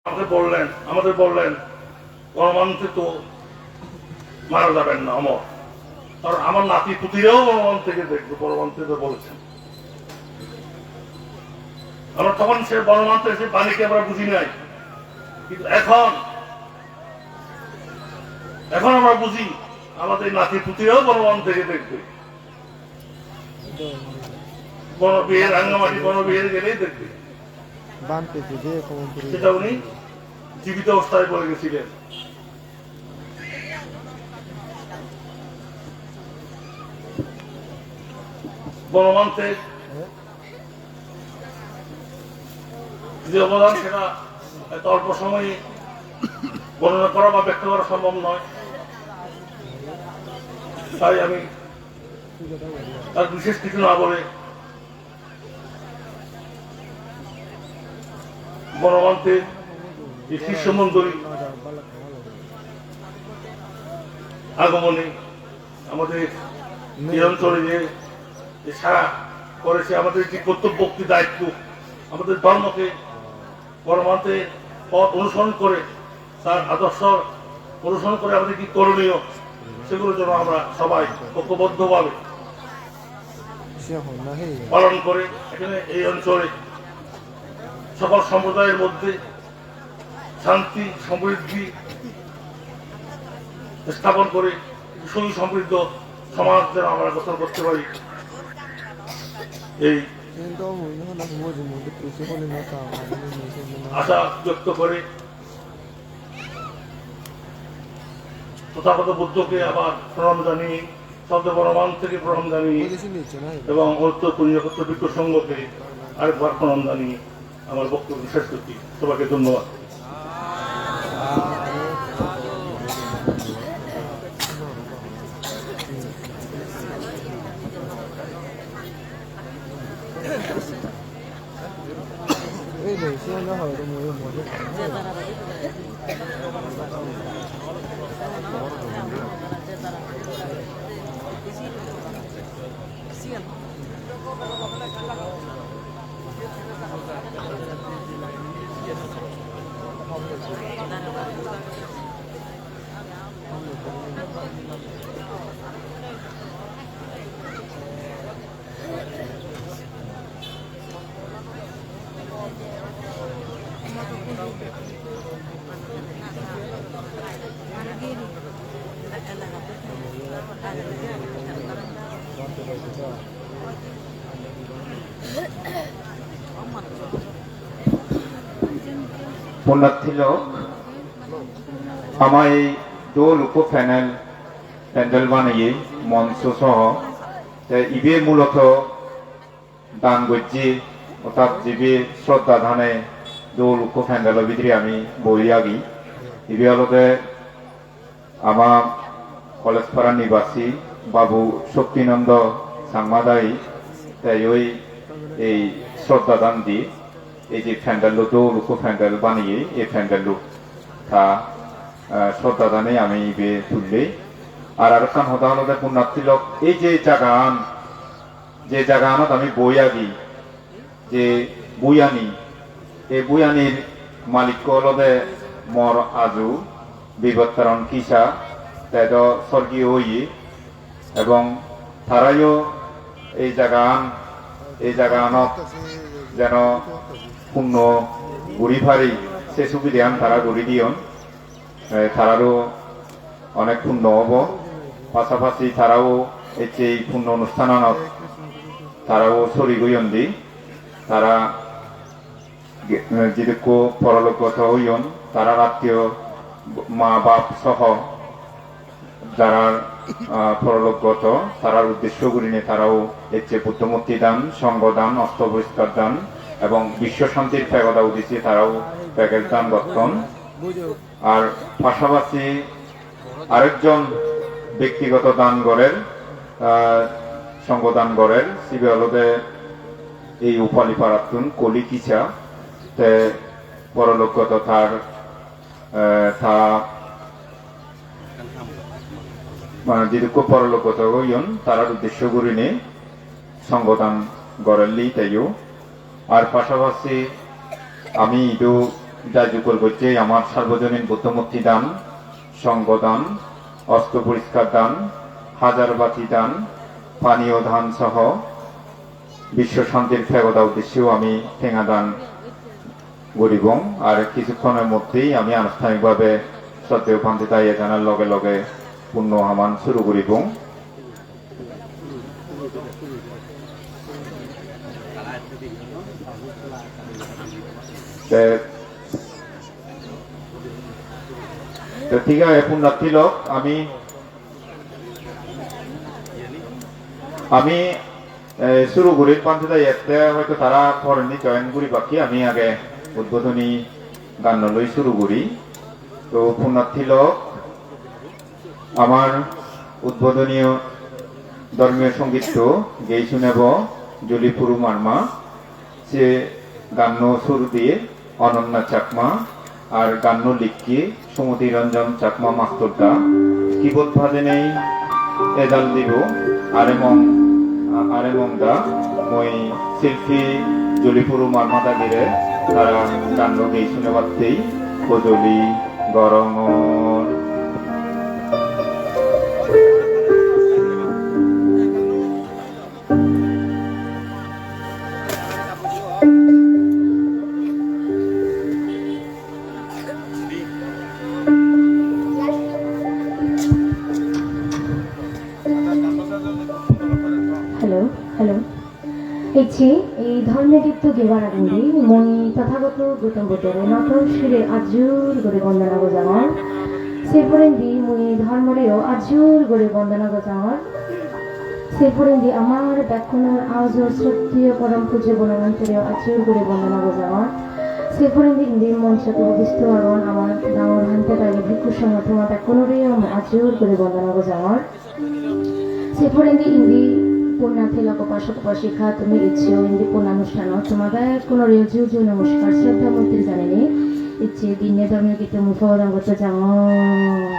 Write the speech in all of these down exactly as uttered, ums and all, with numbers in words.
আমাকে বললেন, আমাদের বললেন, "বড় মান্তে তো মারা যাবেন না, অমর, কারণ আমার নাতি পুতিরাও বড় মান্তেকে দেখবে", বড় মান্তে তো বলেছেন। আমরা তখন সে বড় মান্তে সে বাণীকে আমরা বুঝি নাই, কিন্তু এখন, এখন আমরা বুঝি, আমাদের নাতি পুতিরাও বড় মান্তেকে দেখবে। বড় বিয়ে, রাঙামাটি বড় বিয়ে গেলেই দেখবে। বানপেতে যে কমন করে সেটা উনি জীবিত অবস্থায় বলে গেছিলেন। বড় মান্তে যে অবদান, সেটা এত অল্প সময়ে বর্ণনা করা বা ব্যক্ত করা সম্ভব নয়। তাই আমি তার বিশেষ কিছু না বলে বড় মান্তে এই শিষ্যমণ্ডলী আগমনে আমাদের এই অঞ্চলে যে, যে সারা করেছে, আমাদের যে কর্তব্য, কি দায়িত্ব, আমাদের ধর্মকে বড় মান্তে পথ অনুসরণ করে, তার আদর্শ অনুসরণ করে আমাদের কি করণীয়, সেগুলো যেন আমরা সবাই ঐক্যবদ্ধভাবে পালন করে এখানে এই অঞ্চলে সকল সম্প্রদায়ের মধ্যে শান্তি সমৃদ্ধি স্থাপন করে সুখী সমৃদ্ধ সমাজ যেন আমরা গঠন করতে পারি, এই আশা ব্যক্ত করে তথাগত বুদ্ধকে আবার প্রণাম জানিয়ে, শব্দ বড় মান্তেকে প্রণাম জানিয়ে এবং অত্র পুণ্যক্ষেত্র ভিক্ষু সংঘকে আরেকবার প্রণাম জানিয়ে আমার বক্তব্য শেষ করছি। সবাইকে ধন্যবাদ। Punnarthi lok, ama ei dol ukko panel, pandal baneye, moncho soho, te ibe muloto dan gojje, ortat jibe shraddha dane dol ukko pandalo bidire ami boi agi. Ibe olode ama College Para nibasi Babu Shaktinando Changma dai, te oi ei shraddha dan di, ei je pandallo dol ukko pandal baneye, ei pandallo ta, eh, shraddha dane ami ibe tulle. Ar arekkan hoda olode punnarthi lok, ei je jagaan, je jaganot ami boi agi, je buyani, ei buyanir malikko olode mor aju Bibottaron Kisa, te do sorgiyo oye, ebong tarayo ei jagaan, ei jagaanot jeno punno guri pari, se subideyan tara guri diyon. Eh, tararo onek punno obo. Pasapasi tarao ecche ei punno onusthananot tarao sorik oyon di. Tara ge-, eh, jidukko porolokgoto oyon, tarar attiyo ma bap soho jarar, ah, porolokgoto, tarar uddesho gurinei tarao ecche Buddho murti dan, songho dan, osto poriskar dan ebong bisho shantir pegoda uddeshe tarao pegej dan gotton. Ar pasapasi arekjon bektigoto dan gorer, ah, songho dan gorer, sibe olode ei Upali parattun Koli Kisa, te porolokgoto tar, eh, ta, mane jidukko porolokgoto oyon, tarar uddesho gurinei songho dan gorelli teyo. Ar pasapasi ami idu Jai jukol gojje amar sarbojonin Buddho murti dan, songho dan, osto poriskar dan, hajar bati dan, paniyo dan soho biswo shantir peboda uddesyo ami tenga dan guribong. Ar kisukkhonor moddhei ami anushtanik bhabe shroddheyo Bhante dagi janar loge loge punno haman suru guribong. Te, te thik age, punnarthi lok, ami, ami, eh, suru gurir, Bhante dagi ette hoito tara porendi join guribak ki, ami age udbodhoni ganno loi suru guri. To punnarthi lok, amar udbodhoniyo dhormiyo songitto gei sunebo Juli Puru Marma, se ganno sur diye Ananya Chakma, ar ganno likki Sumati Ranjan Chakma mastor da. Keyboard bajenei ejal dibo Aremong, Aremong da. Mui silpi Juli Puru Marma dagire tara ganno gei sunebattei hojoli gorongor. Hello, hello. Ecche ei dhormo gitto gebar agendi mui Tothagoto Gautam Buddhore noto sire ajur guri bondona gojangor. Se porendi mui dhormoreyo ajur guri bondona gojangor. Se porendi amar bekkunor aujor sroddheyo porom pujjo Bonobhantereyo ajur guri bondona gojangor. Se porendi indi monchot upobisto agon amar dangor bhante dagi bhikkhu songho, toma bekkunoreyo mui ajur guri bondona gojangor. Se porendi indi punna thilok upasok upasika tumi eccho indi punna onusthanot, toma bekkunore ju ju namaskar, shraddha moitri janeinei ecche dinne dhormo gitto mui pabodon gotto jangor.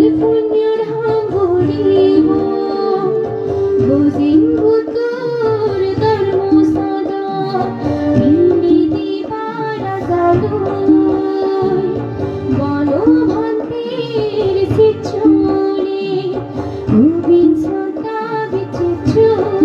Punyor ham guribo, bujing Buddhor dhormo sada, milidi para saloi, bono bhanter sichchore, ubin sroddha bichchore.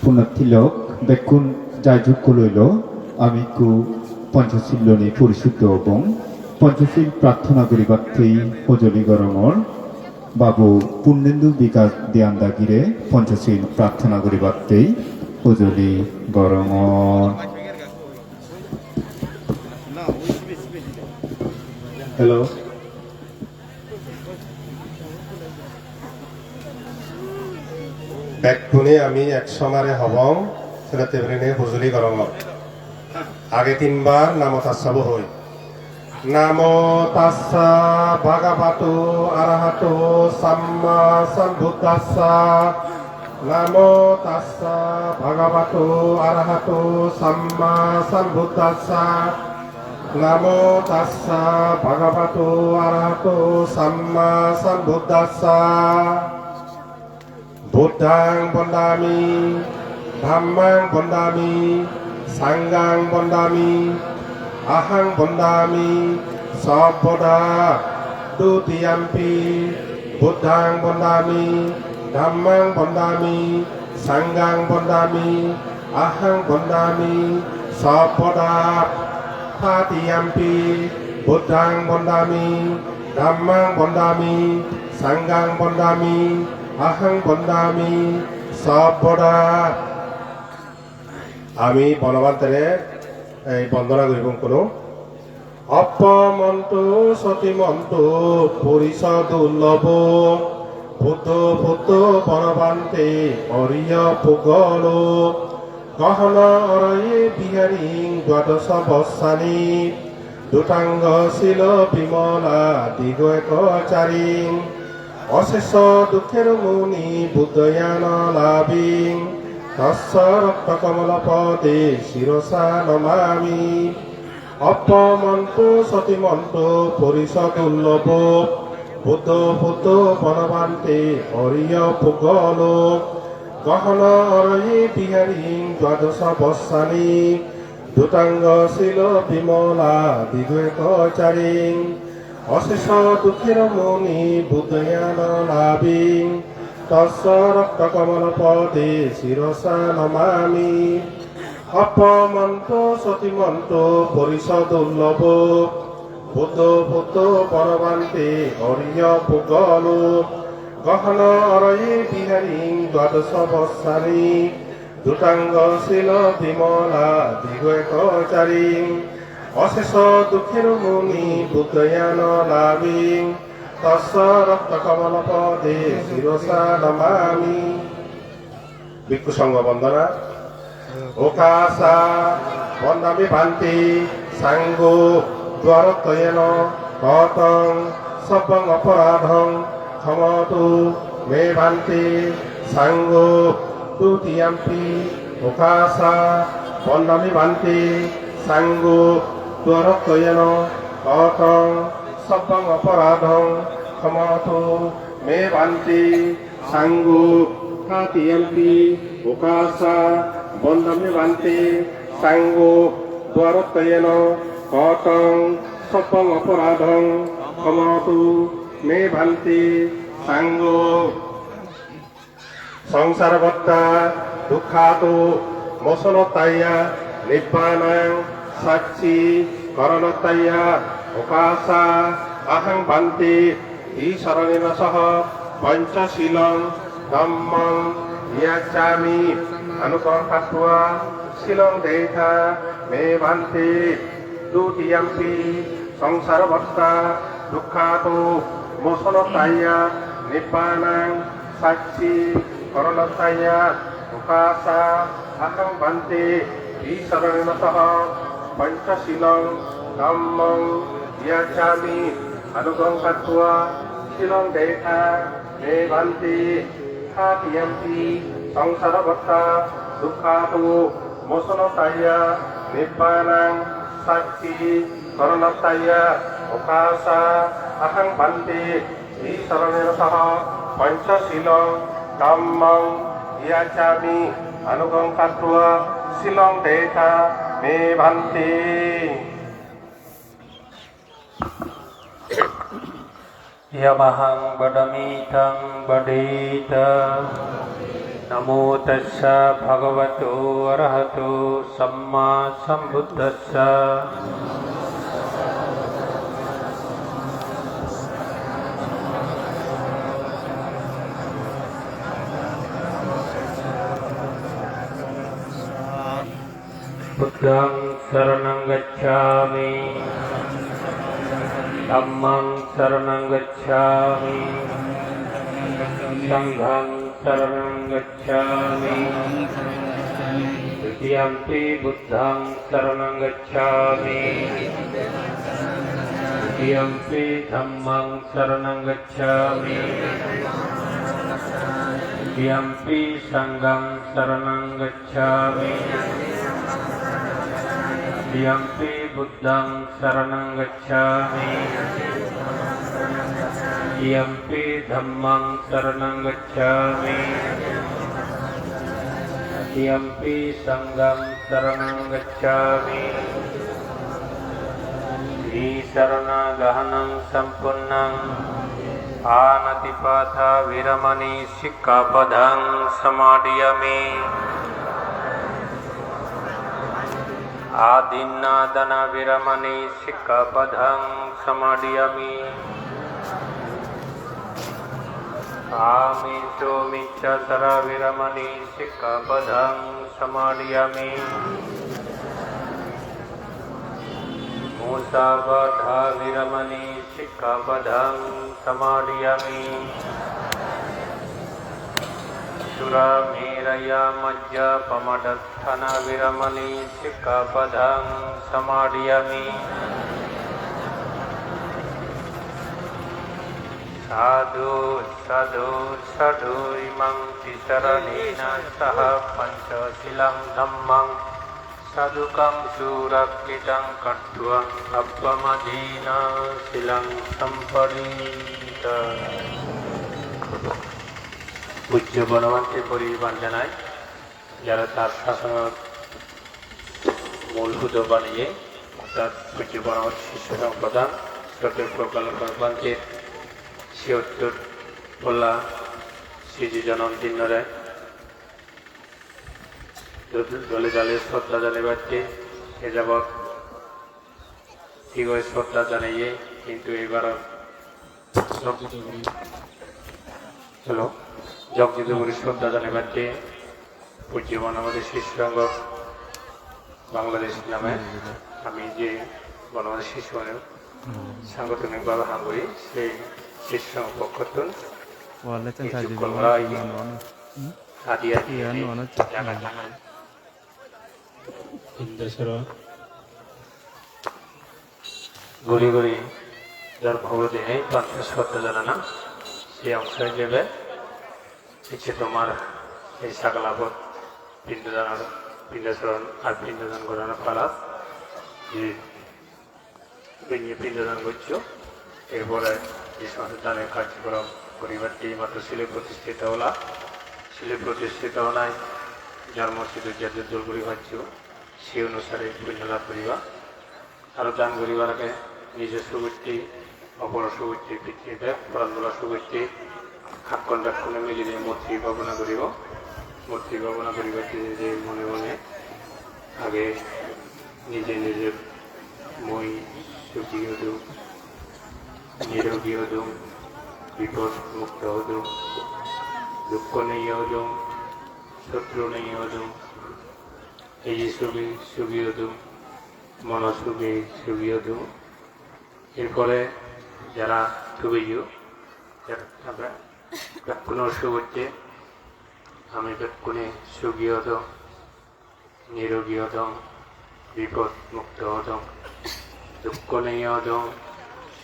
Punattilo bekkun jai jukko loilo, ami ikku Panchashil loni porisuddho obong. Panchashil prarthona guribattei hojoli gorongor. Babu Purnendu Bikash Deyan dagire Panchashil prarthona guribattei hojoli gorongor. Hello. Bekkune ami ek somare hobong, senotte gurinei hojoli gorongor. Age tinbar namo tassa bo hoi. Namo tassa bhagavato arahato samma sambuddhassa. Namo tassa bhagavato arahato samma sambuddhassa. Namo tassa bhagavato arahato samma sambuddhassa. Buddhaṃ vandāmi, dhammaṃ vandāmi, saṅghaṃ vandāmi, ahaṃ vandāmi sabbadā. Dutiyampi buddhaṃ vandāmi, dhammaṃ vandāmi, saṅghaṃ vandāmi, ahaṃ vandāmi sabbadā. Tatiyampi buddhaṃ vandāmi, dhammaṃ vandāmi, saṅghaṃ vandāmi, ahaṃ vandāmi sabbadā. Ami Bonobhantere ei bondona guribong hono. Appamanto satimanto purisadullabho, buddho buddho Bonobhante ariya puggalo, gahena araye vihariṃ dvadasa vassāni, dhutaṅga sila vimala dighayakacariṃ, asesa dukkheromoni buddhañāṇalābhiṃ, tassa rakkhakamala pade sirasā namāmi. Appamanto satimanto purisadullabho, buddho buddho Bonobhante ariya puggalo, gahena araye vihariṃ dvadasa vassāni, dhutaṅga sila vimala dighayakacariṃ, asesa dukkheromoni buddhañāṇalābhiṃ, tassa rakkhakamala pade sirasā namāmi. Appamanto satimanto purisadullabho, buddho buddho Bonobhante ariya puggalo, gahena araye vihariṃ dvadasa vassāni, dhutaṅga sila vimala dighayakacariṃ, asesa dukkheromoni buddhañāṇalābhiṃ, tassa rakkhakamala pade sirasā namāmi. Bhikkhu Saṅgho bondona. Okāsa vandāmi bhante, saṅgho dvarattoyena kataṃ sabbaṃ aparādhaṃ khamatu me bhante, saṅgho dutiyampi okāsa vandāmi bhante, saṅgho dvarattoyena kataṃ sabbaṃ aparādhaṃ khamatu me bhante, saṅgho tatiyampi okāsa vandāmi bhante, saṅgho dvarattoyena kataṃ sabbaṃ aparādhaṃ khamatu me bhante, saṅgho saṃsārabhaddhadukkhātu mocanatthāya nibbānaṃ sacchikaraṇatthāya okāsa ahaṃ bhante tisaraṇena saha pañcasīlaṃ dhammaṃ yācāmi. Anuggarahaṃ katvā sīlaṃ detha me bhante. Dutiyampi saṃsārabhaddhadukkhātu mocanatthāya nibbānaṃ sacchikaraṇatthāya okāsa ahaṃ bhante tisaraṇena saha pañcasīlaṃ dhammaṃ yācāmi. Anuggarahaṃ katvā sīlaṃ detha me bhante. Tatiyampi saṃsārabhaddhadukkhātu mocanatthāya nibbānaṃ sacchikaraṇatthāya okāsa ahaṃ bhante tisaraṇena saha pañcasīlaṃ dhammaṃ yācāmi. Anuggarahaṃ katvā sīlaṃ detha me bhante. Yamahaṃ vadāmi taṃ vadetha. Namo tassa bhagavato arahato sammāsambuddhassa. Buddhaṃ saraṇaṃ gacchāmi. Dhammaṃ saraṇaṃ gacchāmi. Saṅghaṃ saraṇaṃ gacchāmi. Dutiyampi buddhaṃ saraṇaṃ gacchāmi. Dutiyampi dhammaṃ saraṇaṃ gacchāmi. Dutiyampi saṅghaṃ saraṇaṃ gacchāmi. Dutiyampi buddhaṃ saraṇaṃ gacchāmi. Dutiyampi dhammaṃ saraṇaṃ gacchāmi. Dutiyampi saṅghaṃ saraṇaṃ gacchāmi. Tisaraṇa gahanaṃ sampūrṇaṃ. Pāṇātipātā veramaṇī sikkhāpadaṃ samādiyāmi. Adinnādānā veramaṇī sikkhāpadaṃ samādiyāmi. Kāmesu micchācārā veramaṇī sikkhāpadaṃ samādiyāmi. Musāvādā veramaṇī sikkhāpadaṃ samādiyāmi. Surāmerayamajjapamādaṭṭhānā veramaṇī sikkhāpadaṃ samādiyāmi. Sādhu, sādhu, sādhu. Imaṃ tisaraṇena saha pañca sīlaṃ dhammaṃ sādhukaṃ surakkhittaṃ katvā appamādena sīlaṃ sampādetha. Pujjo Bonobhante poriban janai, jara tar sasonor mul hudo baneye, ortat Pujjo Bonobhante Sisyo Songprodhan, Sroddheyo Proggalbha Bhanter siyottor polla siji jonom dinnore dole dale sroddha janebatte e jabot tigoi sroddha janeye, hintu ebar jog dito guri, hello, jog dito guri sroddha janebatte Pujjo Bonobhante Sisyo Songho Bangladesh name ami je Bonobhante Sisyo Songho sangotonik bhabe ham guri, sei Sisyo Songho pokkottun ei chukkol gora oye. Adi adi jaga jaga Indonesia guri guri dhormo guru dinei pranto sroddha janana, se ongso ijebe ecche tomar ei sagalabot pindodanar, pindosoron ar pindodan goranar pala. Je binne pindodan goccho, er pore je somosto danor karjokrom guribatte matro sile protistito ola, sile protistito onai jormo sidu jaddur dol guri paccho, se onusare punyo lab guriba. Aro dan guribar age nijo sugotte, opor sugotte, pittibi bek poran bola sugotte hakkon bekkune milinei moitri bhabona guribo. Moitri bhabona guribatte je mone mone age nije nije mui sugi odung, nirogi odung, bipod mukto odung, dukko nei odung, sotru nei odung, eye sugi sugi odung, mono sugi sugi odung. Er pore jara tubeyo, jara bekkuno sugotte, ami bekkune sugi odong, nirogi odong, bipod mukto odong, dukko nei odong,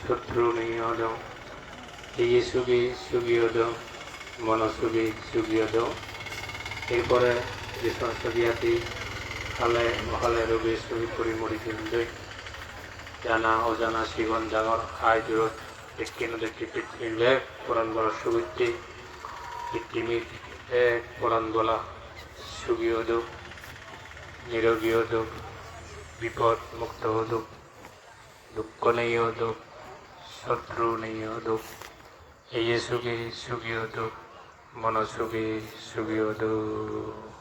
sotru nei odong, eye sugi sugi odong, mono sugi sugi odong. Er pore je somosto gyati hale ohale roge soge puri mori jeyondoi, jana ojana, sigon dangor, hai durot, dekke no dekke, pittibi bek poran bola sugotte, pittibi bek poran bola sugi odok, nirogi odok, bipod mukto odok, dukko nei odok, sotru nei odok, eye sugi sugi odok, mono sugi sugi odok.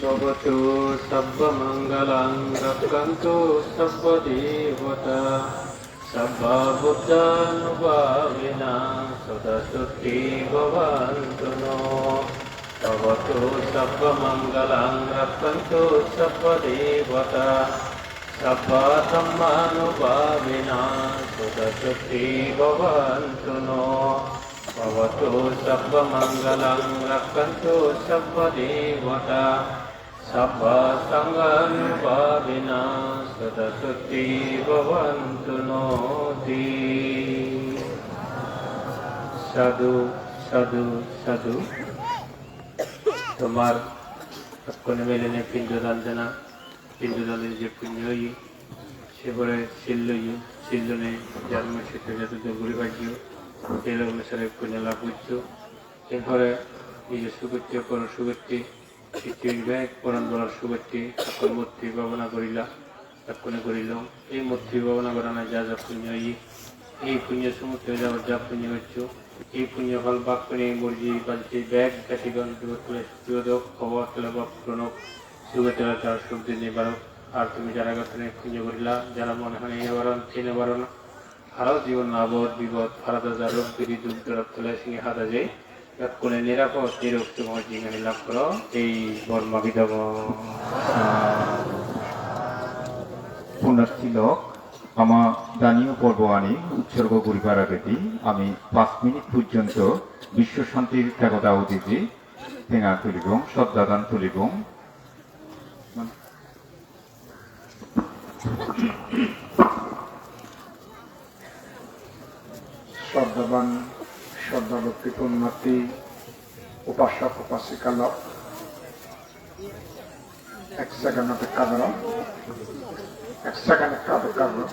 Bhavatu sabbamaṅgalaṃ, rakkhantu sabbadevatā, sabbabuddhānubhāvena sadā sotthī bhavantu no. Bhavatu sabbamaṅgalaṃ, rakkhantu sabbadevatā, sabbadhammānubhāvena sadā sotthī bhavantu no. Bhavatu sabbamaṅgalaṃ, rakkhantu sabbadevatā, sabbasaṅghānubhāvena sadā sotthī bhavantu no ti. Sadhu, sadhu, sadhu. Tomar bekkune milinei pindodan dena, pindodan dile je punyo oye, se pore sil loyo, sil lonei jar mui sitte jate dur guri pajjo, se onusare punyo labh gojjo. Er pore nijo sugotte, poror sugotte, prithibi bek poran bolar sugotte, bekkune murti bhabona gorila, bekkune gorilong. Ei murti bhabona gorana ja ja punyo oye, ei punyo sumutto ja ja punyo gojjo, ei punyo phol bhag guri murji bajje bek jatigan duk tule suk dok, obot tule obot puron ok, suge tule tar suk din barok. Ar tumi jara gottene punyo gorila, jara mone hone hei no paron, hei no paron, aro jibon abot bibot, parada ja rog bedi duk dorot tule singe hada je, bekkune nirapod nirok sumor jinghani lab goro, ei bor magi degong. Punyarthi lok, ama daniyo porbo ani utsorgo guribar agedi ami panch minute porjonto biswo shantir degoda udiji tenga tulibong, shraddha dan tulibong. Shraddhaban, shraddha bhakti punyarthi upasok upasika lok, ek second opekka goro, ek second opekka goro.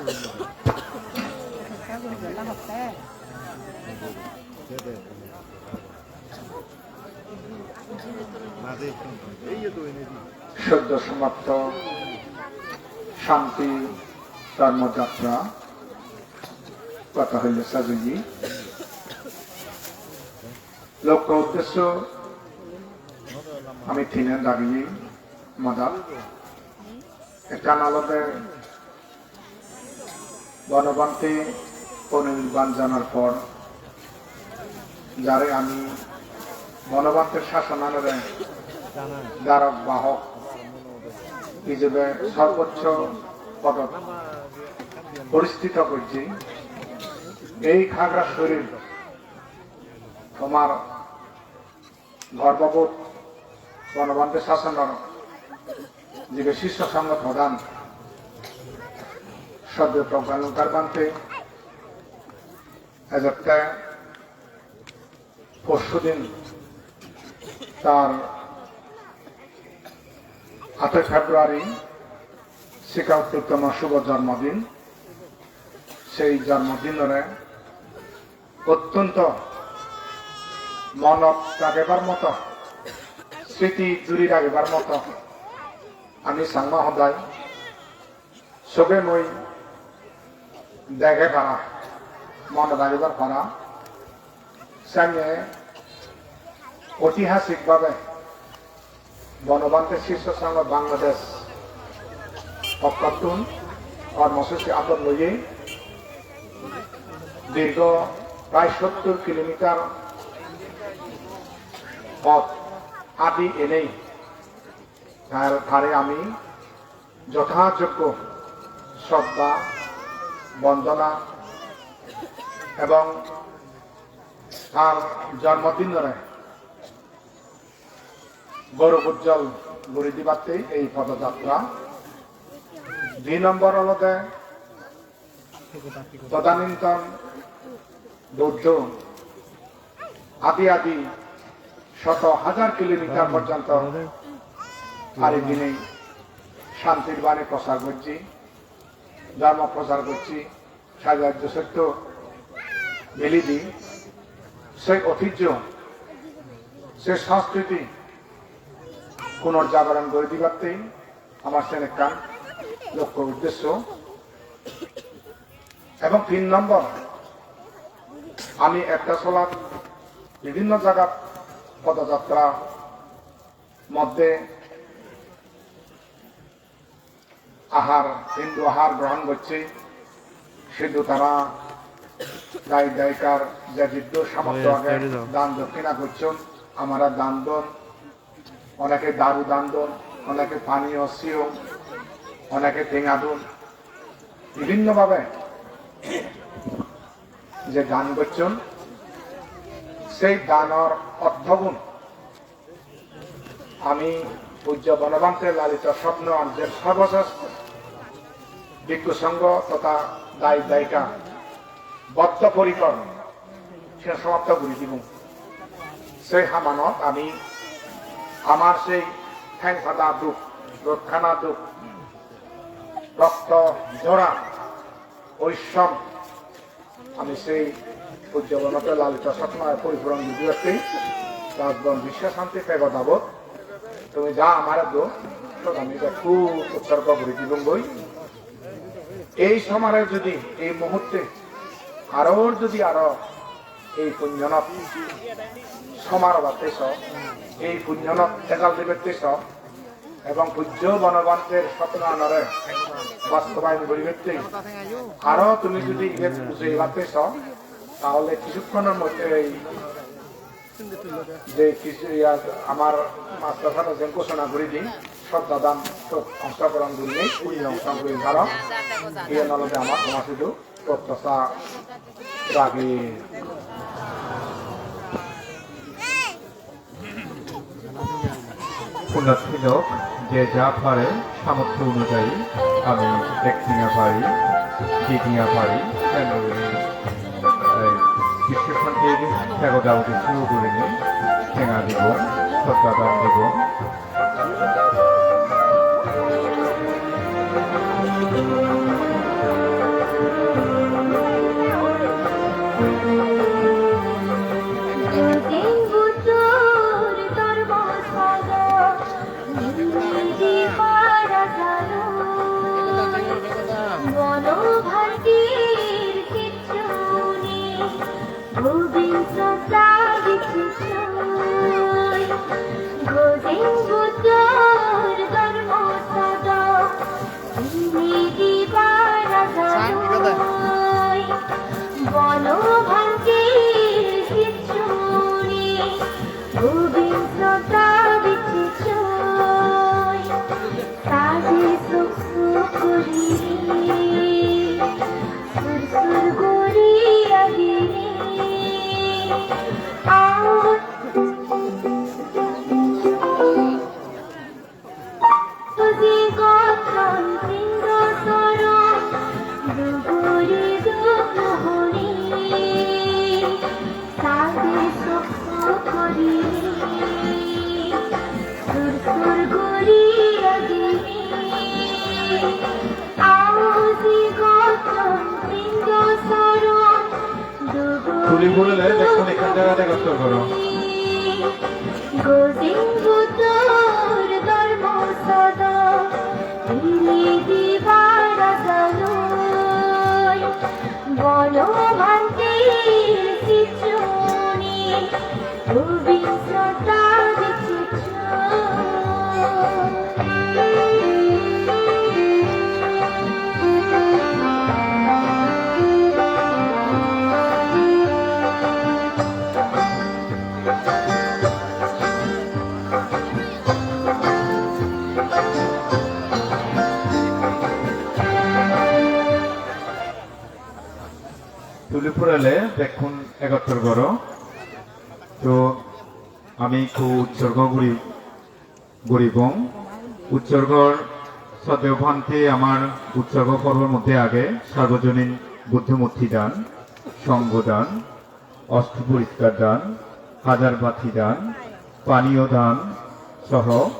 Soddo somatto Shanti Dharmo Jatra, hoda hoile sajeyi. Lokko uddesho ami tinen dageye madat. Ekkan olode Bonobhante ponirban janar por jare ami Bonobhanter sasonanore dharok bahok hijebe sorboccho podot poristito gojje. Ei Khagrasorir tomar gorbobodh Bonobhante sasonor jibe sisyo songho prodhan soddo Praggyalongkar Bhante ejette porsu din tar athai February Sikha Uttottama shubho jormodin. Sei jormodinore ottonto monot ragebar moto, sriti juri ragebar moto, ami Changma hodai sobe mui dege para, monot ragebar para, senne oitihasik bhabe Bonobhante Sisyo Sangha Bangladesh pokkottun kormosuchi adot loye dirgho prai sottur kilometer pot adi enei tar, tare ami jothajoggo shraddha, bondona ebong tar jormodinore gourob ujjol guri dibatte ei podojatra. Dui nombor olode todaninton Buddho adi adi shoto hajar kilometer porjonto pari dinei shantir bani prochar gojje, dhormo prochar gojje. Sari rajyo sotto milidi sei oitijjo, sei sanskriti punorjagoron gori dibatte amar sen ekkan lokko uddesho. Ebong tin nombor, ami ekta solat bibhinno jagat podojatra moddhe Ahar, Hindu ahar grohon gocche, sidu tara dai daikar je jiddur samortho age, dan dokkina gocchon, amara dan don, oneke daru dan don, oneke paniyo siyong, oneke tenga don, bibhinno bhabe je dan gocchon, sei danor orthogun ami pujjo Bonobhante lalito sotnor je sorbosesta bhikkhu songho totha dayok dayika boddho porikor se somapto guri dibong. Sei hamanot ami amar sei theng pada duk, rotkhana duk, rokto jora, oisom, ami sei pujjo Bonobhante lalito sotnor poripuron guri dibatte, rajbon biswa santi pego dabot, tumi ja amare do, sot ami ekku utsorgo guri dibongoi. Ei somare jodi ei muhurte aro jodi aro ei punnonot somar obatte so, ei punnonot tejal dibatte so, ebong pujjo Bonobhanter sotnanore bastobayon guribatte aro tumi jodi ibet ujei batte so, tahole kisukkhonor moddhe ei je kisu iya amar master sabe je ghosona guri di, sot dadan sot ongsogrohon gurinei punyo ongsogrohon guri paro. Iyen olode amar tomar sidu protyasha ragi. Punyattí lok je ja pare samortho onujayi ami ek tenga pari, di tenga pari, ten guri, ei, biswa santir pego dabo uddesyo gurinei tenga dibong, sot dadan dibong. Gobind sroddha bichitroi, Gobind Buddhor dhormo sodo, Nidhi Bhara Sadoi, Bono Bhantir Sitruni, Gobind sroddha bichitroi, Saje suk suk guri, sur sur guri agini. Aoji gotton sindo soron, duguri duhuri. Sade suk suk guri, sur sur guri agini. Aoji gotton sindo soron, duguri. Tuli purele bekkun ekkan jagat egottor goro. Gobind Buddhor dhormo sodo, Nidhi Bhara Sadoi. Bono Bhantir Sitruni, Gobind sroddha bichitroi. Tuli purele bekkun egottor goro. To ami ekku utsorgo guri, guribong. Utsorgor soddeyo bhante amar utsorgo porbor moddhe age sarbojonin Buddho murti dan, songho dan, ostho poriskar dan, hajar bati dan, paniyo dan soho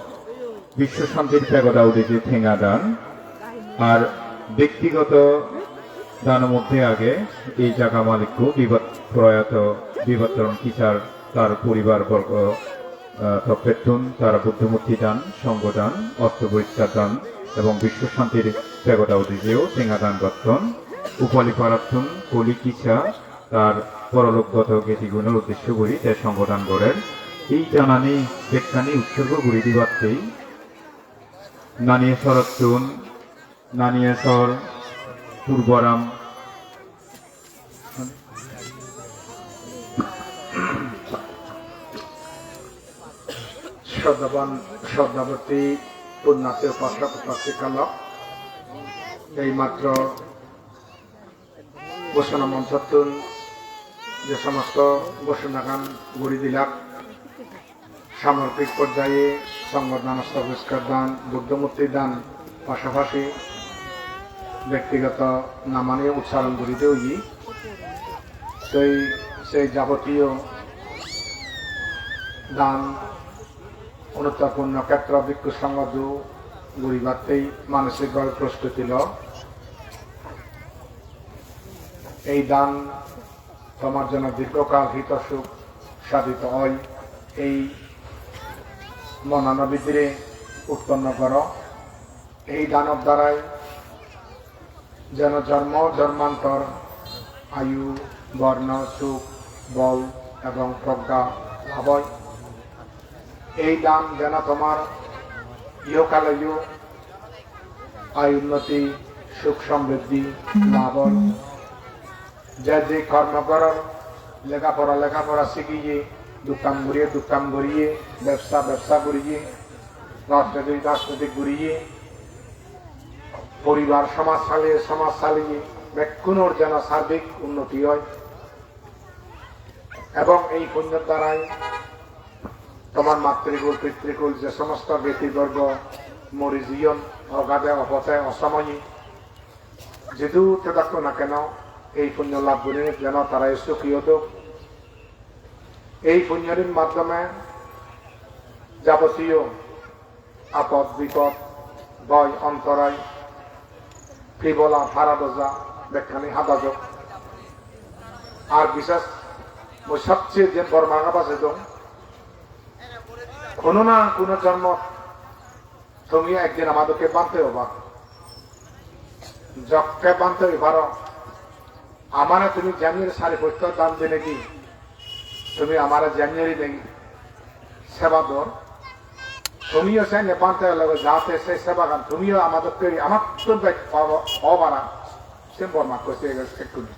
biswa santir pegoda uddije tenga dan ar bektigoto dano moddhe age ei jaga malikko bibat-, proyato Bibattoron Kisar tar poribar borgo, ah, toppettun tara Buddho murti dan, songho dan, ostho poriskar dan ebong biswa santir pegoda uddijeo tenga dan gotton. Upali parattun Koli Kisa tar porolokgoto getigunor uddesyo guri te songho dan gorer. Ei danani bekkani utsorgo guri dibattei Naniya sorottun Naniasor Purboram. Shraddhaban, shraddhaboti punnarthi upasok upasika lok, ei matro Bosona monchottun je somosto ghoshonaghan guri dilak, samorpik porjaye songho dan, stobiscar dan, Buddho murti dan, pasapasi bektigoto namani uchcharon guri de oye. Sei, sei jabotiyo dan Onuttor Punnokhetro Bhikkhu Songho du guribattei manosik bhabe prostuti lo. Ei dan tomar jonno dirghokal hito suk sadhito oi, ei monano bidire utponno goro. Ei danor darai jeno jormo jormantor ayu, borno, suk, bol ebong progga lab oi. Ei dan jeno tomar ihokaleyo ayu unnoti, suk somriddhi lab oi. Je je kormo goror, lega pora, lega pora sigiye, duk kam guriye, duk kam guriye, bebsa, bebsa guriye, rajnitik, rajnitik guriye, poribar somaj saliye, somaj saliye, bekkunor jeno sarbik unnoti oi. Ebong ei punnor darai tomar matrikul, pitrikul je somosto betiborgo mori jiyon, ogade, opothe, osomoye, jidu thedok na keno, ei punno lab gurinei jeno tara sugi odok. Ei punnorir maddhome jabotiyo apod bipod, boi ontorai, pibola paradoja bekkani hada jok. Ar bishes mui sobcheye je bor maga baje dong, hono na hono jormot tumi ekdin ama dokke bhante oba. Jokke bhante oi paro, amare tumi jemniri sari posto dan dinei di, tumi amare jemniri nei seba dor, tumiyo senne bhante oi loge jate se sebagan tumiyo ama dokke, amattun bej pabo, o para, se bor makko se ekkuni.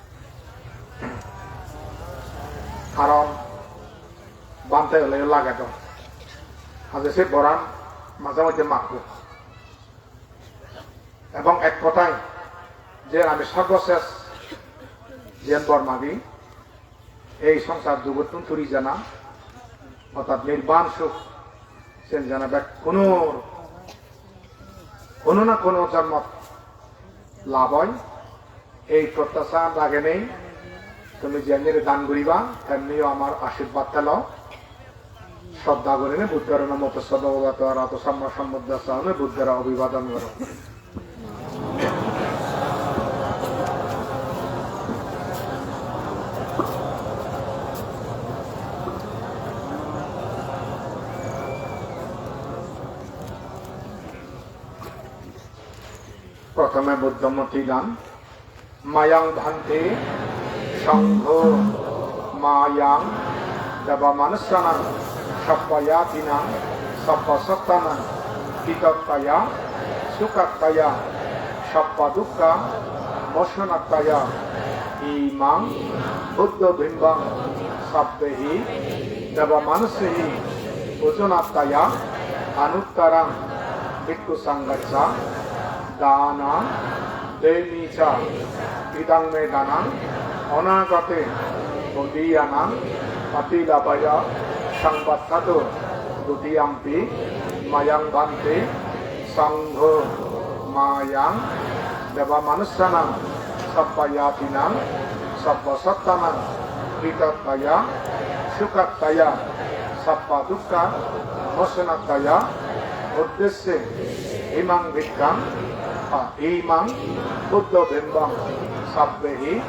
Karon bhante oleyo lage do. Haje se boran maje moddhe makko. Ebong ek kothai je ami sorbosesh jiyen bor magi, ei songsar dugottun turi jana, ortat nirban suk, sen jana bekkunor hono na hono jormot lab oi. Ei protyasha ragenei tumi jemniri dan guriba, temniyo amar ashirbad thelo. Shraddha gurinei Buddhore namo tassa bhagavato arahato samma sambuddhassa hoi Buddhore abhibhadan goro. Prothome Buddho murti dan. Mayang bhante sangho mayang devamanussanang sabbanyadinang sabbasattanang hitattaya sukattaya sabbadukkha mochanattaya imang buddho bimbang sabbehi devamanussehi pujanattaya anuttarang bhikkhu sanghassa danang demi ca idang me danang anagate bodhiyanang patilabhaya sambadhatu dutiyampi mayang bhante sangho mayang devamanussanang sabbayadinang sabbasattanang hitattaya sukattaya sabbadukkha mochanattaya uddesse imang bhikkhang pa imang buddho bimbang sabbehi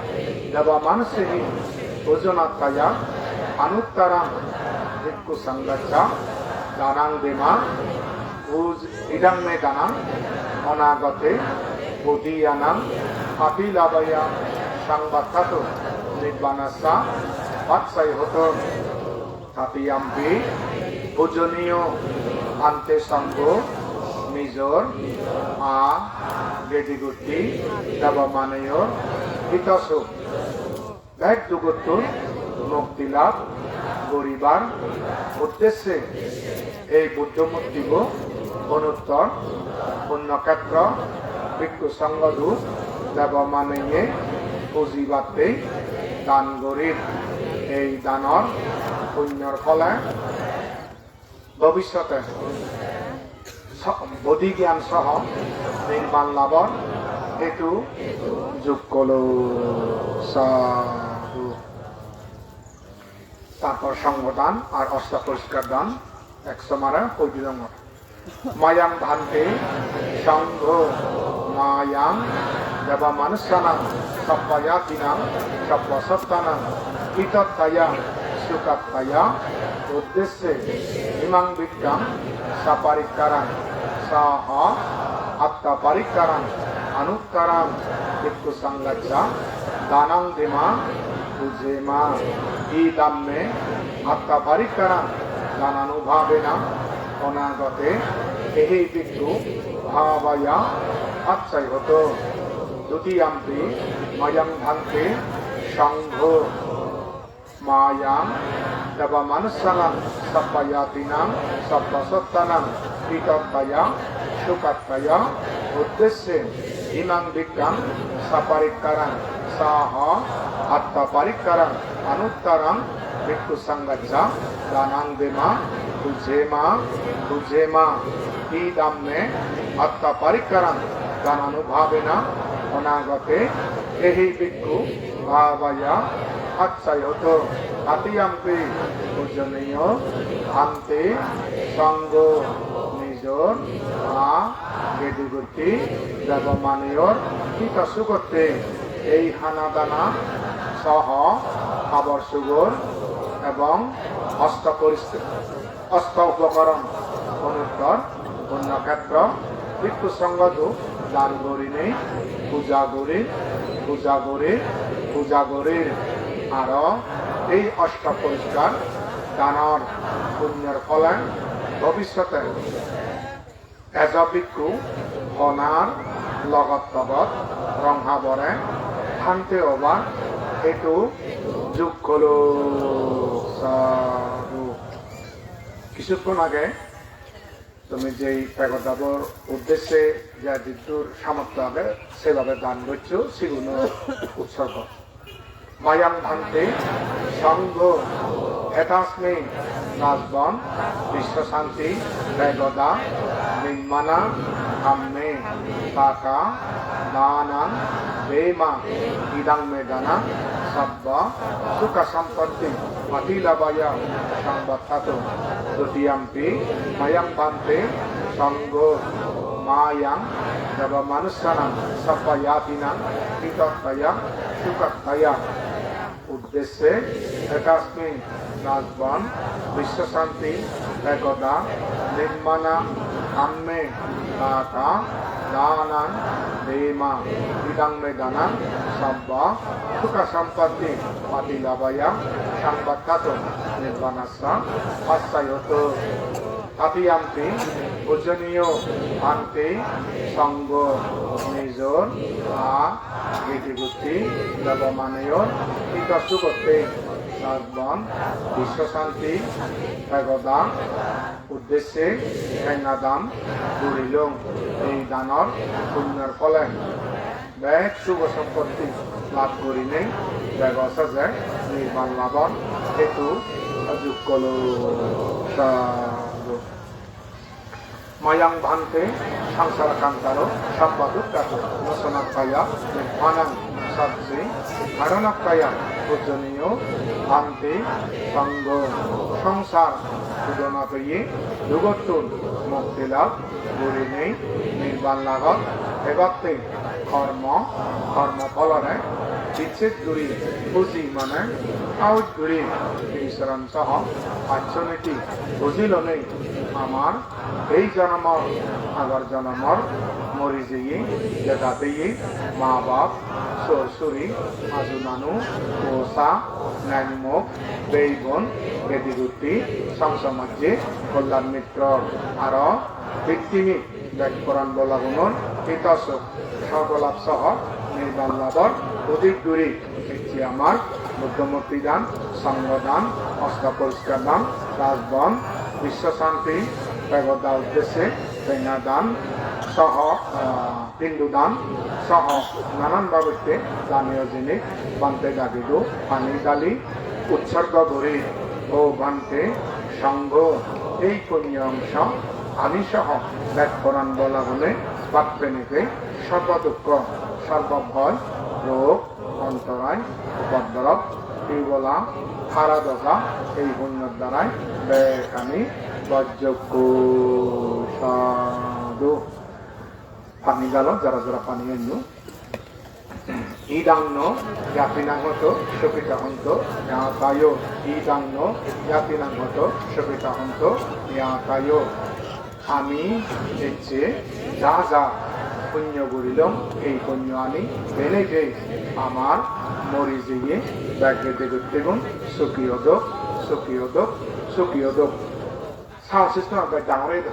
devamanussehi pujanattaya anuttarang bhikkhu sanghassa danang dema uj idang me danang anagate bodhiyanang patilabhaya sambadhatu nibbanassa paccayi hotu. Tatiyampi pujaniyo bhante sangho nijor a gedi gutti deba maneyor hito suk bek dugottun mukti lab guribar uddesse ei Buddho murtibo Onuttor Punyokhetro Bhikkhu Sanghodu deba maneye pujibatte dan gorir. Ei danor punyor phole bobissote so-, bodhi gyan soho nirban labor hetu jug holo. Sadhu. Tarpor songho dan ar osto poriskar dan ek somare hoi dilongor. Mayang bhante sangho mayang deba manussanang sabba yatinang sabba sattanang hitattaya sukattaya uddesse imang bhikkhaṃ saparikkharaṃ saha attaparikkharaṃ anuttaraṃ bhikkhu saṅghassa danaṃ dema pujema. Idam me attaparikkharaṃ dananubhāvena anāgate ehi bhikkhu bhāvāya paccayoto. Dutiyampi mayaṃ bhante sangho mayang deva manussānaṃ sabbayatīnaṃ sabbasattānaṃ hitattaya sukattaya uddesse imaṃ bhikkhaṃ saparikkharaṃ saha attaparikkharaṃ anuttaraṃ bhikkhusaṅghassa danaṃ dema pujema pujema. Idam me attaparikkharaṃ dananubhāvena anāgate ehi bhikkhu bhāvāya paccayoto. Tatiyampi pujaniyo bhante sangho nijor a gedi gutti deva maneyor hito sugotte ei hana dana soho habor sugor ebong osto poris-, osto upokoron onuttor punyokhetro bhikkhu sanghodu dan gurinei puja gurir, puja gurir, puja gurir. Aro ei osto poriskar danor punyor phole bobissote ejo bhikkhu honar logot togot rong habore bhante obar hetu jug holo. Sadhu. Kissukkon age tumi jei pegor dabor uddesse ja jiddur samortho age, sebabe dan goccho, siguno utsorgo. Mayaṃ bhante sangho hetasmiṃ najvaṃ vissasānti pegodā nimmānaṃ kamme tākā dānaṃ dema. Idaṃ me dānaṃ sabba sukha sampatti paṭilabhāya saṃvatthato. Dutiyampi mayaṃ bhante sangho mayang deva manussānaṃ sabba yātīnaṃ hitattaya sukattaya uddesse ekasmiṃ najvaṃ vissasānti pegodā nimmānaṃ kamme tākā dānaṃ dema. Idaṃ me dānaṃ sabba sukha sampatti paṭilabhāya saṃvatthato nibbānassa paccayoto. Tatiyampi pujaniyo bhante sangho nijor a giti gutti deva maneyor hito sugotte najvaṃ vissasānti pegodā uddesse tenga dan gurilung. Ei danor punyor phole bek sukho sompotti lab gurinei bego seje nirban labor hetu jug holo. Sadhu. Mayaṃ bhante saṃsārakantaro sabba dukkhato mocanatthāya nibbānaṃ sacchikaraṇatthāya pujaniyo bhante sangho. Soṃsar jodona peye dugottun mukti lab gurinei nirban lagot ebatte kormo, kormo pholore bicchej guri buji mane aoj guri Ishoran soho paccho niti buji lonei amar ei jonomor, agor jonomor mori jeye, jeda peye, ma bap, sor suri, aju nanu, osa, neng mok, bei bon, gedi gutti, song somajje, kolyan mitro, aro pittimi Bek poran bolagunor hito suk sorgo lab soho nirban labor udik guri ecche amar Buddho murti dan, songho dan, osto poriskar dan, rajbon, biswa santi, bego da uddesye tenga dan soho, ah, pindu dan soho nanan babotte daniyo jinis bhante dagidu pani dali utsorgo guri. O bhante, songho, ei punyo ongso ami soho bek poran bolagune bak penei sorbo dukko, sorbo bhoy, rog, ontorai, upodrob, tibola, hara dosa ei punyor darai bek ami bojjokko. Sadhu. Pani dalo, jara jara pani enno. Idang no ñātīnaṃ hotu sukhitā hontu ñātayo. Idang no ñātīnaṃ hotu sukhitā hontu ñātayo. Ami ecche ja ja punyo gurilong, ei punyo ani benei amar mori jeye bek bede gottegun sukhi odok, sukhi odok, sukhi odok. Sound system bek dangor oye de.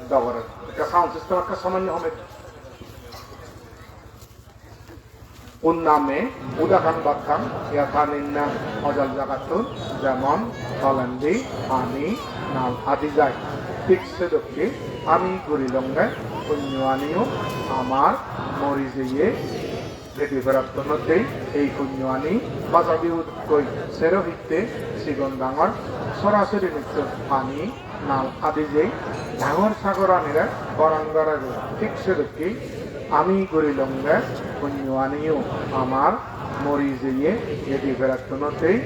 Dogore. Ekka sound system ekka samanyo home. Unname udakaṃ baddhaṃ yathā ninnam, ojol jagattun jemon tolendi pani nal adi jai, thik sedokke ami gurilonge punyo aniyo amar mori jeye gedi berattunottei ei punyo ani bajadi udokkoi. Sero hitte sigon dangor sorasori nittun pani nal adi jei dangor sagoranire poran gorego, thik sedokke ami gurilonge punyo aniyo amar mori jeye gedi berattunottei,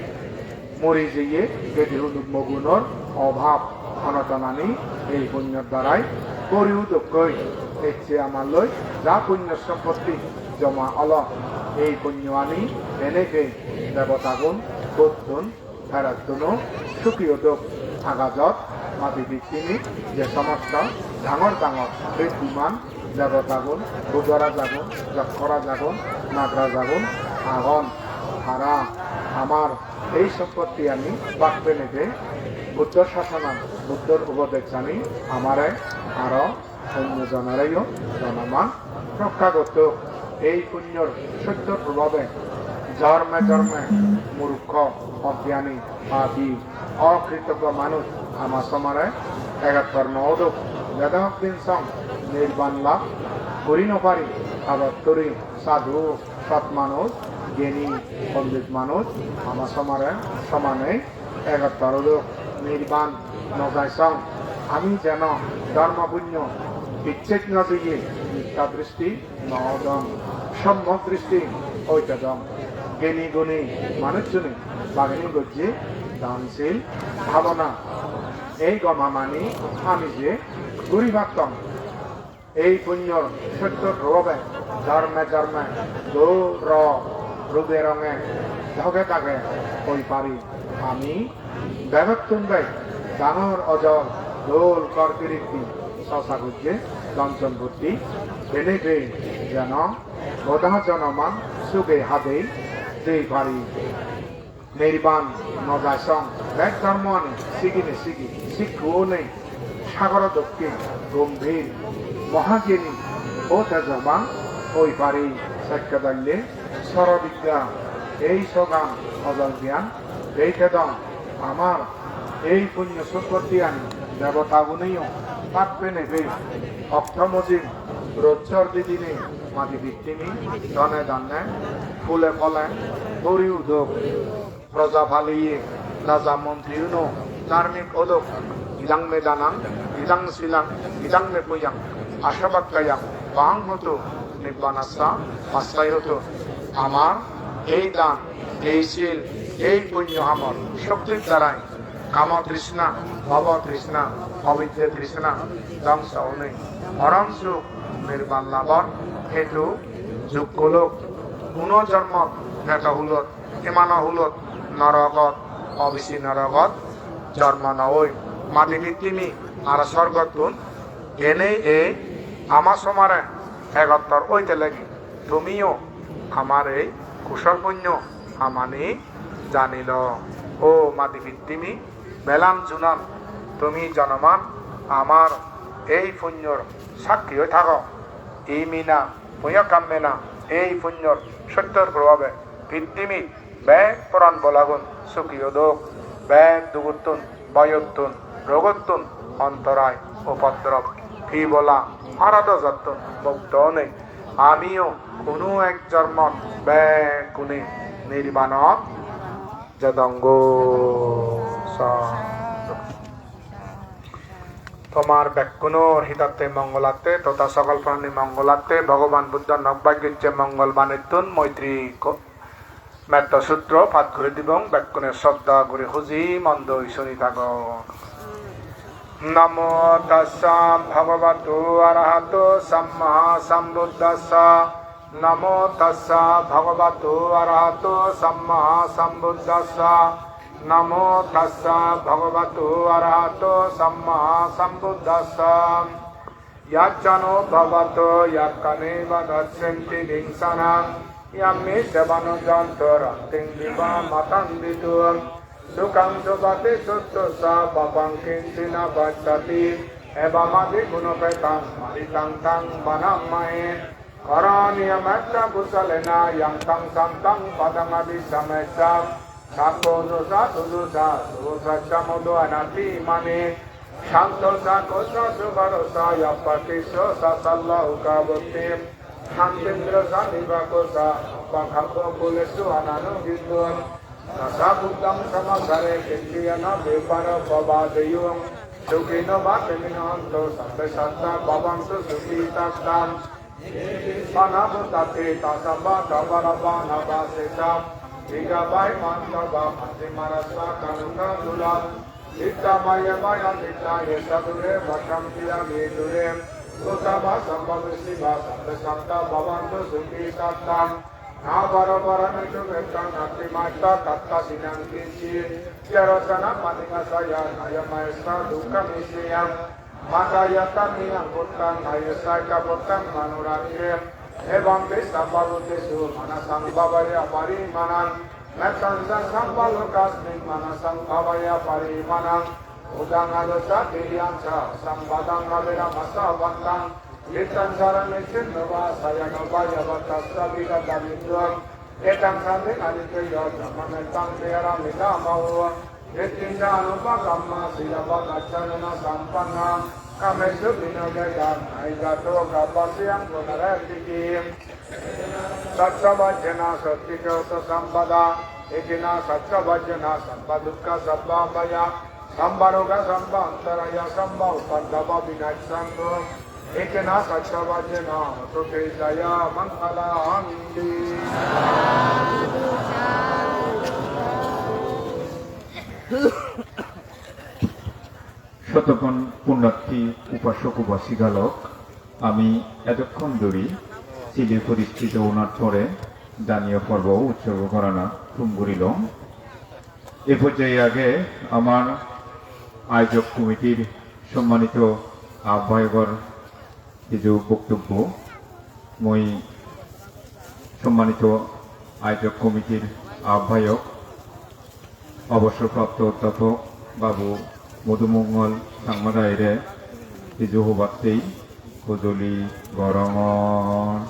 mori jeye gedi hunuk mogunor obhab onotonani ei punyor darai puri udokkoi. Ecche amar loi ja punyo sompotti joma olo, ei punyo ani eneke debotagun gottun Tarattun-o sugi odok. Agajot madi pittimit je somosto dangor dangor riddiman debotagun, budorajagun, jokkorajagun, nagrajagun agon, tara amar ei sompottiyani bak penei Buddho sasonan, Buddhor ubodesani amare aro onyo jonoreyo jonoman rokka gottok. Ei punyor sottor probhabe jorme jorme murukko, ogyani, papi, okritoggo manuj ama somare egottor no odok. Jedok din song nirban lab guri no pari, agotturi sadhu, sot manuj, geni, pondit manuj ama somare somane egottor odok, nirban no jai song. Ami jeno dhormo punyo icchej no diye mittha dristi no odong, sommok dristi oi tedong. Geni guni manuchchune bagini gojje dan sil bhabona. Ei gom hamani ami je guri pattong, ei punyor sottor probhabe jorme jorme dol ro ruge ronge doge dage oi pari. Ami begottun bej dangor ojol dol gor giritti sosa gojje dhon sompotti bene pei jeno goda jonoman suge hadei jei pari. Nirban no jai song, bek dhormoani sigine sigi, sikku onei, sagoro dokken, gombhir, mohageni, o tejoban oi pari. Sekke dalle soro bidya, ei sogan, ojol gyan, ei tedong. Amar ei punyo sompottiyani debotaguneyo bak penei okto mojim rojjor didine madi pittimi dhone dhane, phule phole bhuri udok. Proja paliye, raja montriuno dharmik odok, idang me danang, idang silang, idang me puyang, asavakkayang, mahang hotu, nibbanassa, passai hotu. Amar ei dan, ei sil, ei punyo hamor shoktir darai kamo trishna, bhobo trishna, avidya trishna dhongso onei, porom suk nirban labor hetu jug olok. Puno jormot, peto hulot, imano hulot, norogot, obisi norogot jormo no oi, madi pittimi aro sorgottun enei ei ama somare egottor oite legi tumiyo amar ei kusol punyo hamani janilo. O madi pittimi, belan junan, tumi jonoman amar ei punyor sakki oi thago. Imina punya kammena, ei punyor sottor probabe pittimi bek poran bolagun suki odok, bek dugottun, boyottun, rogottun, ontorai, upodrob, pibola, haradojattun mukto onei amiyo kuno ek jormot bekkune nirbanot jedongo. Sa. Tomar bekkunor hitatte mongolatte totha sokol prani mongolatte Bhogoban Buddho nok bhaggyocche mongol banettun moitri ko-, metto sutro pat guri dibong, bekkune sroddha guri huji mon doi suni thagon. Namo tassa bhagavato arahato samma sambuddhassa. Namo tassa bhagavato arahato samma sambuddhassa. Namo tassa bhagavato arahato samma sambuddhassa. Yaccano bhavato yakkaneva dassenti dingsana. Yammi sevanujanto ratting diva matanditu. Sukhang supati suttusa papang kinti na passati. Evamadi gunopetang paritang tang vanamahe. Karaniya metta kusalena yang tang santang padang abhisamecca. Sakko dosa sudosa sosacca modo anatimani. Santo sakko sasu barosa yappati sosa salla ukavutti. Santindro sanibako sa appakappo kulesu ananugindun. Nasa buddham samasare kinciyana viparo pavadeyung. Sukhino va khemino hontu sabbe satta bhavantu sukhitatta. Pana buddhati tasabha kavarabana vasita. Diga vai mantava matimarasa kanuka dula. Ditta maya maya ditta yesa dure vasanti ami dure. Sutta va sambhavissi va sabbe satta bhavantu sukhitatta. Na varo varani sumettang nati matta katta dinang kinci. Yarosana maninga saya naya mayesa dukkha miseyang. Mata yata miyang puttang naya saika puttang manurake. Evam vissa bhavantesu manasang bhavaya parimanang. Mettang sa sambhalokasming manasang bhavaya parimanang. Udang adosa tiriyansa sambadang aviramasa vantang. Dittang sarang nisinno va sayano va yavatassa vigatamiddham. Etang sanding aditya brahma mettang viharami dhammahu. Dittinca anupagamma sila va daccanena sampanna. Kamesu vinodedam naigato gabbasiyang punarettiti. Saccavajjena sotthica hotu sabbada. Itina saccavajjena sabba dukkha sabba bhaya sabba roga sabba antaraya sabba upaddava vinassantu. Itina saccavajjena hotu te jaya mangalanti. শতক্ষণ পুণ্যার্থী উপাসক উপাসিকালোক, আমি এতক্ষণ ধরে সিলে প্রতিষ্ঠিত ওনার পরে দানীয় পর্ব উৎসর্গ করানা শুরু করিলাম। এ পর্যায়ে আগে আমার আয়োজক কমিটির সম্মানিত আহ্বায়কর কিছু বক্তব্য। মই সম্মানিত আয়োজক কমিটির আহ্বায়ক, অবসরপ্রাপ্ত অধ্যাপক বাবু মধুমঙ্গল চাংমা ডাইরে কিছু হবাতেই কজলি গরমর।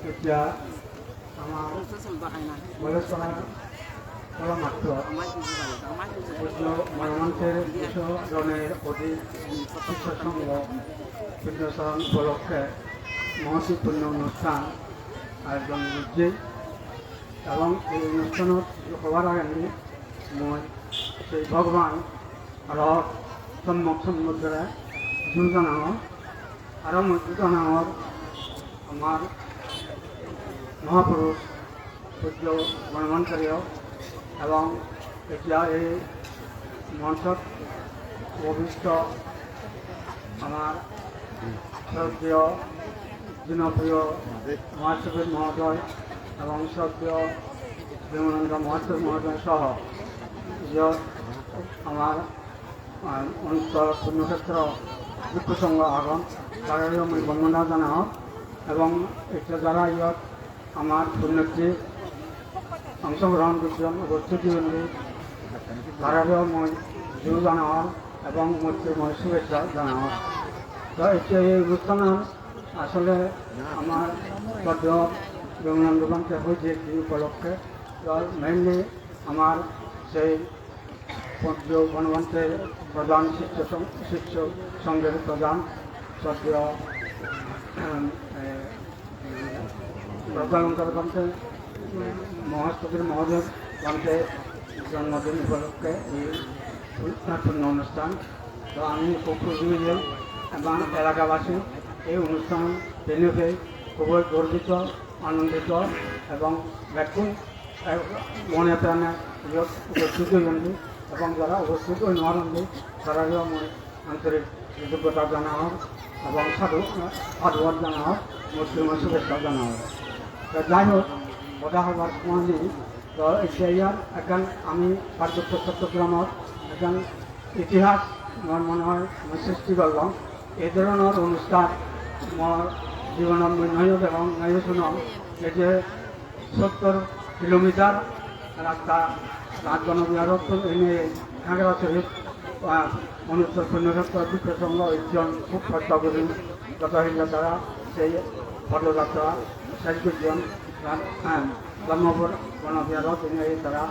Etiya amar Balochchana Poromatto Pujjo Monomantir Bisho Joner Odi Sissho Songho Pujjo Soron Upolokke Mohoti Punno Onusthan ayojon gojje, ebong ei onusthanot hobar agendi mui sei Bhogoban aro Sommok Sombuddhore ju janangor. Aro mui ju janangor amar Mahapurush Pujjo Bonomantario ebong etiya ei monchot ubhishto amar শ্রদ্ধেয় জনপ্রিয় মহাসচিব মহোদয় এবং শ্রদ্ধেয় বিমলানন্দ মহাসচিব মহোদয় সহ iyot amar, ah, Onuttor Punnokhetro Bhikkhu Songho agon, tarareyo mui bondona janangor, ebong ecche jara iyot amar punnetre ongshogrohon gojjon, ubosthit oyon, tarareyo mui ju janangor ebong moitrimoi shubhechcha janangor. To ecche ei onusthanan asole amar sroddheyo Bimalnandu Bhante hoide hi upolokke, to mainly amar sei Pujjo Bonobhante prodhan, sissho song-, sissho songhor prodhan, sroddheyo, eh, Prodhankar Bhante, Mahasthobir Mahoday Bhante jonmodin upolokke ei punno onusthan. To ami khub khushi oiyong ebong elakabasi ei onusthan peinei khuboi gorbito, anondito ebong bekkun eh, mone prane iyot ubosthit oyondi ebong jara ubosthit oi nw parondi, tarareyo mui antorik kritoggota janangor ebong sadhu, eh, sadhubad janangor, moitrimoi shubhechcha janangor. To jai hok, hoda hobar somoy nei. To ecche iyan ekkan ami Parbotto Chottogramot ekkan itihas mor mone hoi ami srishti gorlong. Ei dhoronor onusthan mor jibonot mui noyo degong, noyo sunong. Ei je sottor kilometer rasta Rajbana Biharottun ene Khagrasorip, ah, Onuttor Punnokhetro Bhikkhu Songho ejjon, khub hosto guri joto hille tara sei podojatra ses gojjon, Ram-, ah, Dhammapur Bana Biharot ene tara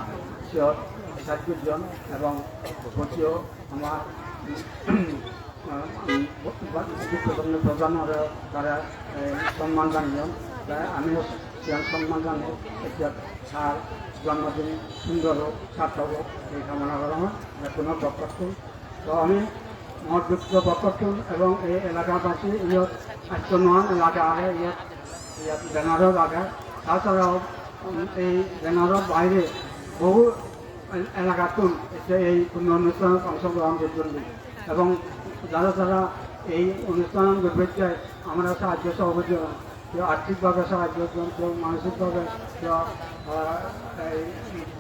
siyot ses gojjon ebong bojjo amar, ah, um, bo-, bo-, Bhikkhu Songho prodhan ore tara, eh, somman janeyon. Tai amiyo siyan somman janei, ecche tar jonmodin sundor hok, sarthok hok, ei kamona gorongor bekkuno pokkottun. To ami mor bhikkhuno pokkottun ebong ei elakabasi iyot atto noan elaka age, iyot, iyot banner-o age. Tasarao, um, ei banner-or baire bohu el-, elakattun ecche ei punno onusthanot ongshogrohon gojjon ebong jara jara ei onusthan guribatte amare sahajjo sohojogita, keu arthik bhabe sahajjo gojjon, keu manosik bhabe, keu, ah, ei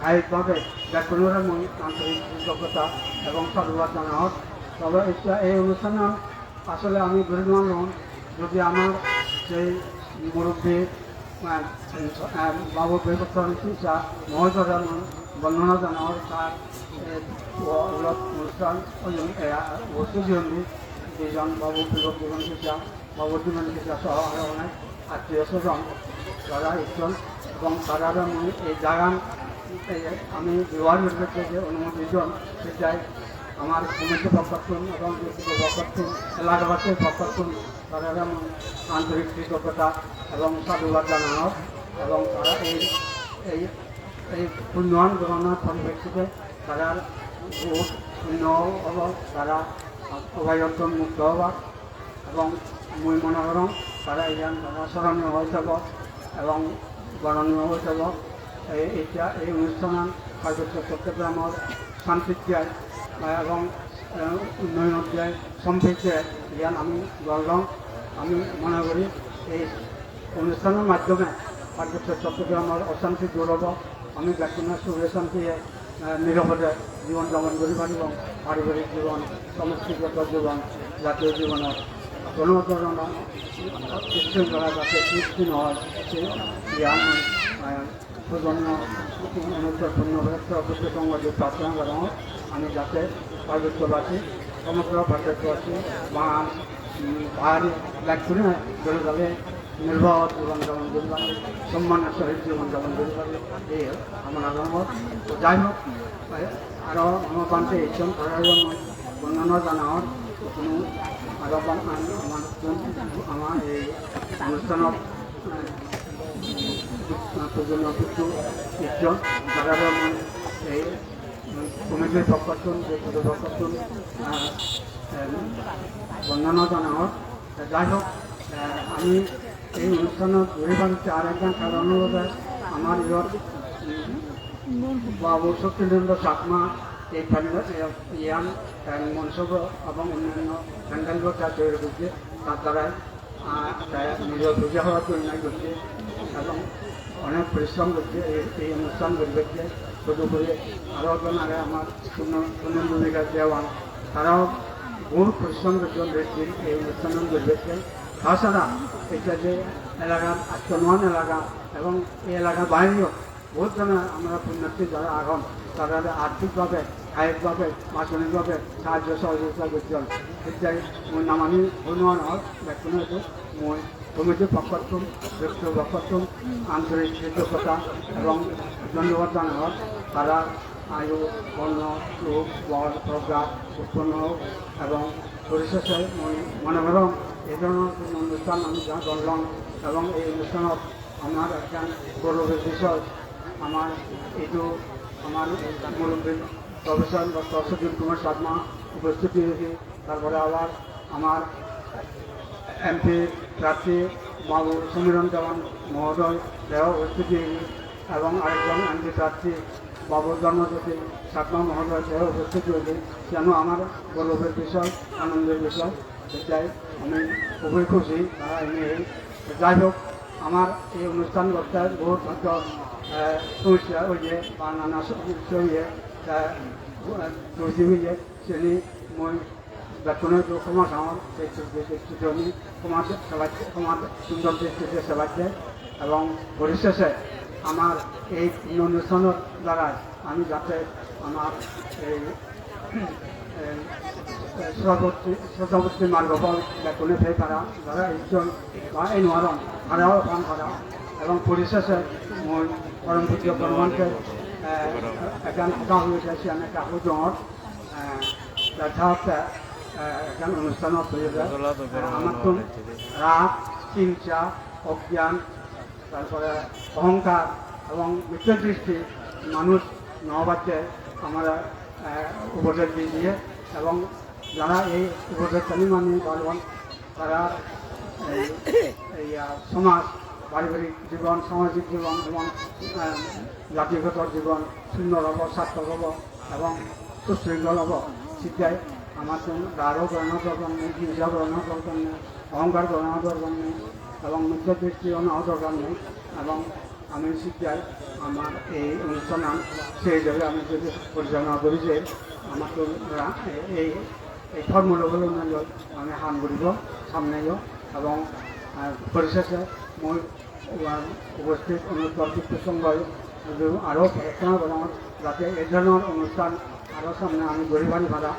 kayik bhabe, bekkunore mui antorik kritoggota ebong sadhubad janangor. Tobe ecche ei onusthanan asole ami guri nw parong, jodi amar sei murubbi, eh, eh, Babu Bibhor Singh Sisha mohodoyore mui bondona janangor, tar, eh, o-, olot onusthan oyon, eh, ubosthit oyon dijon Babu Bibhor Singh Sisha, Babu Bibhor Singh Sisha soho aro onek attiyo sojon tara ejjon ebong tarare mui ei jagan, ei ami bebohar guribatte je onumoti don, sejjai amar committee-r pokkottun ebong bhikkhuno pokkottun, elakabasir pokkottun tarare mui antorik kritoggota ebong sadhubad janangor. Ebong tara ei, ei, ei punnoan grohonar poripekkhitte tarar bohut punno obo, tara obayottun mukto obak. Ebong mui mone gorong tara iyan tara soroniyo oi thebo ebong boroniyo oi thebo. Ei, ecche ei onusthanan Parbotto Chottogramor santir jai, eh, ebong, eh, unnoyonor jai, sompriddhir jai, iyan ami gorlong. Ami mone guri ei onusthanor maddhyome Parbotto Chottogramor osanti dur obo. Ami bekkunore sukhe santiye, eh, nirapode jibon japon guri paribong, paribarik jibon, somostigoto jibon, jatiyo jibonot hono dhoronor bisringkhola jate sristi no oi, se iyan, eh, pujonyo Onuttor Punnokhetro Bhikkhu Songho je prarthona gorong, ami jate Parbotto basi, somogro Parbotto basi, ma, um, bahari, bekkune dole dale nirbhad jibon japon guribar, sommanor sohit jibon japon guribar, ei kamona gorong. To jai hok, aro ama bhante ejjon, tarare mui bondona janangor, hono aro ban-, am-, amar jon, ama ei onusthanot, eh, pujonyo bhikkhu ejjon, tarare mui ei committee-r pokkottun, bhikkhuno pokkottun, ah, em, bondona janangor. Jai hok, eh, ami ei onusthanot guri paricchi ar ekkan karon olode amar iyot, um, Babu Shaktinandra Chakma ei pandal, eh, iyan, eh, moncho bo ebong onnanno pandal bo ja toiri gojje. তার দ্বারাই, আহ, তাই নিজের বুঝে হওয়ার জন্য করছে এবং অনেক পরিশ্রম করছে এই, এই অনুষ্ঠান পরিবেশকে। তদুপরি আরও একজন আগে আমার সুনন-, সুনন্দনী দেওয়ান, তারাও বহু পরিশ্রম করছেন এই, এই অনুষ্ঠান পরিবেশকে। তাছাড়া এটা যে এলাকার আত্মনয়ন এলাকা এবং এই এলাকার বাইরেও বহুত জন আমরা পুণ্যার্থী যারা আহন, তারা আর্থিকভাবে, কায়িকভাবে, বাচনিকভাবে সাহায্য সহযোগিতা করছেন। এটাই ওই নামানি হনুমান হওয়ার ব্যাখ্যা হয়েছে। মই কমিটির পক্ষত্তম, ব্যক্তির পক্ষত্তম আন্তরিক কৃতজ্ঞতা এবং ধন্যবাদ জানাবার। তারা আয়ু, বর্ণ, রূপ, বল, প্রজ্ঞা উৎপন্ন হোক এবং পরিশেষে মই মনে করলাম এই ধরনের কোনো অনুষ্ঠান আমি যা করলাম এবং এই অনুষ্ঠান আমার একজন গৌরবের বিষয়। আমার এইটো আমার মুরব্বী প্রফেসর ডক্টর সুধীর কুমার শর্মা উপস্থিত হয়েছে। তারপরে আবার আমার এমপি প্রার্থী বাবু সমীরণ দেওয়ান মহোদয়, সেও উপস্থিত হয়েছে এবং আরেকজন এমপি প্রার্থী বাবু ধর্মজ্যোতি শর্মা মহোদয়, সেও উপস্থিত হয়েছে। যেন আমার গৌরবের বিষয়, আনন্দের বিষয়। এটাই আমি খুবই খুশি তারা এনে। যাই হোক, আমার এই অনুষ্ঠান করতে বহুত হয়তো, আহ, সমস্যা হয়ে বা নানা সমস্যা হয়ে, আহ, ত্রুটি হয়ে, সেটি মই বেতনের যে ক্ষমা চাওয়ার, সেই ত্রুটি, সেই ত্রুটি আমি ক্ষমা চাওয়ার, ক্ষমা সুন্দর দৃষ্টিতে চাওয়ার এবং পরিশেষে আমার এই অনুষ্ঠানের দ্বারা আমি যাতে আমার এই, এই, শ্রদ্ধাবর্তী, শ্রদ্ধাবর্তী মার্গফল বেতনে পেয়ে তারা যারা ইচ্ছুক বা এই নোয়ারণ তারাও পান করা এবং পরিশেষে মই পরম পূজ্য গণমানকে, আহ, একজন কথা হয়ে গেছে, আমি কাকু জমর, আহ, যথার্থ, আহ, একজন অনুষ্ঠান হয়ে যায়। আহ, আমার তো রাগ, হিংসা, অজ্ঞান, তারপরে অহংকার এবং মিথ্যা দৃষ্টি মানুষ ন বাচ্চে আমরা, আহ, উপদেশ দিয়ে দিয়ে এবং যারা এই উপদেশকারী মানুষ বারবার তারা এই, এই, আহ, সমাজ, পারিবারিক জীবন, সামাজিক জীবন এবং, আহ, জাতিগত জীবন সুন্দর হব, সার্থক হব এবং সুশৃঙ্খল হব। শিক্ষায় আমার কোনো রাগও করানোর দরকার নেই, হিংসা করানোর দরকার নেই, অহংকার করানোর দরকার নেই এবং মিথ্যা দৃষ্টিও নেওয়ার দরকার নেই। এবং আমি শিক্ষায় আমার এই অনুষ্ঠান সেই হিসাবে আমি যদি পরিচালনা করি যে আমার তো রা-, এই, এই ধর্ম লবণ আমি হান করিব সামনেও এবং, আহ, পরিশেষে মই উপস্থিত অনুপ্রাপ্ত সংঘই আরও প্রার্থনা করলাম যাতে এই ধরনের অনুষ্ঠান আরও সামনে আমি গড়ি বাড়ি পারা,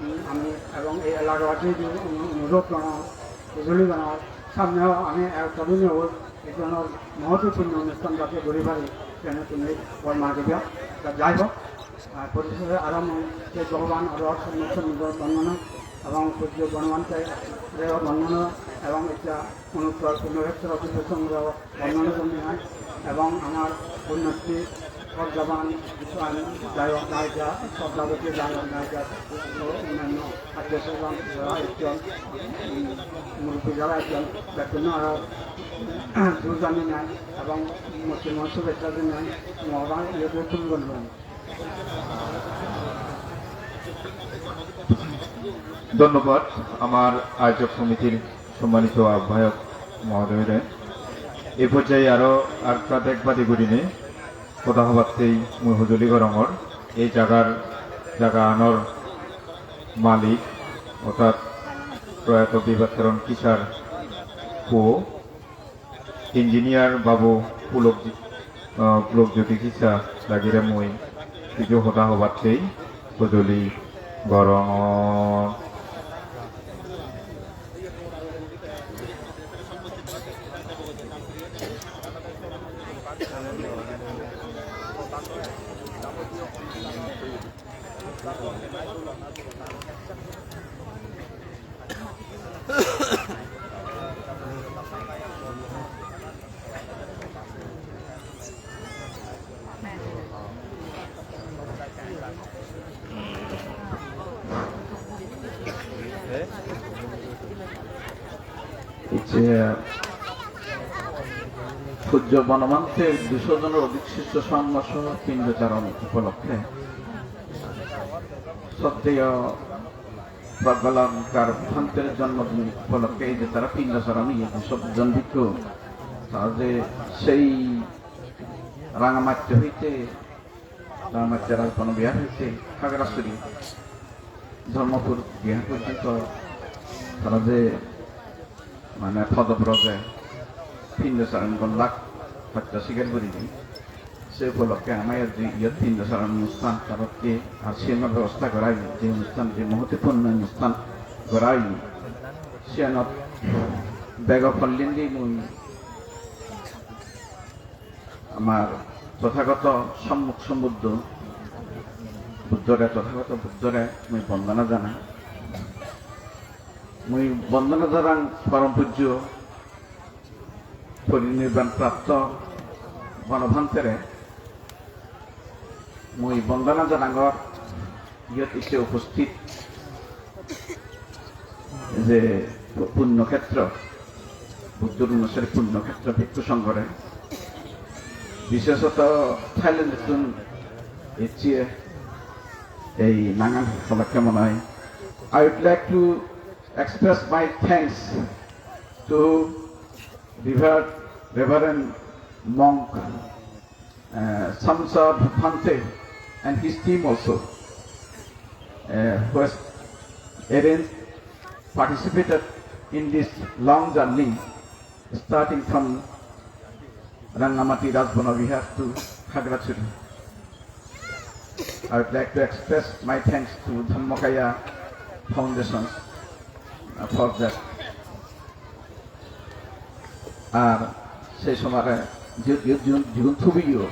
উম, আমি এবং এই এলাকাবাসী অনু-, অনুরোধ করলাম, হুজুরি বানাও, সামনেও আমি একটা দিনে ওই এই ধরনের মহত্বপূর্ণ অনুষ্ঠান যাতে গড়ি বাড়ি, যেন তুমি বর্ণনা দিবা। তা যাই হোক, আহ, পরিশেষে আরো মই সেই ভগবান আরো সম্মুখ বন্দনা এবং পূজ্য গণমানকে বন্দনা এবং এটা অনুপ্রাপ্ত পুণ্যক্ষেত্র অতিথি সংঘ বন্দনা জানাই এবং আমার উন্নতি শ্রদ্ধাবান, আহ, গায়ক গায়িকা, শ্রদ্ধাবতী গায়ক গায়িকা ও অন্যান্য আত্মীয় স্বজন যারা আয়োজন, উম, মুরব্বী যারা আয়োজন, বেতন আরো, আহ, দূর জানি নাই এবং মুসলিম শুভেচ্ছা জানাই, মহড়া ইয়ে করে তুলবেন। ধন্যবাদ আমার আয়োজক সমিতির সম্মানিত আহ্বায়ক মহোদয়রে। এ পর্যায়ে আরো আরেকটা দেখবাদি করিনে কথা হবাতেই মই হুজুলি গরঙর এই জাগার, জাগা আনর মালিক অর্থাৎ প্রয়াত বিভাস চরণ কিসার পুয়ো ইঞ্জিনিয়ার বাবু পুলক, আহ, পুলক জ্যোতি কিসা লাগেরে মই কিছু কথা হবাতেই হুজুলি গরঙর। যে পূজ্য বনমান্তে দুশো জনের অধিক শিষ্য সমাজ সহ পিণ্ডচারণ উপলক্ষে শ্রদ্ধেয় Praggalongkar Bhanter jonmodin upolokke ei je tara pindocharon iye je sotton bhikkhu, tara je sei Rangamatto hoite, Rangamatto Rajbana Vihar hoite Khagrasuri Dharmapur Vihar porjonto tara je mane podobroj pindocharon gollak, hotta sigar gurinei. Se upolokke ama iyot je iyot pindocharon onusthan taratte ar siyenor bebosta gora oye, je onusthan, je mohotipurno onusthan gora oye, siyenot bego pollendi mui amar Tothagoto Sommok Sombuddho Buddhore, Tothagoto Buddhore mui bondona janai. Mui bondona janang porom pujjo porinirban prapto Bonobhantere. Mui bondona janangor iyot ecche uposthit je pu-, punnokhetro, Buddhor onusari punnokhetro bhikkhu songhore, biseshoto Thailandettun ecche ei nangan holakke mone oi. I would like to express my thanks to Reverend, Reverend Monk uh, Samsa Bhante and his team also, uh, who has arranged, participated in this long journey, starting from Rangamati Rajbana Vihar to Khagrachari. I would like to express my thanks to Dhammakaya Foundation, uh, for that. Ar sei somare ji-, ji-, ji-, jigun tumiyo,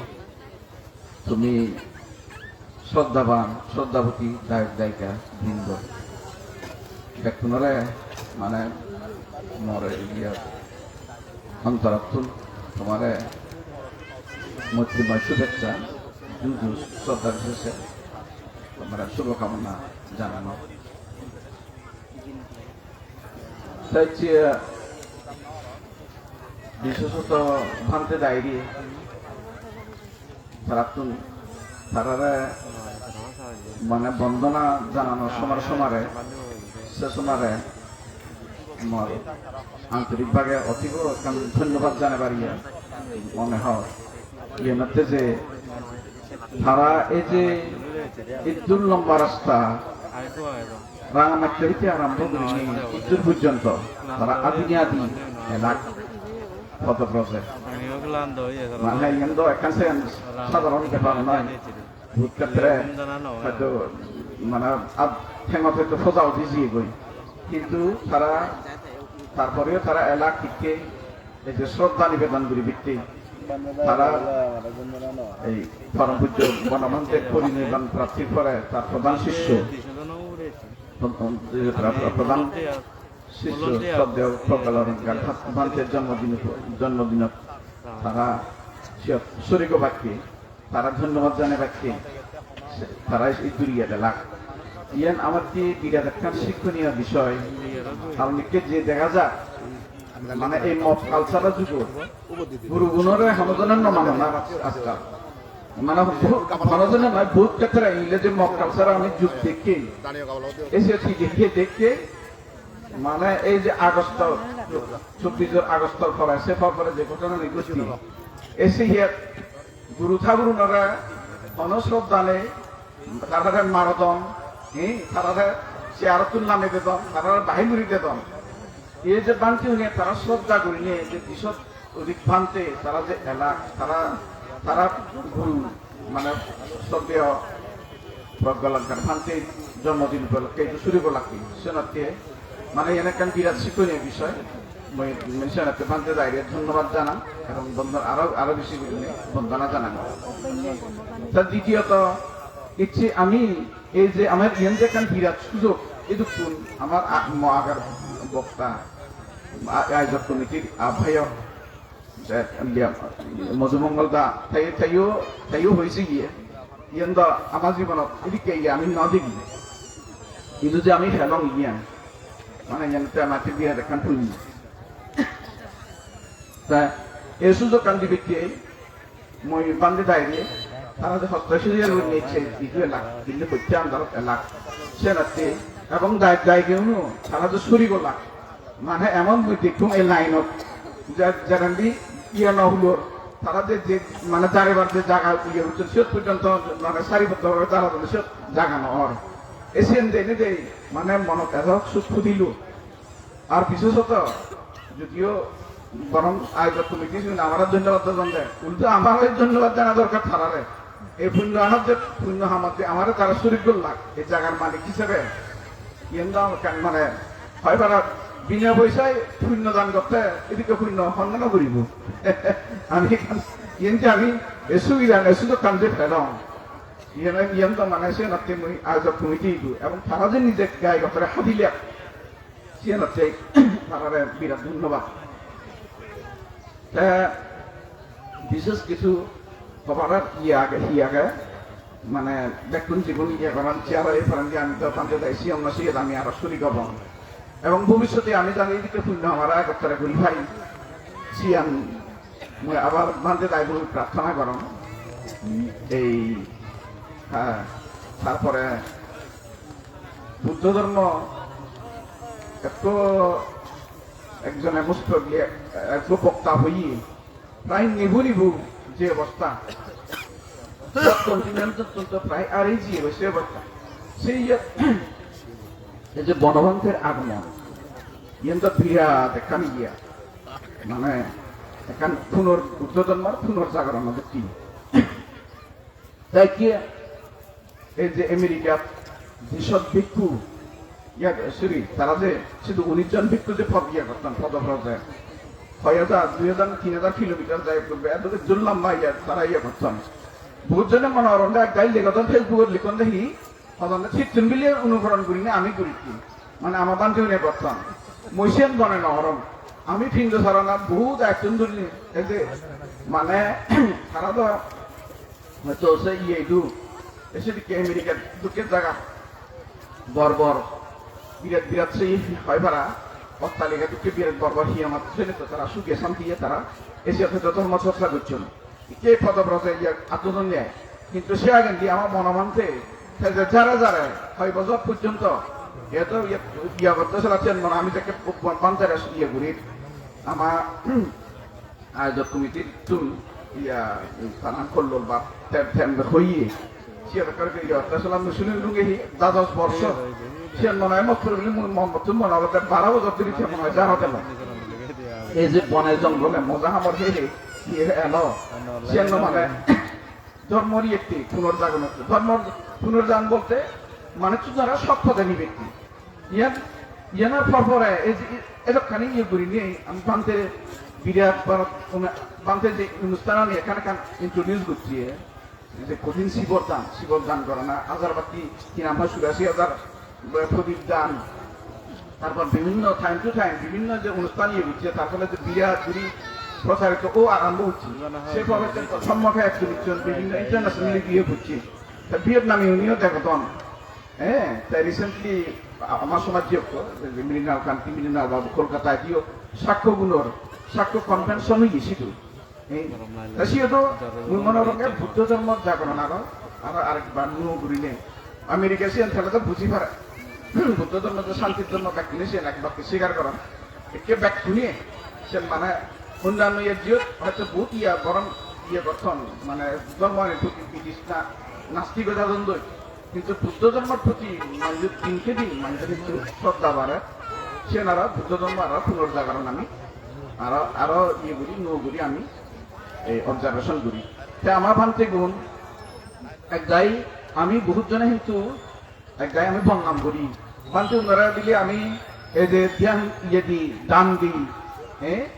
tumi shraddhaban, shraddhaboti dayok dayika brindo, bekkunore mane mor iye ontorottun tomare moitrimoy shubhechcha, ju ju shraddha bisheshe tomare shubhokamona jananor. Te ecche biseshoto Bhante Dairi tarattun, tarare mane bondona jananor somare somare, se somare mor antorik bhage otibo ekkan dhonnobad janei pariye mone hor. Iyen hotte je tara ei je iddur lomba rasta, Rangamatto hoite arombo gurinei iddur porjonto tara adinei adi elak podobroj. Mane iyen do ekkan sen sadharon bepar noi. Bohut khetre hoyto mane ad thengot hoyto poja udi jiyegoi. Hintu tara, tar poreo tara elak hikke ei je shraddha nibedon guribatte tara ei porom pujjo Bonobhanter porinirban praptir pore tar prodhan sisyo, prodhan sisyo shraddheyo Praggalongkar Bhanter jonmodin, jonmodinot tara siyot sorig obatte, tara dhonnobad janebatte, tara ei duriye delak. Iyen amatte birat ekkan sikkoniyo bisoy. Karon ikke je dega jar, mane ei mob culture-o jugot gurugunore hono jone no manon ar ajkal. Mane bohut, hono jone noi, bohut khetre ei je mob culture-o ami jug dekki, ei je hi dekki, dekki, mane ei je Agosto, chobbish Agosto pore, se por pore je ghotona ghotti, ei se iye guru thakurunore hono shraddha nei, tarare marodon, hi, tarare chair-ottun lami dedon, tarare bahi muri dedon. Ei je bhante hune tara shraddha gurinei je disot odik bhante tara je elak, tara, tara guru, mane shraddheyo Praggalongkar Bhante jonmodin upolokke idu suri golakke, senotte mane iyen ekkan birat sikkoniyo bisoy. Mui, mui senotte Bhante Daire dhonnobad janang ebong bondon-, aro, aro besi gurinei bondona janang. Ta ditiyoto, ecche ami ei je amar iyen je ekkan birat sujog, idukkun amar a-, mo agar bokta, a-, ayojok committee-r abhayok, je, iye, Madhumongol da, tei, teyo, teyo hoise iye. Iyen do ama jibonot edikke iye ami no degi. Idu je ami pelong iyen. Mane iyen te ama dibi ekkan punyo. Te ei sujog ekkan dibatte mui Bhante Daire, tara je hosto siriye gurinei ecche, idu elak, indi boitte andarot elak. Senotte Ebong dayok dayikeuno tara je suri gollak, mane emon mui dekkong ei line-ot, je-, jerendi iye no hulor, tara je, je mane jaribar je jaga iye hocchon, siyot porjonto mane sari pottor bhabe daradonde, siyot jaga no or. Ei siyen deinei dei mane monot eto suk pudilo. Ar biseshoto jodio borong ayojok committee sigun amare dhonnobad no jan de, ulto amare dhonnobad jana dorkar tarare. Ei punno anot je, punno hamot je amare tara sorik gollak, ei jagar malik hisebe, iyen do ekkan mane hoi para bina poisai punno dan gotte, edikke punno honno no guribo. Ami ekkan iyen je ami ei subidan, ei sujokkan je pelong, iyen, iyen do mane senotte mui ayojok committee idu ebong tara je nije gai gottore hadilak, siyenotte tarare birat dhonnobad. Te bishesh kichu hobar iye age, hi age, mane bekkun jigun iye goron, chair-o ei porendi ami do bhante dai siyong na, siyot ami aro surik obong. Ebong bobissote ami jani edikke punno amara egottore guri pai, siyan mui abar bhante dai boi prarthona gorong. Ei, ha, tarpore Buddho dhormo ekko ekjone musto diye, ekko bokta hoye, prai nibu nibu je obosta, sub continent-ottun to prai arei jiye goi se obosta. Se iyot ei je Bonobhanter agomon, iyen to birat ekkan iye, mane ekkan punor, Buddho dhormor punor jagorono dokke. Te ki ei je Americat je sot bhikkhu, iya, sorry, tara je sidu unis jon bhikkhu je pod iye gotton, podobrot je hoi hajar, dui hajar, tin hajar kilometer jai puribo, eto jur lamba iye tara iye gotton. Bohut jone mone goronde ek dagi legodon Facebook-ot, likkonde hi, hodonde sittun bile onukoron gurinei ami gurittum. Mane ama bhantegune gotton. Mui siyen mone no gorong. Ami pindo saranat bohut ayottun dhuri, ei je mane tara do hoito se iye idu, ei sedokke America dokke jaga bor bor, birat birat se hoi para, ottalika dokke birat bor bor hiyongot sene to tara suge santiye tara ei je hoito dhormo chorcha gocchon. Ikke podobrot je iye adodon ne, hintu se agendi ama Bonobhante, te je jare jare hoi bojor porjonto, iye to iye, iye gotte sela chen mone ami jekke bhantere iye guri, ama ayojok committee-tun iya, tanan Kollol bab tem, tem hoye. Siyan ekkore iya, te solam mui suni lunge hi dados borso. Siyan mone hoy mot puri bili mui mon mottun mone olode baro bojor dhuri te mone hoy jar hotel. Ei je bone jongole moja hamor he he, he he elo. Siyan no mane dhormor iyette punorjagon otte. Dhormor punorjagon bolte manuj jara sot pode nibetti. Iyan, iyanor por pore ei je, edokkani iye gurinei ami bhante birat bor, bhante je onusthanani ekkan ekkan introduce gocche, ei je kothin sibor dan, sibor dan gorana, ajar batti tinamma surasi ajar, prodip dan, tarpor bibhinno time to time bibhinno je onusthan iye gocche, tar phole je birat guri procharito o arambo gocche. Se pore je sommokhe ek bibhinno international iye gocche. Ta Vietnam uniyo degodon. Heh, te recently a-, ama somajje ekko, Mrinal Kanti, Mrinal Babu Kolkata diyo sakko gunor, sakko convention oye sidu. Heh, te siyo to mui mone gorong Buddho dhormo jagoron aro, aro arekbar nuo gurine. America siyan thele to buji pare. Buddho dhormo to santir dhormo, bekkune siyan ek bakke sigar goron. Ekke bekkune siyan mane onnanno ejjiyot hoyto bohut iya boron iye gotton, mane dhormo ani proti bitishna nastik oi jadon doi. Hintu Buddho dhormor proti manjor dinke din manjor hintu shraddha bare. Siyen aro Buddho dhormo aro punorjagaron ami aro, aro iye guri, nuo guri ami ei observation guri. Te ama bhantegun ek dagi ami bohut jone hintu ek dagi ami bonnam guri. Bhante unore bile ami ei je dhyan iye di, dan di, eh?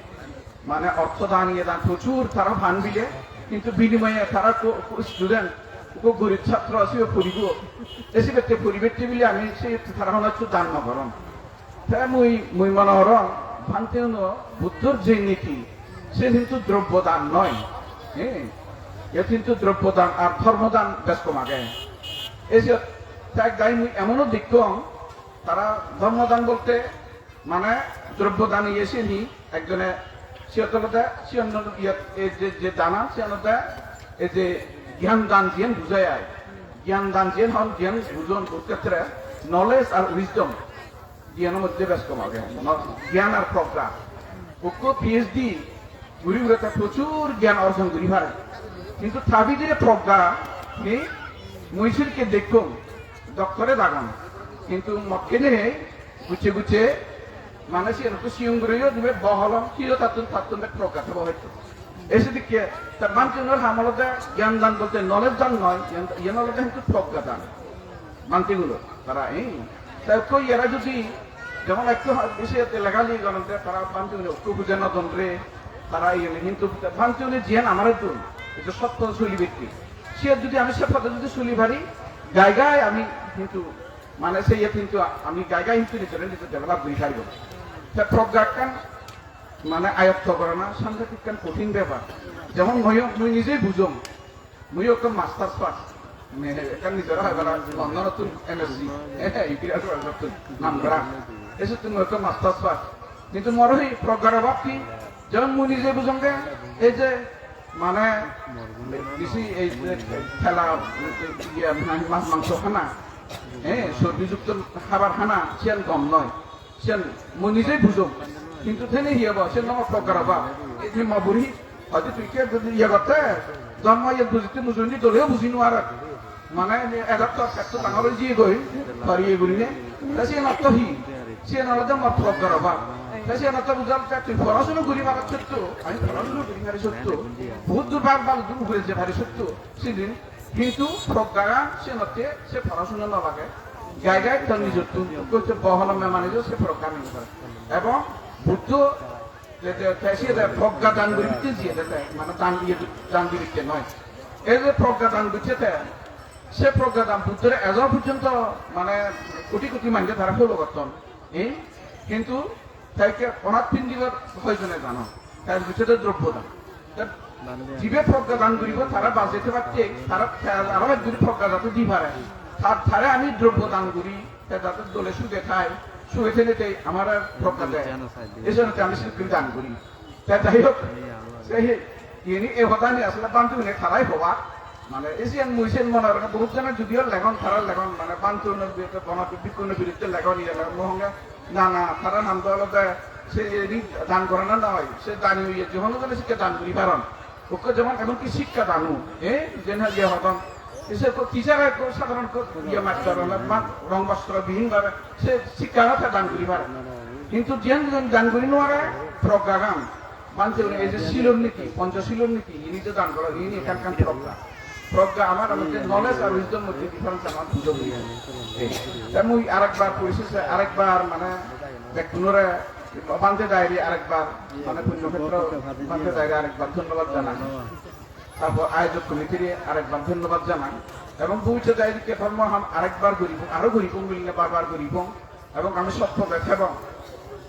Mane ortho dan, iye dan, prochur tara pan bile, hintu binimoye tara ekko, ekko student, ekko gorib chhatro, sibe poribo. Te sibette poribatte bile ami se tara hono hissu dan no goron. Te mui, mui mone gorong, bhante uno Buddhor je niti, se hintu drobbo dan noi. Eh? Iyot hintu drobbo dan ar dhormo dan bej kom age. Ei siyot te ek dagi mui emono dekkong, tara dhormo dan bolte mane drobbo dan iye siyeni ekjone siyot olode siyan iyot ei je, je dana siyan olode ei je gyan dan jiyen bujai ai. Gyan dan jiyen hon, gyan bujon, kurukshetre Knowledge ar wisdom, gyanor moddhe bej kom age, no-, gyan ar progga. Ukko P H D guri guri te prochur gyan orjon guri pare. Hintu ta bidire progga nei, mui sirke dekkong, doctorate agon. Hintu mokke nei, gucche gucche, mane siyen ekku siyong guri yo dibe boholo, hiyo tattun, tattun bek progga thebo hoyto. Ei sedikke, ta bhante unor ham olode gyan dan bolte knowledge dan noi, iyan, iyan olode hintu progga dan. Bhante gulo, tara, eh? Ta ekku iyara judi, jemon ekku ha-, bisi ete lega legi goronde, tara bhante une ekku buje no don re, tara iyene hintu bhante une jiyan amare don, ekku sotto suli bekti. Siyan judi ami se pode judi suli pari, gai gai ami hintu, mane se iye hintu a-, ami gai gai hintu nijore nije develop guri paribo. Ta progga ekkan mane ayotto gorana sangatik ekkan kothin bepar. Jemon mui, mui nijei bujong, mui ekko masters pass, me ekkan nijore hoi para London-ottun M S C, eh, Imperial College-ottun, nam kora. Esottun mui ekko masters pass. Hintu mor hi proggar obab hi? Jemon mui nijei bujonge, ei je mane bisi ei je thela, iye, mas mangso hana, eh, sorbijukto habar hana, siyan gom noi. Siyan mui nijei bujong. Hintu thene hi obo? Siyan no proggar obo. Ei je mo buri, hoyto tui ke jodi iye gotte, dhormo iye bujitte mujungedi doleyo buji nuarer. Mane ni egot tor petto dangor oi jiye goi, tor iye gurine. Ta siyan ortho hi? Siyan olode mo proggar obo. Ta siyan ortho bujal te tui porasuna guri paros sotto, ami porasuna guri pari sotto. Bohut dur bal bal dur ugure je pari sotto. Sidin Hintu proggagan senotte se porasuna no lage. Gai gai to nijottun, ekku hocche boholo memanijo se progga nini pare. Ebong Buddho je, je, te siye te progga dan guribatte jiye te, te, mane dan diye, dan dibatte noi. Ei je progga dan gocche te, se progga dan Buddhore ejo porjonto mane koti koti manje tara follow gotton. Eh? Hintu te ikke onath pindibar hoijone jano? Te bicchede drobbo dan. Te jibe progga dan guribo, tara baje thebatte, tara te aro ek guri progga jate di pare. Tar, tare ami drobbo dan guri, te jate dole suge thai, suge thene te amare progga de. Ei jonne te ami sidu dan guri. Te jai hok, se hi, ini e hodani asole bhante une tarai hoba. Mane, ei siyan mui siyan mone gorong, bohut jone judiyo legon, tara legon, mane, bhante unor biruddhe, bono bhikkhu unor biruddhe legon, iye legon, mui honge, na, na, tara nam do olode, se ini dan gorana noi, se dani oye, je hono jone sikke dan guri paron. Okke jemon, emon ki sikka danu, eh, jen ha iye hodon. Ei se ko teacher ekko sadharon ko iye master ole, ma, rong bostro bihin bhabe, se sikka no te dan guri pare. Hintu jiyan jiyan dan guri no pare, progga gan. Bhante une ei je silor niti, poncho silor niti, ini je dan goro, ini ekkan ekkan progga. Progga amar, amar je knowledge ar wisdom moddhe difference amar bujo guri. Ei, te mui arekbar poriseche, arekbar mane bekkunore bhante daire arekbar, mane punno khetro bhante daire arekbar dhonnobad janai. Tarpor ayojok committee-re arekbar dhonnobad janai. Ebong bhobissote edikke dhormo ham arekbar guribong, aro guribong, milinei bar bar guribong. Ebong ami sot pothe thebong.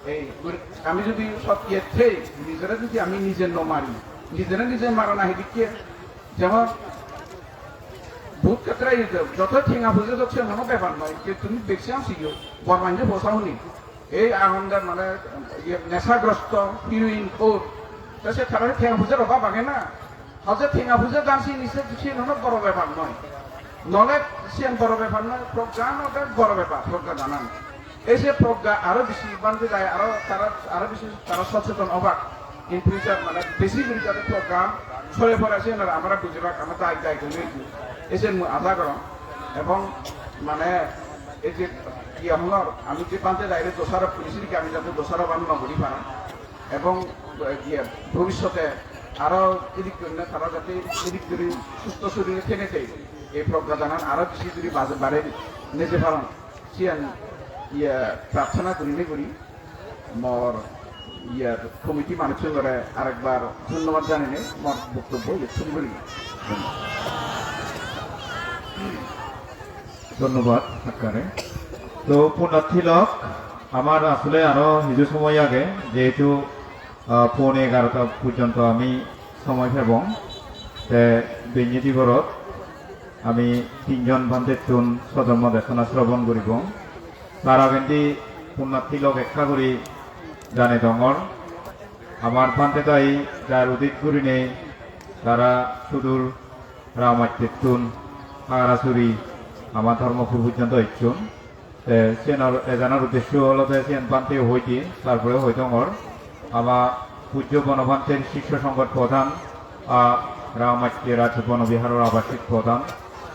Ei guri-, ami jodi sot iye thei, nijore jodi ami nije no mari, nijore nije mara nahi dikke, jemon bohut khetre iye joto tenga puja dok se hono bepar noi, je tumi beksan siyo, bor manje posa huni. Ei agonde mane iye nesagrosto, heroin khor, te se tara tenga pujar obab age na? Hoje tenga puja dan sini se, siyen hono boro bepar noi. Nole siyen boro bepar noi, progga olode boro bepar, progga danan. Ei se progga aro besi bhante dai, aro tara, aro besi tara socheton obak. In future mane besi guri jate progga sore pore siyen amara bujibak, amar dai dai guri. Ei se mui aja gorong. Ebong mane ei je iye honor, ami je bhante daire dosarop guri, sirke ami jate dosarop an no guri para. Ebong, eh, iye, bhobissote aro edik gurinei tara jate edik guri susto sorire thene thei ei progga danan aro besi guri baje-, bare neje paron, siyan iye prarthona gurinei guri mor iye committee manuchunore arekbar dhonnobad janeinei mor boktobbo iye thum guri. ধন্যবাদ, সাক্ষারে। তো, পুণ্যার্থী লোক, আমার আসলে আরো কিছু সময় আগে, যেহেতু, আহ, পৌনে এগারোটা পর্যন্ত আমি সময় পাবো, তে বেঞ্জিতি ঘরত আমি তিনজন ভান্তের তুন স্বধর্ম দেশনা শ্রবণ করিব। তার আগেদি পুণ্যার্থী লোক একটা করে জানে ডঙর। আমার ভান্তে তাই যার উদিত করি নেই, তারা সুদূর রামায়ণ তেত্তুন, আগারাসুরি, আমার ধর্মপুর পর্যন্ত ইচ্ছুন। Te siyenor ejanar uddesho olode siyen bhante hoi di, tar pore hoi dongor. Ama pujjo Bono Bhanter Sisyo Songhor prodhan, a, Ramatte Raj Bono Biharor abasik prodhan,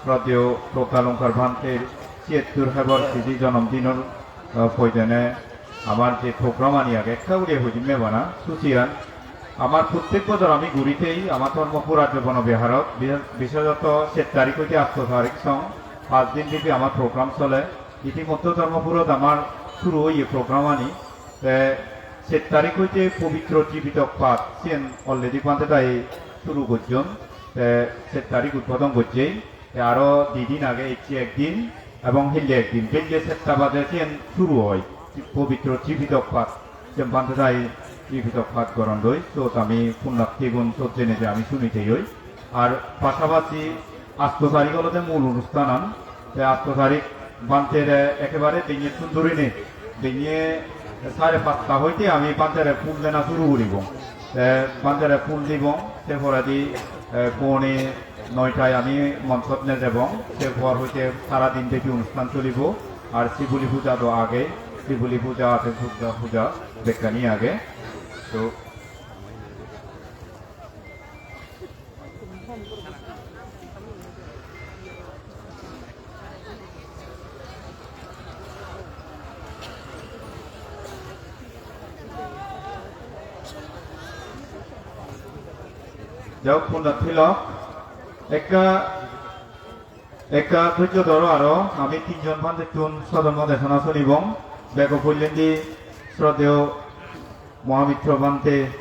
sroddheyo Proggalongkar Bhanter siyettur hebor siji jonomdinor, a, poidene amar je program ani age, ekka guri hoi dimme bana, susiyan. Amar prottek bojor ami guri thei, amar Dharmapur Raj Bono Biharot, bi-, biseshoto set tarik hoite asto tarik song, pach din byapi amar program sole. Itimodhye Dharmapurot amar suru oye program ani. Te set tarik hoite pobitro Tripitok pat, siyen already bhante dai suru gojjon. Te set tarik udbodon gojjei. Te aro di din age, ecche ek din ebong hille ek din. Belle setta baje siyen suru oi. Pobitro Tripitok pat, siyen bhante dai Tripitok pat gorondoi. Sot ami punnatthigun sot jeinei je ami suni thei oi. Ar pasapasi asto tarik olode mul onusthanan. Te asto tarik bhantere ekebare benne sundurine, benne sare pasta hoite ami bhantere phul dena suru guribong. Te bhantere phul dibong, se poredi, eh, pone noitai ami monchot nejebong. Se por hoite sara din byapi onusthan cholibo. Ar Sibuli puja do age, Sibuli puja age, Durga puja bekkani age. To Jai hok, punnatthigun, ekka, ekka dhojjo dhoro, aro ami tinjon bhantettun sodhormo desona sunibong. Bego poilendi sroddheyo Mohamitro Bhante,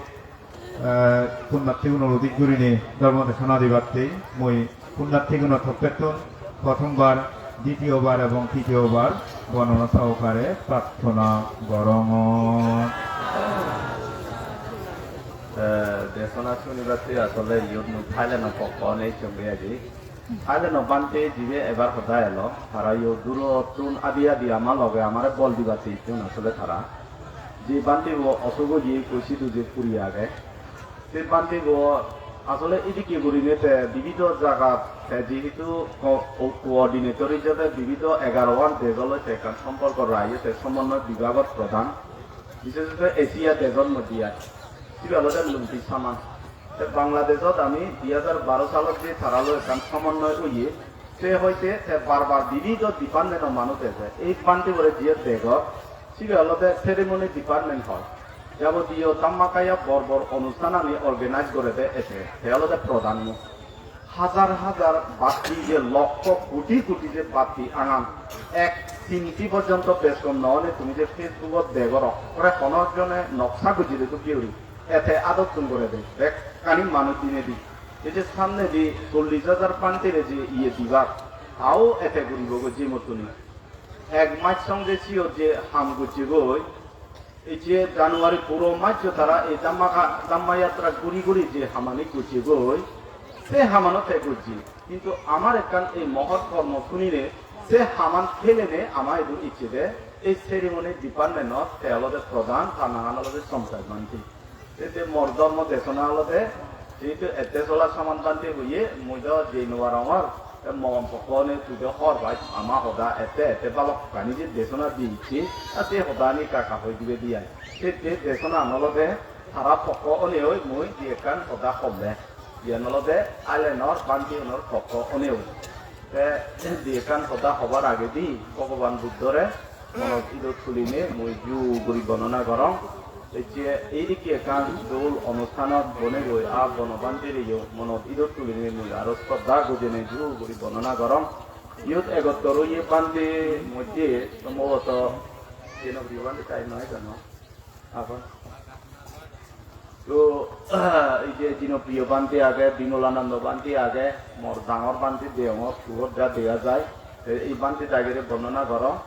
eh, punnatthigunor udis gurinei dhormo desona dibatte mui punnatthigunor pokkettun prothombar, ditiyobar ebong titiyobar bondona sohokare prarthona gorongor. Eh, desona sunibatte asole iyot mui Thailand-o pokko onei chonge aji. Thailand-o bhante jibe ebar hoda elo, tara yo durottun adi adi ama loge amare bol dibatte ittun asole tara. Je bhante bo osuk oye, ekko sidu je puri age. Se bhante bo asole idikke gurine te bibidho jagat te jehetu co-, co-, coordinator ijebe bibidho egaro an dejoloi te ekkan somporko rayo te somonnoy bibhagot prodhan. Biseshoto Asia dejor moddhe ai. Sibe olode lungti saman. Te Bangladeshot ami dui hajar baro salot je tara loi ekkan somonnoy oye, se hoite te bar bar bibidho department-o manuj eje. Ei bhante bore jiye degor, sibe olode ceremony department hoi. Jabotiyo Dhammakaya bor bor onusthanani organize gorede ete, te olode prodhan muk. Hajar hajar batti je lokkho koti koti je batti angan, ek sinti porjonto bej kom no one, tumi je Facebook-ot degor, okkore hono jone noksa gojjede dokke guri, ete adottun gorede, bekkani manuj dinedi. Ei je samnedi chollish hajar bhantere je iye dibar, tao ete guribo goi je mottuni. Ek mas song je siyot je ham gojjegoi, ei je January puro majjo tara ei Dhamma-, Dhamma Yatra guri guri je hamani gojjegoi, se hamano te gojje. Hintu amar ekkan ei mohot kormo sunine se haman pelene ama idu icchede ei ceremony department-ot te olode prodhan, ta nangan olode Santosh Bhante. Ete mor dhormo desona olode, jehetu ette sola soman bhante hoye, mui do jei no parongor, te mo pokko onei tui do hor pai, ama hoda ette ette balokkani je desona di icche, ta se hodani ekka ekka hoi dibe di ai. Ette desona an olode tara pokko onei oi mui di ekkan hoda holle. Iyan olode Thailand-or bhante unor pokko onei oi. Te di ekkan hoda hobar agedi Bhogoban Buddhore monot idot tulinei mui ju guri bondona gorong. Ecche ei dokke ekkan dol onusthanot bonegoi aa Bono Bhantereyo monot idot tulinei mui aro sroddha gojenei ju guri bondona gorong. Iyot egottor oye bhante moddhe sombhoboto Jenopriyo bhante tai noi jano. Agon. To, ei je Jinopriyo bhante age, Bimalananda bhante age, mor dangor bhante degongor, suot ja dega jai. Te ei bhante dagire bondona gorong.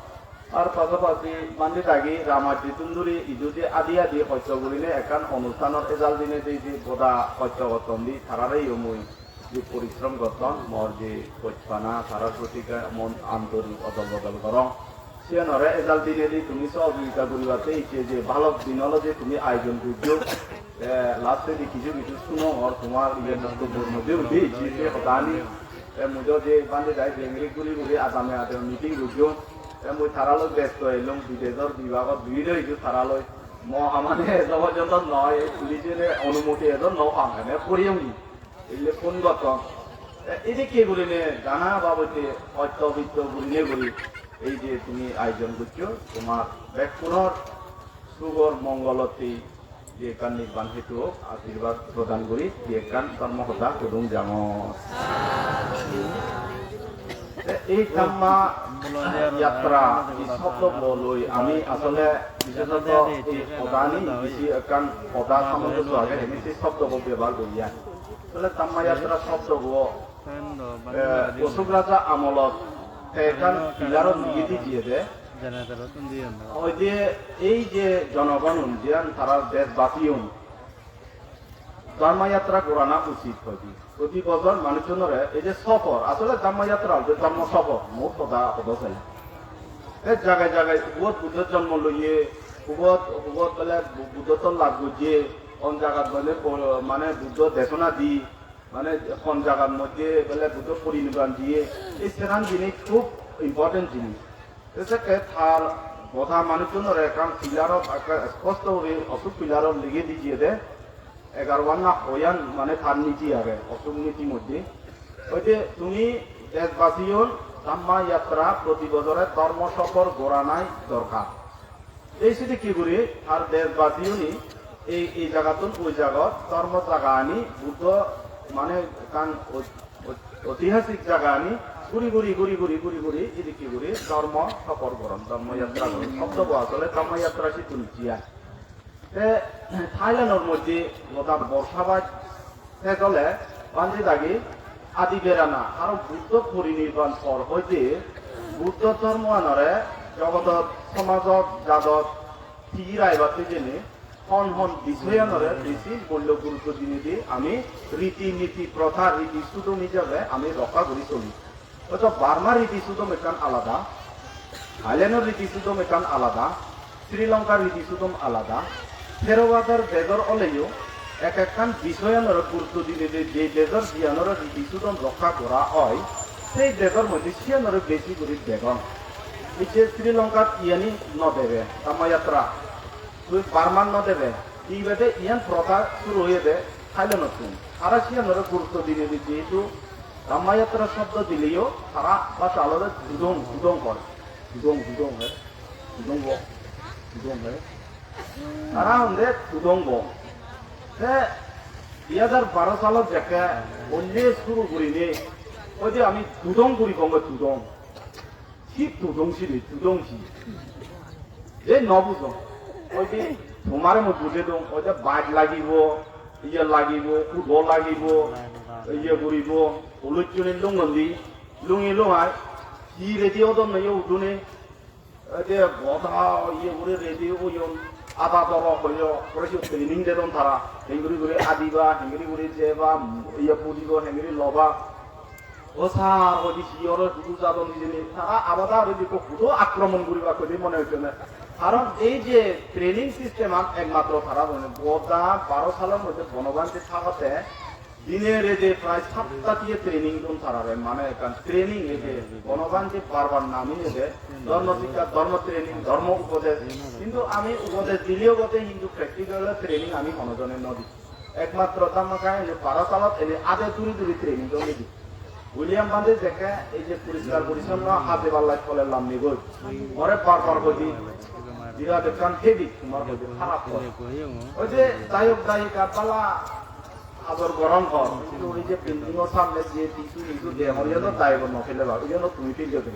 Ar pasapasi bhante dagi Ramattun duri idu je adi adi hosto gurine ekkan onusthanor ejal dinei je je goda hosto gotton di tarareyo mui je porishrom gotton, mor je bojpana, tara proti mon antorik odol bodol gorong. Siyanore ejal dinedi tumi sohojogita guribatte icche je balok din olo je tumi ayojon gojjo, te lastedi kichu kichu sunongor tomar iye boktobbo moddhe udi icche se hodani, te mui do je bhante dagi jengri guri guri adame adame meeting gojjo, Te mui taraloi besto elung, bidejor bibagot bidiyo idu taraloi. Mo hamane ejo porjonto noi, ei police-e onumoti ejo no pang, ene poriyongi. Ille phone gotton. Te edokke gurine jana babote otto bitto gurine guri ei je tumi ayojon goccho, tomar bekkunor sugor mongolotte di ekkan nirban hetu hok ashirbad prodan guri di ekkan dhormo hoda hudung jangor. Te ei Dhamma Yatra ei sobdobo loi ami asole biseshoto ei hodani bisi ekkan hoda samonjosso age, hemi sei sobdobo bebohar gori ai. Asole Dhamma Yatra sobdobo, eh, Ashok Raja amolot te ekkan pillar-ot ligi di jiyede. Generator-ottun diyon na? Oi je, ei je jonogonun, jiyan tara deshbasiun, Dharma Yatra gorana uchit hoide. Proti bojor manuchunore ei je sofor, asole Dharma Yatra olode dhormo sofor, mor hoda hodo sele. Te jagai jagai ubot Buddho jonmo loye, ubot, ubot bole Bu-, Buddhotto lab gojje, on jagat bole po-, mane Buddho desona di, mane hon jagat moddhe bole Buddho porinirban diye, ei seran jinis hub important jinis. Te sekke tar goda manuchunore ekkan pillar-ot, ekka sposto guri Ashok pillar-ot ligi di jiyede, egaroan na hoyan mane tar niti age, Ashok niti moddhe. Hoide tumi deshbasiun Dhamma Yatra proti bojore dhormo sofor goranai dorkar. Ei sidikke guri tar deshbasiune ei, ei jagattun oi jagat dhormo jagani Buddho mane ekkan ot-, ot-, otihasik jagani guri guri, guri guri, guri guri, idikke guri dhormo sofor goron, dhormo yatra goron. Sobdobo asole dhormo yatra sittun ijji ai. Te Thailandor moddhe goda borsa baj te dole bhante dagi adi berana, aro Buddho porinirban por hoide Buddho dhormoanore jogodot, somajot, jadot tigei raibatte jene hon hon bisoyanore besi mullo gurutto dinei di ami riti niti protha riti sudom hisabe ami rokka guri soli. Hoito Burma riti sudom ekkan alada, Thailandor riti sudom ekkan alada, Sri Lankar riti sudom alada. Thero hajar dejor oleyo ek ekkan bisoyanore gurutto dinei de, je dejor jiyanore riti sudom rokka gora oi, sei dejor moddhe siyanore besi guri degon. Ei je Sri Lankat iyani no debe, Dhamma Yatra. Tui Burmat no debe, ibede iyan protha suru oyede Thailandottun. Tara siyanore gurutto dinei di, jehetu Dhamma Yatra shobdo dileyo tara bhasha olode dudong, dudong hoi. Dudong, dudong hoi. Dudong bo, dudong hoi. Tara honde dudong bo. Te dui hajar baro salot jekke olle suru gurinei, oi je ami dudong guri gonge dudong. Hi tudong sini, tudong hi? Je no bujong. Oi je tomare mui bujei dong, oi je baj lagibo, iye lagibo, kudo lagibo, iye guribo, uluchchuni lungondi, lungi lungai, hi ready odon na iye udune, oi je goda iye guri ready oyon, ada doro hoyo, pore siyot training dedon tara, henguri guri adiba, henguri guri jeba, iye pudibo, henguri loba. O sir, hoide hi ore hudu jadon hijeni, tara abada aro ikko hudu akromon guribak hoide mone hoide na. Karon ei je training system an ekmatro tara jone, goda baro salor moddhe Bonobhante thagotte dine rede prai satta tiye training don tarare, mane ekkan training ei je Bonobhante bar bar nami ede, dhormo sikka, dhormo training, dhormo upodesh. Hintu ami upodesh dileyo bote, hintu practical training ami hono jone no di. Ekmatro Dhammakaya ene baro salot ene ade duri duri training doni di. William Bhante jekke ei je poriskar porisonno hajebar lai tole lammi goi. More bar bar hoidi, birat ekkan habit tomar hoide harap hor. Oi je dayok dayika bala ador goron hor, hintu oi je building-o samne je tisu tisu degor, iyono dayok no pele ba, iyono tumi pele de.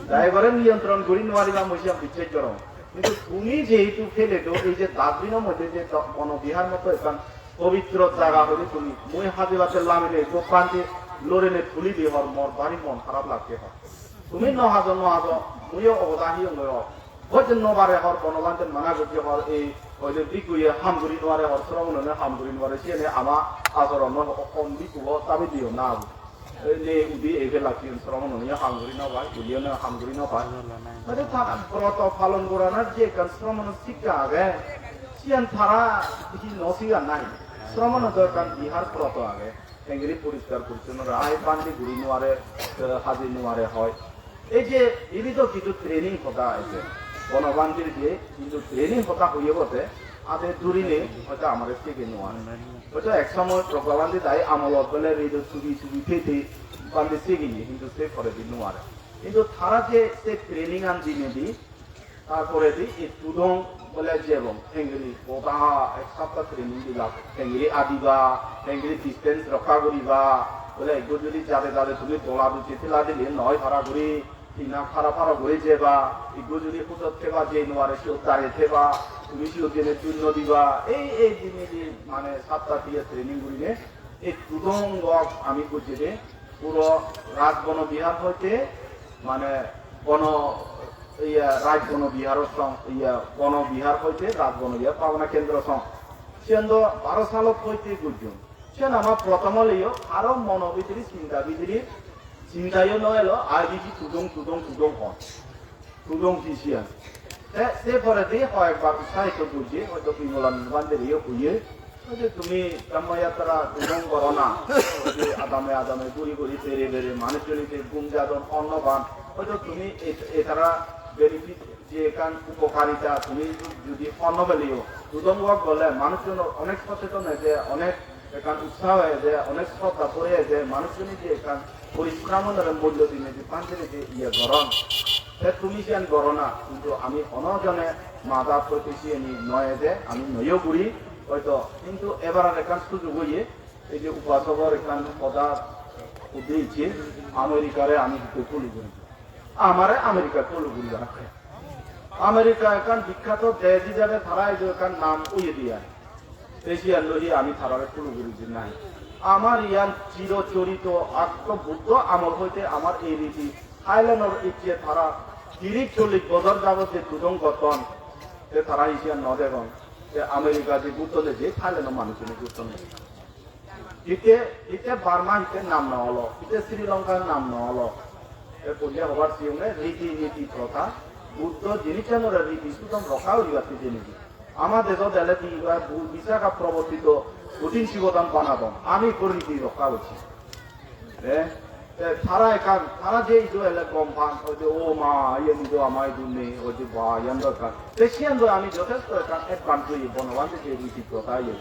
Dayokore niyontron guri nuariba mui siyan bicches gorong. Hintu tumi jehetu pele do, ei je dustbin-o moddhe je do-, Bono Bihar moto ekkan pobitro jaga hoide tumi, mui hajibatte lamine ekko bhante lorine tuli di hor, mor bari mon harap lagge hor. Tumi no hajo, no hajo, muiyo ogoda hiyong goi hor. Hoide no pare hor, Bono Bhante mana gojje hor, ei hoide bhikkhuye ham guri no pare hor, sromonone ham guri no pare, siyene ama achoron noi, hon bhikkhubo tabi diyo na. Ei je udi ei pela siyen sromonone ham guri no pai, udiyo no ham guri no pai. Hoide tara broto palon goranar je ekkan sromonor sikka age, siyan tara hi no sigan nai. Sromonor do ekkan bihar broto age. Hengiri poriskar porichonno rai, bhante guri no pare, eh, haji no pare hoi. Ei je ibidot kichu training hoda age, Bonobhantir je kichu training hoda hoye bote, ade durine hoyto amare sige no ar. Hoyto ek somoy Progga Bhante dai amolot bole redo sugi sugi thei thei Bhante sigini, hintu se poredi no ar. Hintu tara je se training an dinedi, tar poredi ei Tudong bole jebong, hengiri goda ek sapta training dilak, hengiri adiba, hengiri distance rokka guriba, bole ekko judi jade jade tumi dola duji thela dile noi para guri, tina para para guri jeba, ekko judi hudot theba je no pare siyot dare theba, tumi siyot jene dunno diba, ei ei dinedi mane sapta diye training gurine, ei Tudong walk ami gojjede, puro Raj Bono Bihar hoite, mane Bono, iya, Raj Bono Bihar song, iya, Bono Bihar hoite Raj Bono Bihar Bhabona Kendro song. Siyan do baro salot hoite gojjon. Siyan ama prothom oleyo, aro mono bidire, chinta bidire, chintayo no elo, ai biji Tudong, Tudong, Tudong hon. Tudong hi siyan. Te se poredi hoyekbar utsahito gojje, hoyto Bimolananda Bhantereyo hoye, hoyto tumi Dhammayatra Tudong gorona, hoyto adame adame guri guri bere bere manuchchune je gum jadon hobor no pan, hoyto tumi et-, etara benefit je ekkan upokarita tumi judi hobor no peleyo, Tudong walk gorle manuchchun onek socheton eje, onek ekkan utsaho eje, onek sroddha bore eje, manuchchune je ekkan porishramonore mullo dinei je Bhantere je iye goron. Te tumi siyan gorona, hintu ami hono jone mada proiti siyeni no eje, ami noyo guri, hoyto, hintu ebar ar ekkan sujog oye, ei je upasokor ekkan hoda udde icche, Amerikare ami hintu follow guri. Amare Amerika follow guri rakke. Amerika ekkan bikkhato dej ijebe tara idu ekkan nam oye diya. Te siyan loi ami tarare follow guri di nai. Amar iyan chiro chorito atto Buddho amol hoite amar ei riti Thailandor icche tara tiris chollish bojor jabot je Tudong gotton, te tara siyan no degon. Te Amerika je gotton je Thailandor manuchchune gotton. Hitte, hitte Burma hitte nam no olo, hitte Sri Lanka nam no olo. E poille hobar siyonge riti niti protha, Buddho jinissanore riti sudom rokka guribatte jenei. Ama dejot ele di iba bu-, Visakha probortito kothin sibodan banadon, ami ekko riti rokka gocchi. Eh, te tara ekkan, tara je idu ele gom pan, oi je, "O ma, iyen idu ama idu nei," oi je, "Ba, iyan do ekkan." Te siyan do ami jotesto ekkan advance oye, Bonobhante je riti protha iye.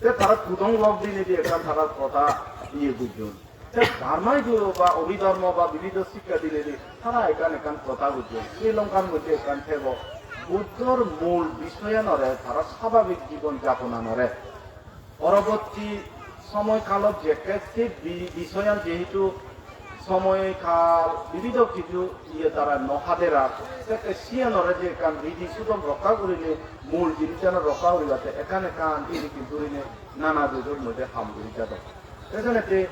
Te tara Tudong walk dinei di ekkan tara protha iye gojjon. Te Burma idu ba Abhidharma ba bibidho sikkha dinei di tara ekkan ekkan protha gojjon. Sri Lankar moddhe ekkan thebo. Buddhor mul bisoyanore tara sababik jibon japonanore. Poroborti somoy kalot jekke se bi-, bisoyan jehetu somoy kal bibidho kichu iye tara no haderar, sekke siyanore je ekkan ridi sudom rokka gurinei, mul jinissan rokka guribatte ekkan ekkan ridi gurinei nana dejor moddhe ham guri jadon. Te senette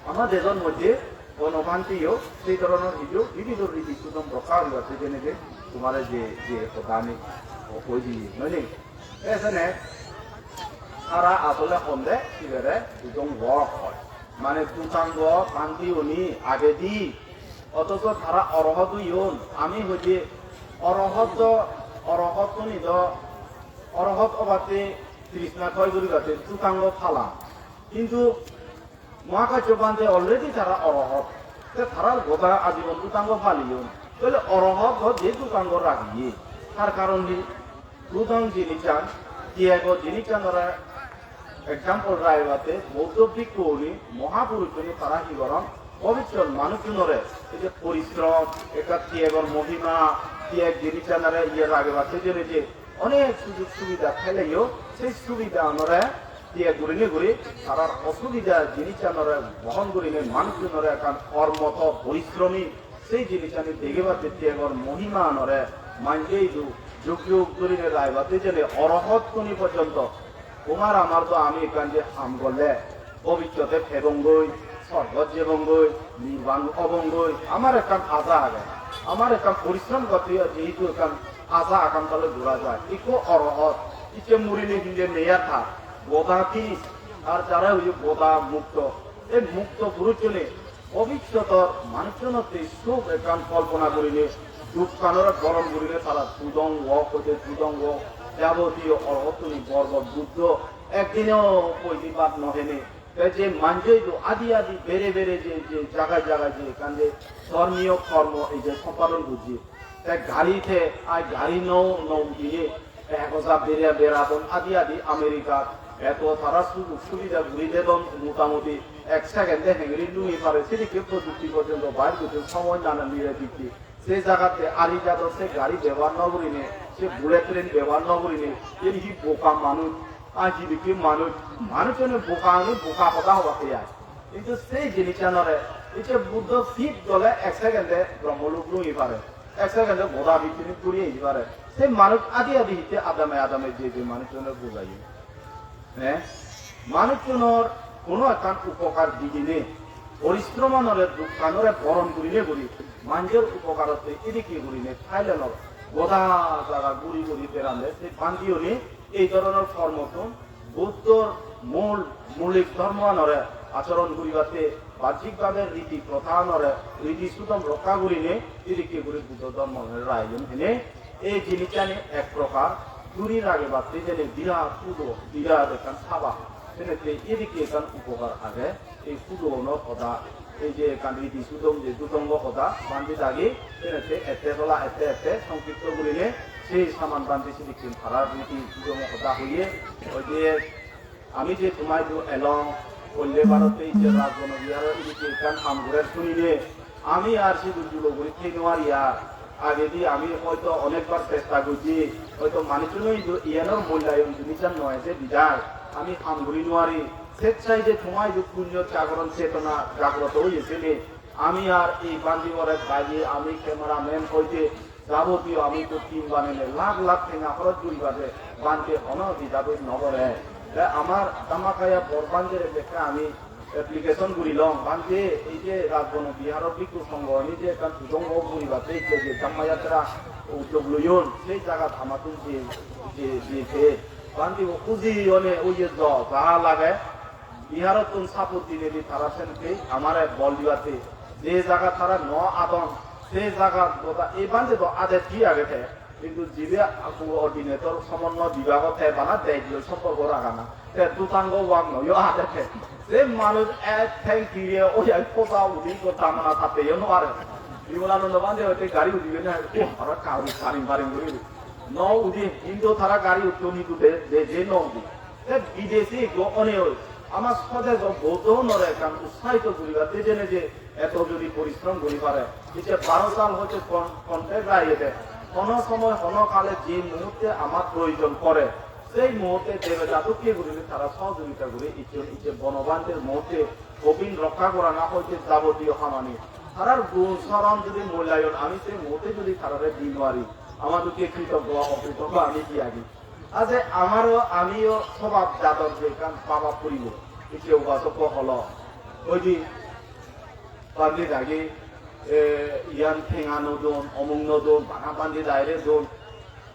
ama dejor moddhe Bonobhanteyo sei dhoronor hiju bibidho ridi sudom rokka guribatte jenei je tomare je, je hodani hoi diye, noi ni? Te sene tara asole honde sibere Tudong walk hoi. Mane Tutango bhanteuni agedi, othocho tara orohot oyon. Ami hoide orohot do, orohottuni do, orohot obatte trishna khoy guribatte Tutango pala. Hintu Mahakassop bhante already tara orohot. Te tara goda ajibon Tutango paliyon. Tole orohot hoi je Tutango ragiye. Tar karon hi? Tudong jinissan, tiyego jinissanore example ragibatte Buddho bhikkhuni, mohapurushuni tara hi goron? Bobisot manuchunore ei je porishrom, ekka tiyegor mohima, tiyeg jinissanore iye ragibatte jene je onek sujog subida theleyo, sei subida anore tiyeg gurinei guri, tarar osubida jinissanore bohon gurinei manuchunore ekkan kormoto porishromi, sei jinissani degebatte tiyegor mohima anore manje idu jug jug gurinei raibatte jene orohot tuni porjonto. Tomar amar do ami ekkan je ham gorle bobissote pebongoi, sorgot jebongoi, nirban obongoi, amar ekkan aja age. Amar ekkan porishrom gotte oye, jehetu ekkan aja akangkha loi gora jai. Ikko orohot, icche murini hinde neya tha, goda peace, ar jara hoye goda mukto. Ei mukto purushune bobissotor manuchchunotte suk ekkan kolpona gurinei, dukkanore boron gurinei tara Tudong walk hoide Tudong walk, jabotiyo orohottuni bor bor Buddho, ekdino poidi bhat no hene, Te je manje idu adi adi bere bere je, je jagai jagai je ekkan je dhormiyo kormo ei je sompadon gojje. Te gari te ai gari no, no udine ek hajar bere beradon adi adi America. Eto tara sujog subida guri dedon, motamuti ek second-e hengiri lungi pare, sedokke projukti porjonto bair gojjon, somoy nana mile dikke. Se jagatte ari jador se gari bebohar no gurine, se bullet train bebohar no gurine, iyen hi boka manuj, ar hidikke manuj, manuj hone boka, ami boka hoda hobatte ai. Hintu se jinissanore, icche Buddho sip dole ek second-e Brahmolok lungi pare, ek second-e goda pittimit guri eji pare. Se manuj adi adi hitte adame adame je je manuj hone bujaiye. Eh? Manuchunor hono ekkan upokar dinei, porishromanore, dukkanore boron gurinei guri, manjor upokarotte idikke gurinei Thailandor goda jaga guri guri berande, se bhanteuni ei dhoronor kormottun Buddhor mul, mulik dhormoanore achoron guribatte, bajjikbhabe riti prothaanore, riti sudom rokka gurinei idikke guri Buddho dhormo rayon hene. Ei jinissani ek prokar duri ragebatte jene birat hudo, birat ekkan saba. Senette edikke ekkan upokar age. Ei hudo-unor hoda, ei je ekkan riti sudom je dudongo hoda, bhante dagi, senette ette tola ette ette songkipto gurine, sei saman bhante sidikken tara riti sudom hoda hoye, oi je Ami je toma idu elong, Polle Bharotte icche Rajbono Biharo idikke ekkan ham gurer sunine, ami ar sidu julo guri thei nw pari ar. Agedi ami hoito onekbar chesta gojji, hoito manuchchuno idu iyanor mulyayon jinissan nw eje bidai, ami ham guri nw pari. Sechchai je toma idu punyo jagoron chetona jagroto oye sene, ami ar ei bhante bore baile ami cameraman hoite jabotiyo ami to team banene lakh lakh tenga horoj guri bade bhante hono didaboj no gore. Te amar Dhammakaya bor bhantere bekka ami application gurilong, bhante ei je Rajbono Biharor Bhikkhu Songho ami je ekkan sudongo guribatte icche je Dhammayatra uddog loyon, sei jagat amattun je, je, je, je bhante bo huji one oye jo ja lage. Biharottun support dinedi tara senke amare bol dibatte, je jaga tara no adon, se jaga goda ei bhante do adet hi age te, hintu jibe aku ordinator somonno dibago te bana dej loi somporko ragana, te dutango wang noyo ade te. Se manuj ek theng kire oi ai poda udi go damana tatte yo no are. Bimalananda bhante hoite gari udibe na, oh, aro kauri parim parim guri. No udi, hintu tara gari uttun hintu de, de, de no udi. Te bidesi ekko onei oi, ama sodego Buddho unore ekkan utsahito guribatte jene je eto jodi porishrom guri pare, icche baro sal hoite con-, contact ragede, hono somoy hono kale je muhurte amar proyojon pore, sei muhurte debeda dokke gurinei tara sohojogita guri icche, icche Bono Bhanter muhurte hobin rokka gorana hoite jabotiyo hamani. Tarar gun soron jodi mulyayon ami sei muhurte jodi tarare di nw pari, ama dokke kritoggo okritoggo ami hi agi? Aje amaro, amiyo sobab jador je ekkan baba puribo, icche ubasokko holo, oidi bhante dagi, e, iyan tenga no don, omuk no don, bana bhante daire don.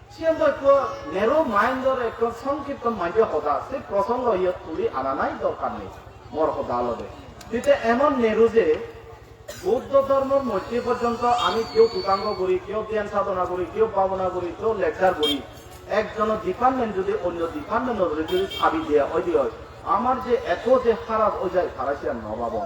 Siyan do ekko narrow mind-or ekko songkipto manje hoda, se prosongo iyot tuli ananai dorkar nei, mor hoda olode. Tite emon narrow je, Buddho dhormor moddhe porjonto ami keu kutango guri, keu dhyan sadhona guri, keu bhabona guri, keu lecture guri, ekjono department jodi onno department-ore jodi sabi deya oide oi, amar je eto je harap oi jai tara siyan no bhabon.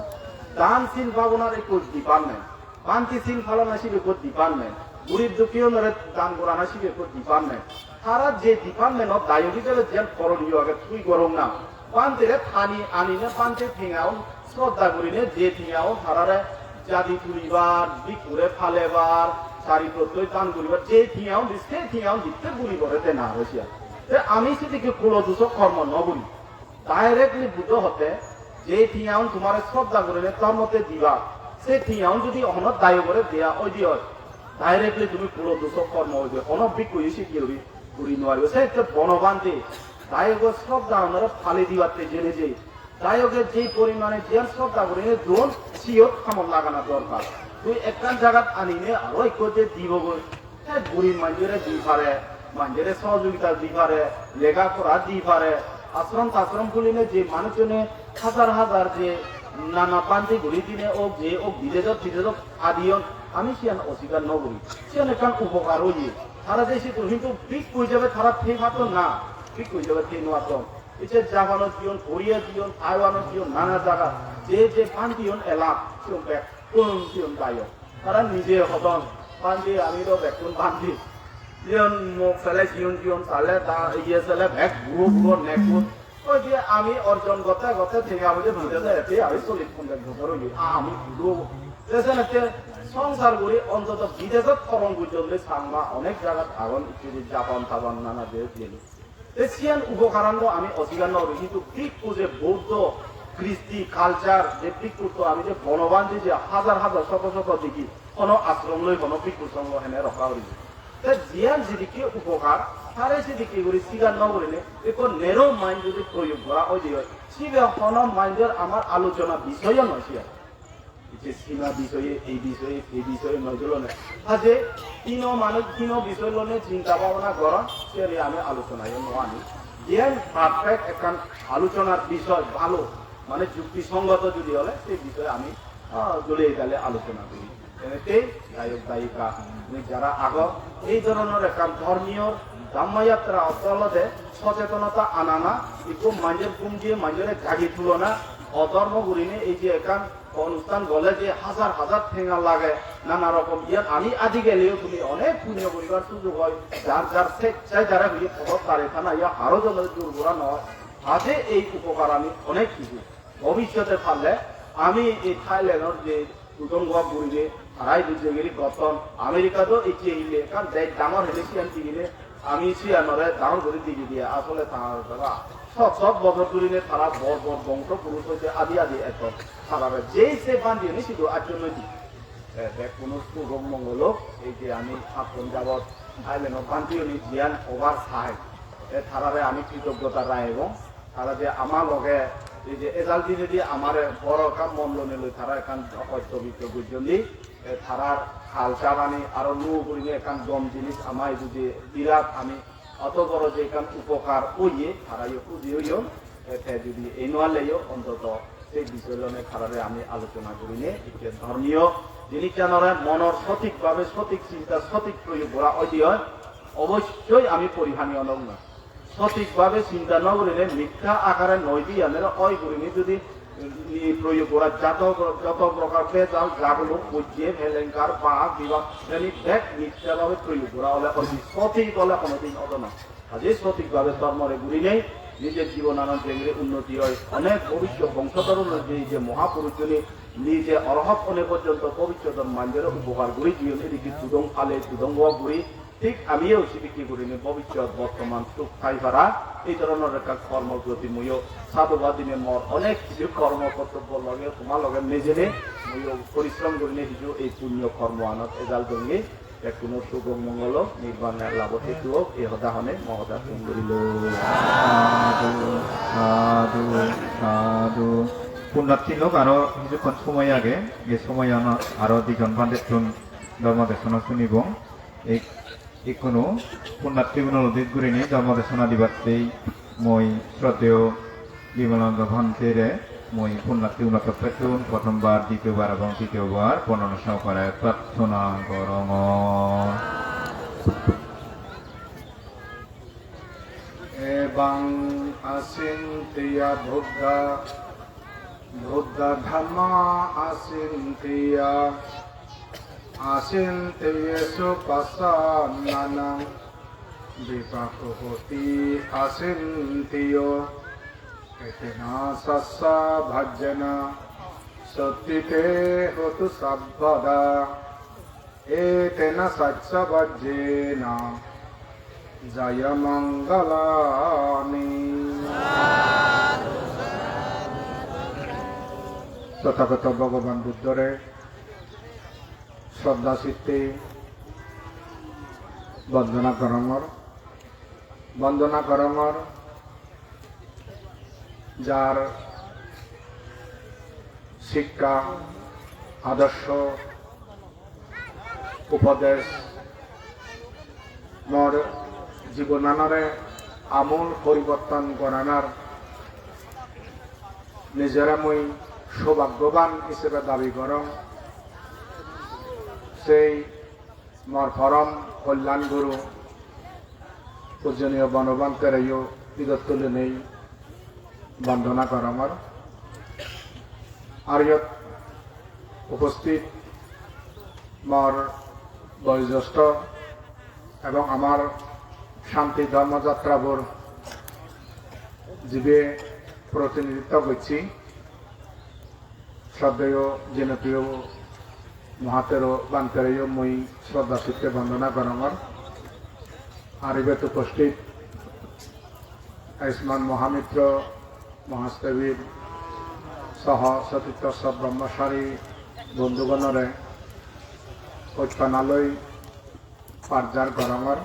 Dan sil bhabonar ekko department, bhante sil palana sibe ekko department, gurib dukki unore dan gorana sibe ekko department. Tara je department-ot dayok ijebe jiyan koroniyo age tui gorong na. Bhantere tani anine bhante tengaun sroddha gurine je tengaun tarare jadi tulibar, bhikkhure palebar, sari prottoi dan guribar, je tengaun di, se tengaun ditte guribore dena oi siyan. Te ami sidikke kulo dusok kormo no guri. Directly Buddho hotte, je tengaun tomare sroddha gurine tor motte diba, se tengaun jodi hono dayokore deya oide oi, directly tumi kulo dusok kormo oide, hono bhikkhu isi guri, guri nw paribo. Se hette Bono Bhante, dayogo sroddha onore pale dibatte jene je, dayoge je porimane jiyan sroddha gurine don, siyot hamot lagana dorkar. Tui ekkan jagat anine aro ekko je dibogoi, te gurib manjore di pare, manjore sohojogita di pare, lega pora di pare, ashram tashram huline je manuchune hajar hajar je nana bhante guri dine ok, je ok, bidedot, bidedot adiyon, ami siyan oswikar no guri. Siyan ekkan upokar oye. Tara je sidu hintu bhikkhu ijebe tara thei patton na, bhikkhu ijebe thei no patton. Ei je Japanot jiyon, Korea jiyon, Taiwanot jiyon, nana jagat je je bhanteun elak, siyon bekkun siyon dayok. Tara nije hodon, "Bhante, ami do bekkun bhante." Jiyon mok sele, jiyon jiyon sale, ta iye sele bek buro buro nekun. Oi je ami orjon gotte gotte tenga boje bidese ete ami chollish ponjash bojor oye, ami buro. Te senette songsar guri ontoto bidesot thoron gujjonde Changma onek jagat agon, ittedi Japan Tapan nana je jeni. Te siyan upokaran do ami oswikar no gori, hintu bhikkhu je Buddho, Kristi, culture, je bhikkhutto ami je bonobhante je hajar hajar, shot shot degi, hono ashram loi hono bhikkhu songho hene rokka gori. Te jiyan jidikke upokar, tare sidikke guri sikar no gurinei, ekko narrow mind jodi proyog gora oide oi, sibe hono mindor amar alochona bisoyo noi siyan. Ei je sima bisoye, ei bisoye, ei bisoye noi jolone. Haje tino manuj tino bisoy lone chinta bhabona goron, seri ami alochona yo no ani. Jiyan perfect ekkan alochonar bisoy bhalo, mane jukti songoto jodi ole, sei bisoye ami, ah, dole dale alochona gori. Enekei dayok dayika, tumi jara ago, ei dhoronor ekkan dhormiyo dhammayatra ortho olode sochetonota anana, ikko manjor ghum diye manjore jagi tulona, odhormo gurinei ei je ekkan onusthan gole je hajar hajar tenga lage, nana rokom iyan ami adi geleyo tumi onek punyo guribar sujog oi, jar jar sechchai jare hoye podot dare thana iya haro jone jur gora noi. Haje ei upokarani onek hissu. Bobissote parle ami ei Thailandor je Tudong Wok gurine, tara idu jegiri gotton, America do ecche hille ekkan dej dangor hene siyan digine, ami siyanore dangor guri digi diye, asole tara, tara shot shot bojor durine tara bor bor bongso purush hoite adi adi etton. Tarare jei se bhantiyuni sidu acchon noi di. Te bekkuno sugok mongol ok, ei je ami pakkon jabot Thailandot bhantiyuni jiyan hobar sai, te tarare ami kritoggota ragibong. Tara je ama loge ei je ejal dinedi amare boro ekkan mon lonei loi tara ekkan hosto bitto gojjon di, e, tarar culture ani aro nuo gurinei ekkan gom jinis ama idu je birat ami oto boro je ekkan upokar oye, tara yo huji oyon, e, te jodi ei no arleyo ontoto sei bisoy lone tarare ami alochona gurinei ikke dhormiyo jinissanore monor sotik bhabe sotik chinta sotik proyog gora oide oi, obossoi ami porihani onong na. Sotik bhabe chinta no gurinei mithya akare noi di anere oi gurinei jodi, mm, proyog gora jato, joto prokar bejal jaguluk bujje, pelenkar, bak, bibak, seni bek mithya bhabe proyog gora ole oi di, sotik ole honodin odo na. Aje sotik bhabe dhormore gurinei nije jibonanot jengri unnoti oi, onek bobisot bongsodoronor je, je mohapurushjuni nije orhot one porjonto bobissotor manjore upokar guri diyon, edikke Tudong pale, Tudong wok guri, thik amiyo sidikke gurinei bobissot bortoman suk pai para, ei dhoronor ekkan kormo proti muiyo sadhubad dinei mor onek hissu kormo kortobbo loge, toma loge mijinei muiyo porishrom gurinei hissu ei punyo kormo anot ejal dongi. Bekkuno sugok mongol ok, nirban labo hetu ok, ei hoda honei mo hoda thum gurilo. Sadhu, sadhu, sadhu. Punnarthi lok aro hissukkon somoy age, ei somoyanot aro dijon bhantettun dhormo desona sunibong. Ek-, ekkuno punnarthi guno udit gurinei dhormo desona dibattei mui sroddheyo Bimalananda Bhantere mui punnarthi guno toppettun prothombar, ditiyobar ebong tritiyobar bondono sohokare prarthona gorongor. Evaṃ acintiyya buddha, buddha dhamma acintiyya, acintiyessu pasannānaṃ vipako hoti acintiyā. Etena saccavajjena sotthi te hotu sabbadā. Etena saccavajjena jayamaṅgalāni. Tathāgato Bhagavan Buddhore shraddha chitte bondona gorongor, bondona gorongor, jar sikkha, adorsho, upodesh mor jibonanore amul poriborton goranar nijore mui sobhaggoban hisebe dabi gorong. Sei mor porom kolyan guru pujoniyo Bonobhantereyo pidot tulinei bondona gorongor. Ar iyot uposthit mor boyojostho ebong amar Shanti Dhormo Jatrabor jibe protinidhitto gocche, shraddheyo jenopriyo mohathero bhantereyo mui shraddha chitte bondona gorongor. Ar ibet uposthit Ayushman Mohamitro, Mahasthabir soho sotitto sob brahmachari bondhugonore ojpanaloi parjar gorongor.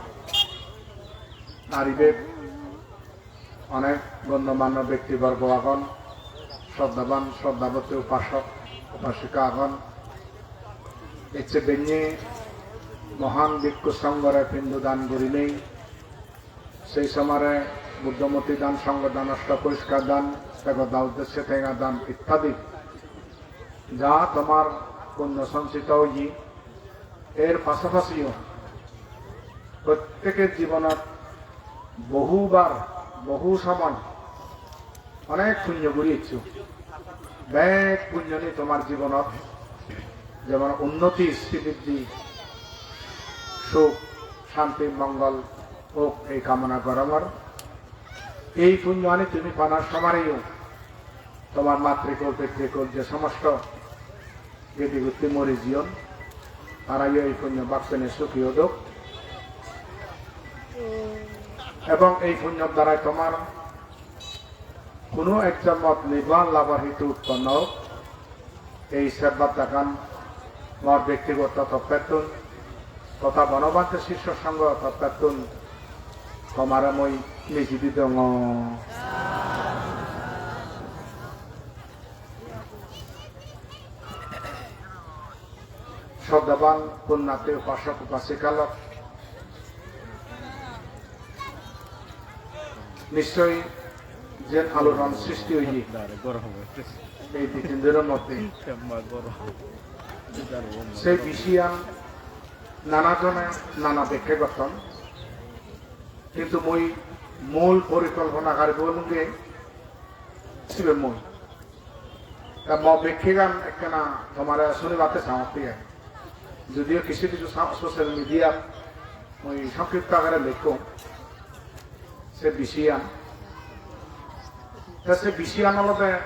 Ar ibet onek gonnomanno bektiborgo agon, shraddhaban, shraddhaboti upasok, upasika agon. Ecche benney mohan bhikkhu songhore pindo dan gurinei, sei somare Buddho murti dan, Songho dan, Osto Poriskar dan, Tegoda uddeshye tenga dan ittadi ja tomar punyo sonchito oye, er pasapasiyo protteker jibonot bohubar, bohu somoy onek punyo guri eccho. Bek punyoni tomar jibonot jemon unnoti, sribriddhi, suk, shanti, mongol ok, ei kamona gorongor. Ei punyani tumi panar somareyo tomar matrikul, pitrikul je somosto gedi gutti mori jiyon, tarayo ei punyo bak penei sukhi odok. Ebong ei punyor darai tomar hono ek jonmot nirban labor hetu utponno ok. Ei sebbattagan mor bektigoto toppettun totha Bonobhante Sisyo Songho toppettun tomare mui niji di dongor. Shraddhaban punnarthi upasok upasikalok, nischoi jen aloran sristi oye ei di tin dinor moddhe, sei bishoyan nana jone nana bekkhe gotton, kintu mui mul porikolponakari bo olunge sibe mui. Ta mo bekkhegan ekkena tomare sunibatte sangotte ai. Judiyo kichu kichu sa-, social media-t mui songkipto akare lekkong se bishoyan. Ta se bishoyan olode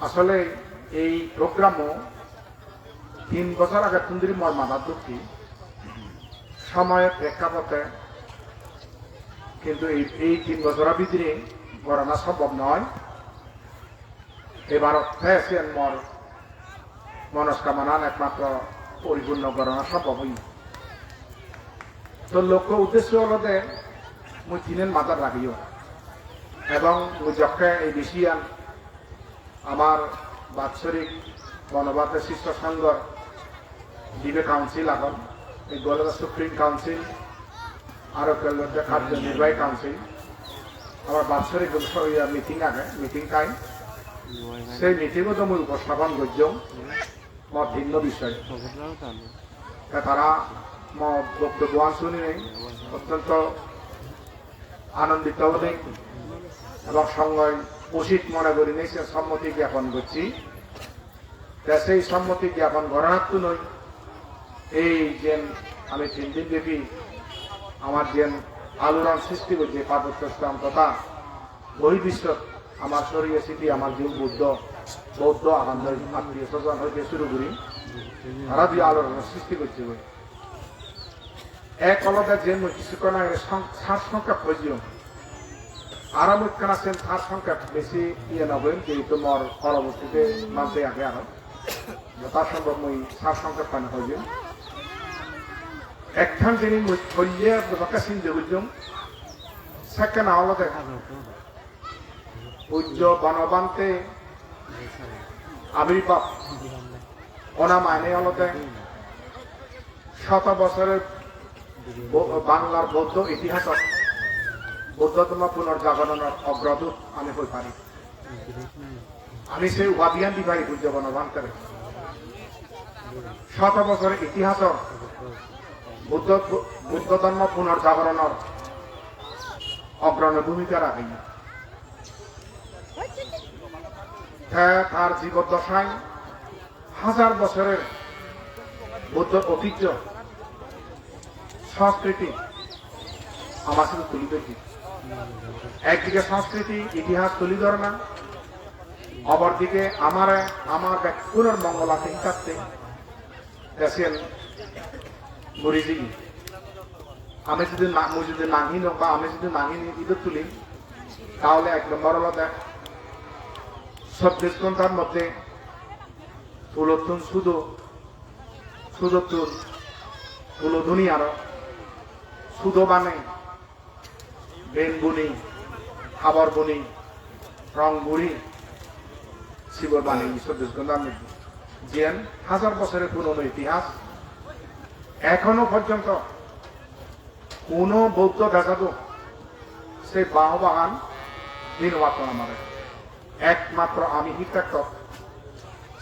asole ei program-o tin bojor agettun dhuri mor mathat dhukke, somoyor prekkapote, kintu ei, ei tin bojoro bidire gorana sombhob noi. Ebarot te siyen mor monoskamanan ekmatro poripurno gorana sombhob oye. To lokko uddesho olode mui tinen mathat rageyong. Ebong mui jokke ei bishoyan amar Batshorik Bonobhante Sisyo Songhor dibe council agon, ekko olode Supreme Council, aro ekko olode Karjo Nirbahi Council. Amar Batshorik so-, iya, meeting age, meeting time. Sei meeting-ot mui uposthapan gojjong mor tinno bishoy. Te tara mo boktobboan suninei ottonto anondito oinei ebong songhoi usit mone gurinei se sommoti gyapon gocche. Te sei sommoti gyapon goranattunoi ei jen ami tin din byapi amar jen aloran sristi gojje Parbotto Islam totha bohir bishot amar soriye siti amar jiun Buddho, Bouddho agon doi, attiyo sojon hoite suru guri tara di aloran sristi gojje goi. Ek olode je mui kissukkon age song-, sar songkhep hoi jiyong. Aro mui ekkana sen sar songkhep besi iye no goyim, jehetu mor porobortite mante age aro. Jotha sombhob mui sar songkhep pani hoi jiyong. Ekkan jinis mui hoye bebakke sinde gojjong. Sekkena olode Pujjo Bonobhante abirbhab ona mane olode shoto bosorer Bo-, Banglar Bouddho itihasot Buddho dhormo punorjagoronor ogrodut ami hoi pari. Ami sei upadiyan di pari Pujjo Bonobhantere. Shoto bojor itihasor Buddho, Buddho dhormo punorjagoronor ogroni bhumika rageye. তার জীবদ্দশায় হাজার বছরের বৌদ্ধ ঐতিহ্য, সংস্কৃতি আমার সামনে তুলে ধরছে। একদিকে সংস্কৃতি, ইতিহাস তুলে ধরে না, অপরদিকে আমার, আমার ব্যক্তিগত মঙ্গলাতে হিসাবে দেশের মরিজি। আমি যদি না, মুই যদি নাহি নক বা আমি যদি নাহি নি ইদত তুলি, তাহলে এক নম্বর হলো দেখ, চব্বিশ ঘন্টার মধ্যে তুলোতুন শুধু, শুধুতুন তুলো দুনিয়ার শুধু বানে বেন বুনি, habor buni, rong buni, sibor bani চব্বিশ ঘন্টার মধ্যে। যেন হাজার বছরের পুরনো ইতিহাস, এখনো পর্যন্ত কোনো বৌদ্ধ দেশাদু সেই বাহবাহান দিন বার্তা আমাদের। একমাত্র আমি হিতাক্ত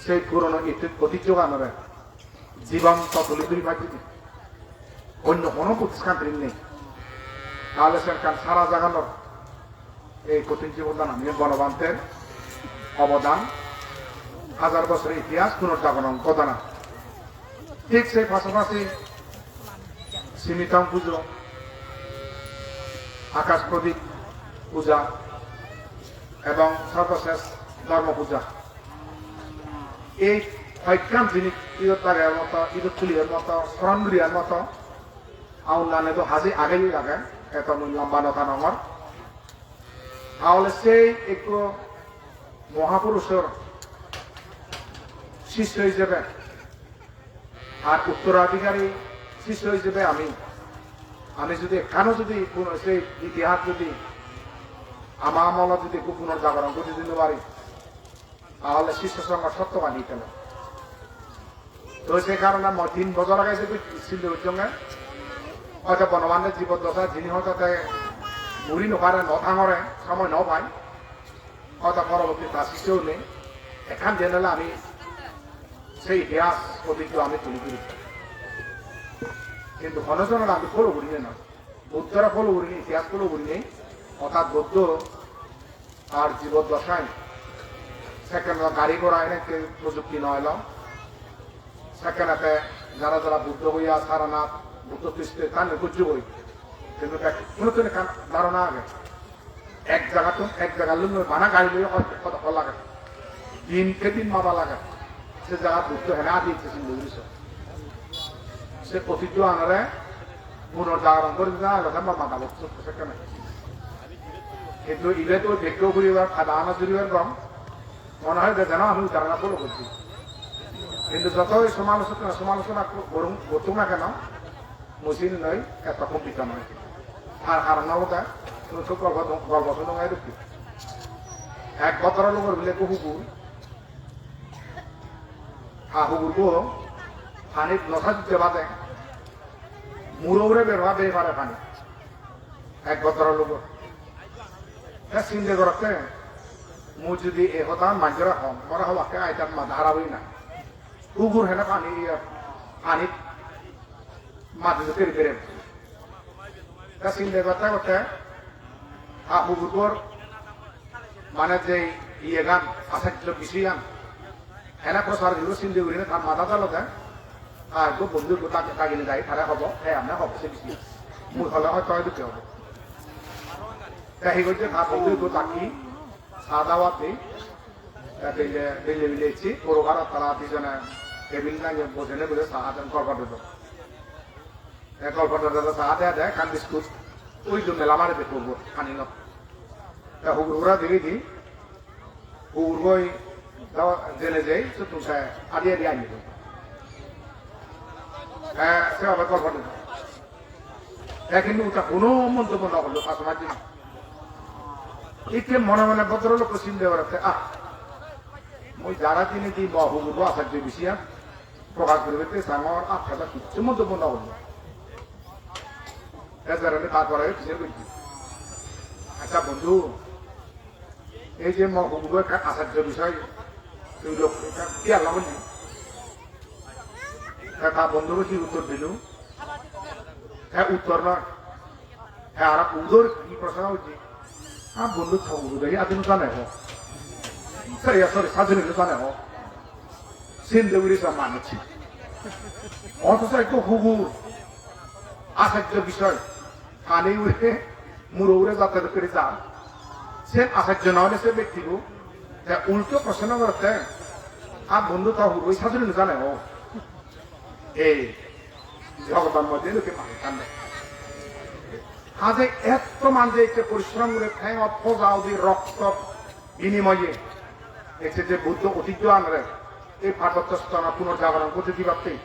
সেই পুরনো ইতি-, ঐতিহ্যগানরে জীবন্ত তুলি ধরি পাইছি। অন্য কোনো প্রতিষ্ঠান নেই। তাহলে সেখান সারা জাগানোর এই কঠিন জীবন দান আমি বনবান্তের অবদান, হাজার বছরের ইতিহাস পুনর্জাগরণ ঘটনা। ঠিক সেই পাশাপাশি সীমিতম পুজো, আকাশ প্রদীপ পূজা এবং সর্বশেষ ধর্ম পূজা। এই হইকান জিনিস ইদত লাগার মতো, ইদত তুলিয়ার মতো, স্মরণ করিয়ার মতো, আউন নানে তো হাজি আগেই লাগে, এত মূল্য লম্বা নথা নমর। তাহলে সেই একটু মহাপুরুষের শিষ্য হিসেবে আর উত্তরাধিকারী শিষ্য হিসেবে আমি, আমি যদি এখানেও যদি কোনো সেই ইতিহাস যদি আমার আমলে যদি একটু পুনর্জাগরণ করে দিতে পারি, তাহলে শিষ্য সংঘ সত্যবাদী কেন? তো সেই কারণে মই তিন বছর আগে যদি চিন্তা করছি, হয়তো বনবান্তের জীবদ্দশা যিনি হয়তো তে ঘুরি নপারে, ন থাঙরে, সময় ন পায়, হয়তো পরবর্তী তার শিষ্যও নেই। এখান জেনারেল আমি সেই ইতিহাস ঐতিহ্য আমি তুলে ধরি, কিন্তু কোনো জনের আমি ফলো করি না, বুদ্ধরা ফলো করি, ইতিহাস ফলো করি নেই। অর্থাৎ বুদ্ধ আর জীবদ্দশায় সেখানে গাড়ি ঘোড়া এনে কেউ প্রযুক্তি নয় এলো। সেখানে যারা যারা বুদ্ধ হইয়া সারানাথ বুদ্ধ তিস্তে তাহলে বুঝতে হই, কিন্তু দেখ, কোনো তো এখানে ধারণা আগে এক জায়গা তো এক জায়গার লোক বানা গাড়ি লইয়া কত কত লাগে, দিনকে দিন মাথা লাগে। সে জায়গা বুদ্ধ হেনা দিয়ে চিন্তা করিস। সে ঐতিহ্য আনারে পুনর্জাগরণ করে দিতে না হলে আমার মাথা বসছে সেখানে। কিন্তু ইভে তো দেখতেও ঘুরিবার খাদা আনা চুরিবার কম, মনে হয় যে যেন আমি উদাহরণ ফলো করছি। কিন্তু যতই সমালোচনা, সমালোচনা করুন, করতুক না কেন, মুসিন নই, এত কম্পিত নয়। আর কারণ হলো তা, তুমি খুব গল্প, গল্প শুনো, এই দেখি। এক ভদ্রলোকের বলে কুকুর, হা হুকুরগো, পানিত নথা দিতে বাদে, মুড়ো উড়ে বেরোয়া বেয়ে পারে পানি। এক ভদ্রলোক। তা চিন্তা করতে, মু যদি এ কথা মানতে রাখো, মরা হওয়াকে আইতাম মা ধারা হই না। কুকুর হেন পানি, ইয়ে, পানি মাটিতে পেরে পেরে। তা চিন্তা করতে করতে, হা হুকুরগোর মানে যে ইয়ে গান, আচার্য বিষয় গান, এনে প্রচার দিব চিন্তা করি না, তার মাথা চালো দেয়। আর গো বন্ধু গো তাকে তাগিনে যাই, তারা হব, হ্যাঁ, আমরা হব, সে বিষয়। মূল হলে হয়তো হয় দুঃখে হব। তাই এই করছে, তার বন্ধু গো তাকি, চা দাওয়াত দিই। তা বেলে, বেলে বেলে এসছি, পুরো ভারত তারা দুজনে টেবিল না নিয়ে বসে নেই বলে চা দেন, গল্প দিত। এ গল্প দিত, চা দেয়, দেয়, খান বিস্কুট। ওই জন্য মেলা মারে দেখবো, খানি না। তা হুকুর হুরা দিবি দি, হুকুর গই, দাও, জেলে যাই, তো তুমি আদি আদি আনি দেবো। হ্যাঁ, সে আবার গল্প দিত। এ কিন্তু ওটা কোনো মন্তব্য না করলো, পাঁচ মাস দিন। একে মনে মনে ভদ্রলোক চিন্তা করাতে, আহ, ওই যারা তিনি কি বা হুকুর আচার্য বিষয়া প্রকাশ করবে, তে সামর আত্মাটা কিচ্ছু মন্তব্য না করলো। এ যারা তারপরে বিচার করছি। আচ্ছা বন্ধু, এই যে ম-, হুকুর একটা আচার্য বিষয়, তুই লোক এটা কি আল্লাহ বললি? তা তা বন্ধুকে কি উত্তর দিল? হ্যাঁ, উত্তর নয়। হ্যাঁ, আর উদর কি প্রশ্ন হচ্ছে? হ্যাঁ, বন্ধু থাকবো, দেখি, আদিন জানাই হোক। Sorry, sorry, sajoni no jane o. Sinde guri sa manuj. Othocho ekko hugur. Asajjo bisoy. Pani ure, muro ure jate dokke jar. Sen asajjo no ole se bektibo. Te ulto proshno gorte. A bondhu, to huguroi sajoni no jane o. Ei jogodor moddhe lokke manuj tane. Haje etto manje ecche porishrom guri thengot poja udi rokto binimoye ecche je Buddho otijjo anore ei Parbotto Stona punorjagoron gori dibatte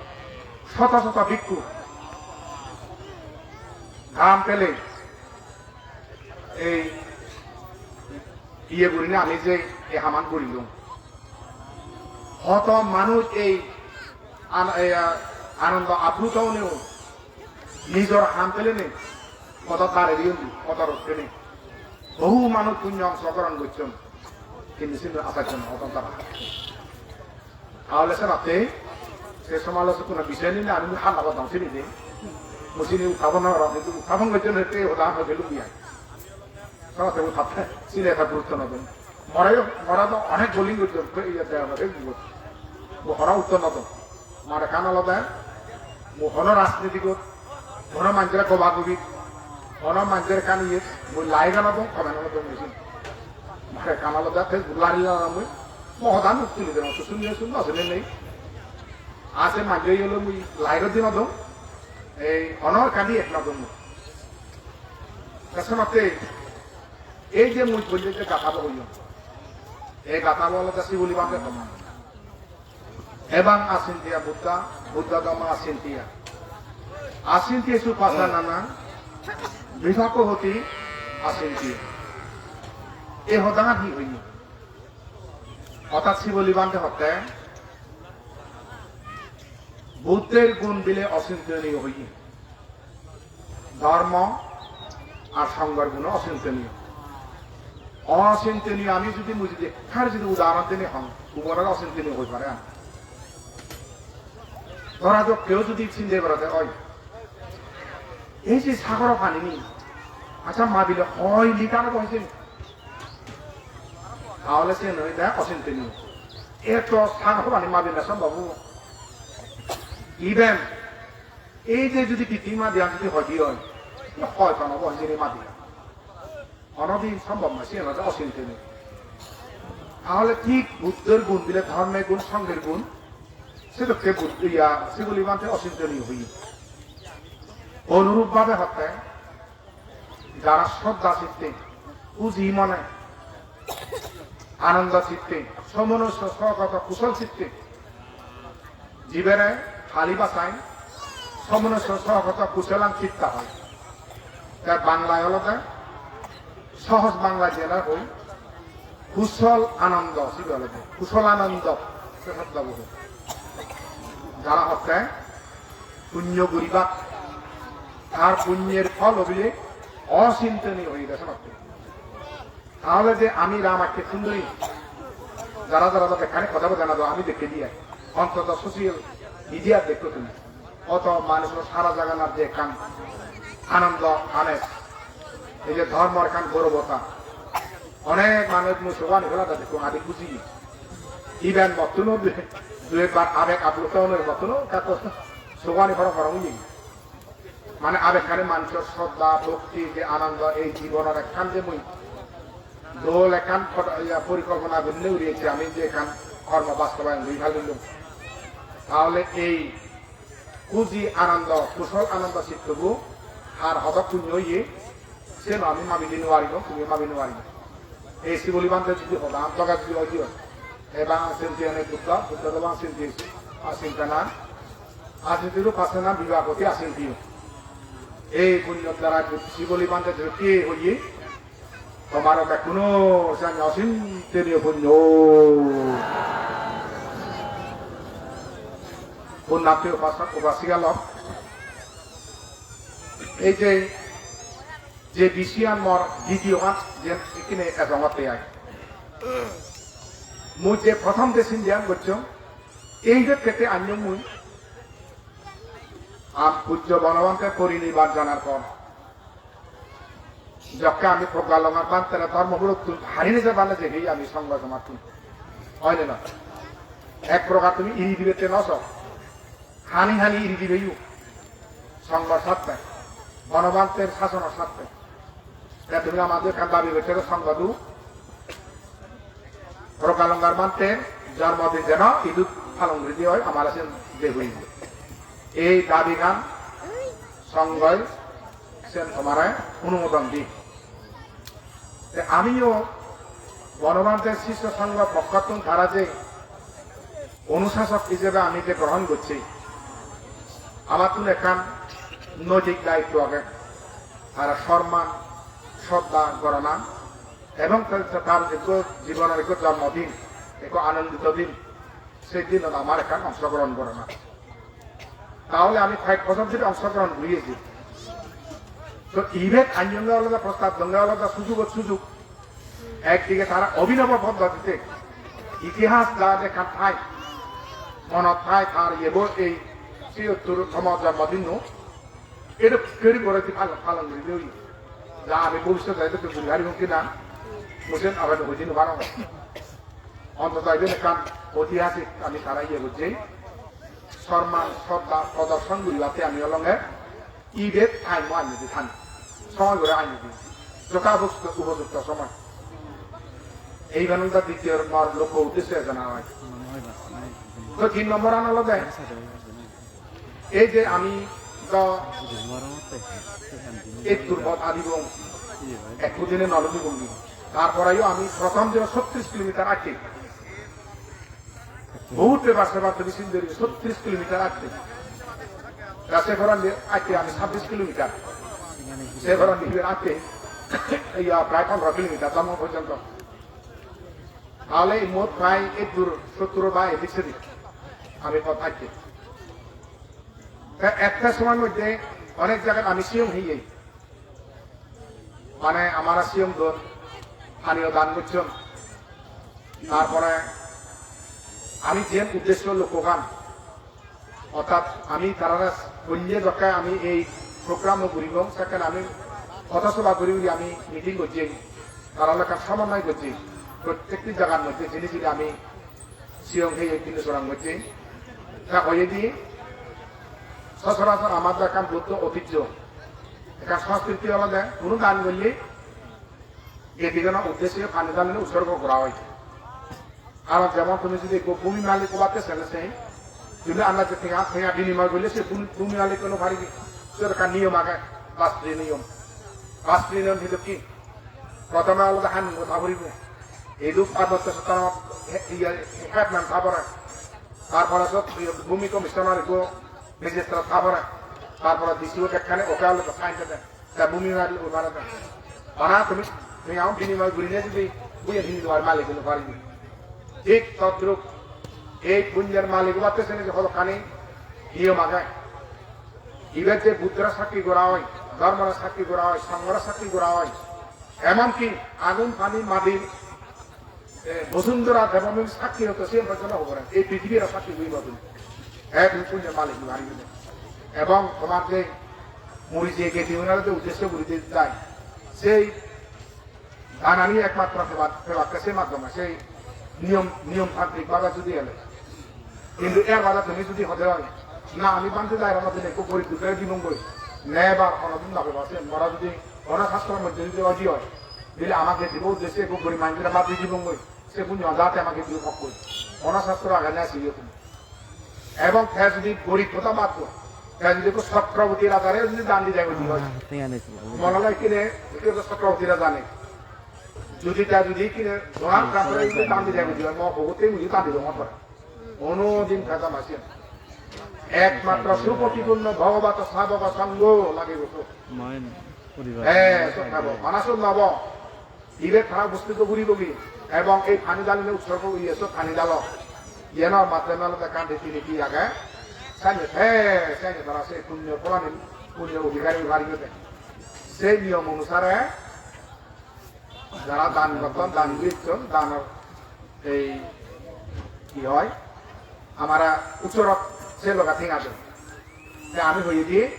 shoto shoto bhikkhu gam pele ei iye gurinei ami je ei haman gurilung. Hoto manuj ei an-, ei, ah, Anondo apluto oneo nijor ham pelenei, hoto dare diyondi, hoto rot penei. Bohu manuj punyo ongshogoron gocchon. Hintu sindi asajjon hodon tara. Tahole senotte se somalochokkuno bishoy nile ami halla bodong sini de. Mui sini utthabon no gorong, hintu utthabon gocchon hette hoda hoide lugi ai. Senotte mui tatte sini ekka gurutto no dong. More, more do onek bowling gocchon, to iye degong, Facebook-ot. Mui hono uttor no dong. Mor ekkan olode, mui hono rajnitikot, hono manjore gobagobi, hono manjore ekkan iyet, mui like-o no dong, comment-o no dong, mui sini. Mor ekkan olode Facebook lari lari mui, mo hoda mui tuli dong, to suni sun, no suni nei. Ase manje iyolo mui like-o di no dong, ei hono ekkan iyet no dong mui. Te senotte ei je mui bolle je gatha bo hoyong, ei gatha bo olode Sibuli Bhante hoda. Evaṃ acinteyya Buddha, Buddha dhammaṃ acinteyya. Acinteyyesu passanānaṃ vibhako hoti acinteyya. Ei hodagan hi hoye? Orthat Sibuli Bhante hotte, Buddher gun bile ochintoníyo hoye. Dhormo ar songhor guno ochintoníyo. Ochintoníyo ami jodi, mui jodi ekkar jodi udahoron dinei hong, ubore ochintoníyo hoi pare ami. Dhora jok keu jodi sinde gorede oi, ei je sagoro pani ni, accha, mabile hoi litar obo hijeni? Tahole siyen hoide ochintoníyo. Eto sagoro pani mabile sombhob obo? Even ei je jodi pittibi madiyan jodi hoi di oi, hoi to no obo hijeni madiyan. Honodin sombhob noi, siyen olode ochintoníyo. Tahole thik Buddhor gun bile dhormor gun, songhor gun, sedokke Buddho, iya, Sibuli Bhante ochintoníyo hoye. Onurup bhabe hotte, jara shraddha chitte, huji mone, anondo chitte, somonosso sohogoto kusol chitte, jibere Pali bhasai somonosso sohogoto kusolang chitta hoi. Te Banglai olode, sohoj Banglai jena hoi, kusol anondo, sibe olode kusol anondo, se shobdo bo hoi. Jara hotte punyo guribak, tar punyor phol obile ochintoníyo oye de senotte. Tahole je ami Ramakkhettun dhuri jara jara do bekkani hoda bo jana do, ami dekke diye, ontoto social media-t dekko tumi. Hoto manujo sara jaganar je ekkan anondo aner, ei je dhormor ekkan gorobota. Onek manuj mui sogani phelade dekko, adi buji. Even mottuno du, du ekbar abeg apluto onor mottuno ekka sogani porong porong oye. Mane abekkani manjor shraddha, bhokti, je anondo, ei jibonor ekkan je mui dol ekkan pod-, iya, porikolpona gurinei uri ecche ami je ekkan kormo bastobayon guri palilung. Tahole ei huji anondo, kusol anondo chittobo har hodok punyo oye, siyen ami mabi di nw parilung, tumiyo mabi nw pariba. Ei Sibuli Bhante jodi hoda doga jodi oi diyo, evaṃ acinteyya Buddhaṃ, Buddha dhammaṃ acinteyya, acinteyya, acinteyyesu passanānaṃ vibhako hoti acinteyya. Ei punyor darai Bud-, Sibuli Bhante jodi hoye, tomar bekkunor jani ochintoníyo punyo. Punnatto upasok upasika lok, ei je je bisiyan mor video gan je ikkine ejongotte ai. Mui je prothom je sindiyan gocchong, ei je kete anyong mui, am pujjo Bonobhante porinirban janar por, jokke ami Proggalongar Bhantere dhormo hurottun hari nije bale je hei ami songho somattun. Oi ne noi? Ek prokar tumi iri dibatte no so. Hani hani iri dibeyo. Songhor satte. Bonobhanter sasonor satte. Te tumi amattun ekkan dabi goccho de songho du. Prokalongar Bhanter jormodin jeno idut palon guri diye oi, amare sen degoi. Ei dabigan songhoi sen tomare onumodon di. Te amiyo Bonobhanter sisyo songhor pokkottun tara je onusasok ijebe ami je grohon gocchi, amattun ekkan noitik daitto age. Tara sorman, sroddha gorana, ebong ta-, ta-, tar ekko jibonor ekko jonmodin, ekko anondito din, sei dinot amar ekkan ongshogrohon gorana. Tahole ami koyek bojor dhori ongshogrohon guri eji. To ibet anyonge olode, prostab donge olode sujugot sujug. Ekdige tara obhinobo poddotite itihas jade ekkan thai, monot thai tar yebo ei siyottor tomo jonmodinno. Edo keri gore di palon, palon guri de oye. Ja ami bobissote edo guri haribong kina, mui sen abe no hoi di no parong. Ontoto iben ekkan oitihasik ami tara iye gojjei. Sorman, sroddha prodorshon guribatte ami olonge ibet time-o anni di than. Somoy guri anni di. Jotha upos-, upojukto somoy. Eiban olode ditiyo mor lokko uddesho jana oi. To tin nombor an olode, ei je ami do ettur pot adibong, ekku dine nw lobibong ni. Tar poreyo ami prothom dine sottrish kilometer atte. Bohut bebar sebar tumi sinde guri, sottrish kilometer atte. Ta se porandi atte ami sabbish kilometer. Se porandi atte, iya, pray pondro kilometer Dhamma porjonto. Tahole ei mot pray ettur sottur ba edik sedik ami pot atte. Ta ekta somoy moddhe onek jagat ami siyong heye. Mane amare siyong don, paniyo dan gocchon. Tar pore ami jen uddesho lokkogan, orthat ami tarare holle jokke ami ei program-o guribong, sekke ami hotha soba guri guri ami meeting gojjei, tara loi ekkan somonnoy gojjei, prottekti jagar moddhe jeinei jeinei ami siyong heye pindu sorang gojjei. Ta hoyedi, sochorachor amar do ekkan Buddho otijjo, ekkan sanskriti olode, hono dan golle gediganor uddeshe pani dalinei utsorgo gora oi. Ar jemon tumi jodi ekko bhumi malik obatte sele sei, tumi amar je tenga, tenga binimoy golle se bhumi, bhumi malik hoi no paribe. Siyot ekkan niyom age, bastri niyom. Bastri niyom hitte ki? Prothome olode han gotha puribo. Idu Parbotto Sottanot he-, iye, headman tha pore. Tar pore sot bhumi commissioner ekko magistrate tha pore. Tar pore D C o dekkani oke olode sign de. Ta bhumi malik oi pare na. Bana tumi, tumi aun binimoy gurinei jodi bhuye hini duar malik oi no paribe. Thik todrup ei punyor malik obatte sene je hodokkani niyom age. Ibet je Buddhore sakki gora oi, Dhormore sakki gora oi, Songhore sakki gora oi, emonki agun, pani, madi, e, Bosundhora Devabhumi sakki hoto siyen porjonto hobor age. Ei prithibire sakki guri no tumi. E tumi punyor malik guri paribe. Ebong tomar je muri je gedi unare je uddesho guri de jai, sei danani ekmatro peba-, pebakke se maddhome, sei niyom, niyomtantrik bhabe judi ele. Hintu er bade tumi judi hode oi, na, ami bhante dairar moddhe ekko gorib dukkere dibongoi, never honodin no peba. Se mora judi hono sastro moddhe judi oi di oi, bile ama gedibo uddeshe ekko gorib manjore bhante dibongoi, se punyo jate ama gedibo pokkoi. Hono sastro age na siye tumi. Ebong te judi gorib hoda bad do, te judi ekko Chhatrapati rajare judi dan di dego di oi. Ah, tenga nei. Mone hoi ekkene, ekko Chhatrapati raja nei. Judi te judi ekkene Donald Trump-ore judi dan di dego di oi, mo pogotte mui dan di dong pore. Hono din peda masian. Ekmatro suprotipurno Bhagavato Savaka Sangho lagibo to. Main poribar. Eh, to thabo, manasun nabo. Ibe tara ubosthit guribogi ebong ei pani dalinei utsorgo iye sot pani dalo. Iyenor maddhome olode ekkan riti niti age. Sanye te, sanye tara se punyo pholani, punyo odhikari oi paribe de. Se niyom onusare jara dan gotton, dan gocchon, danor ei hi oi, amara utsorot se loge tenga don. Te ami hoyedi,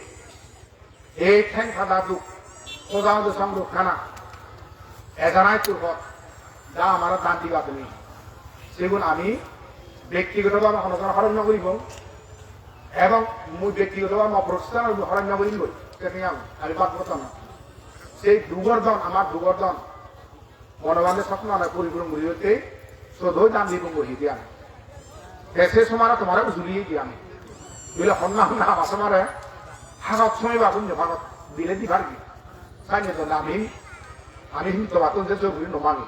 ei theng pada duk, hoda hodo song duk hana, ejanai turgot, ja amare dan diba tumi. Segun ami bektigoto bhabe hono jon horon no guribong, ebong mui bektigoto bhabe mo protisthan ami horon no guribong, segun ami, ami bhag gotam na. Sei dugor don, amar dugor don, Bonobhante sopno ana puripuron guri hoite, sodoi dan dibong guri diyan. Te se somare tomare ujuli diyan. Bile honna honna ama somare hagot somai ba punyo hagot bile di parbi. Sanye to nami, ami hin to batun je joguri no mani.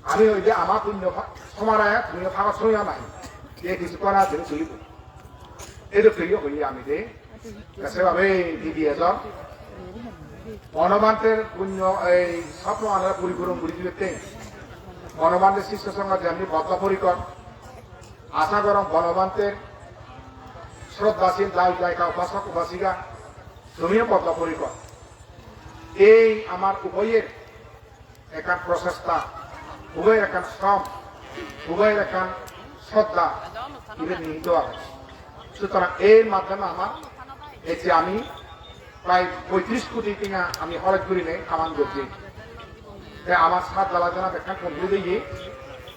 Ami hoide ama punyo somare punyo hagot somai nai. Ye kichu kora dinu sulibo. Edo kriyo hoye ami de. Te sebabe dibi ejon. Bonobhanter punyo ei sopno anore puripuron guri dibette. Bonobhanter sisyo songho jemni boddho porikor. Asa gorong Bonobhanter sroddhasil dai daika upasok upasika tumiyo boddho porikor. Ei amar uboyer ekkan prochesta, uboyer ekkan srom, uboyer ekkan sroddha, iben nihito age. Sutorang er maddhome amar ei je ami prai poitris koti tenga ami horoj gurinei haman gojji. Te amar sat dala jana bekkan complete oye.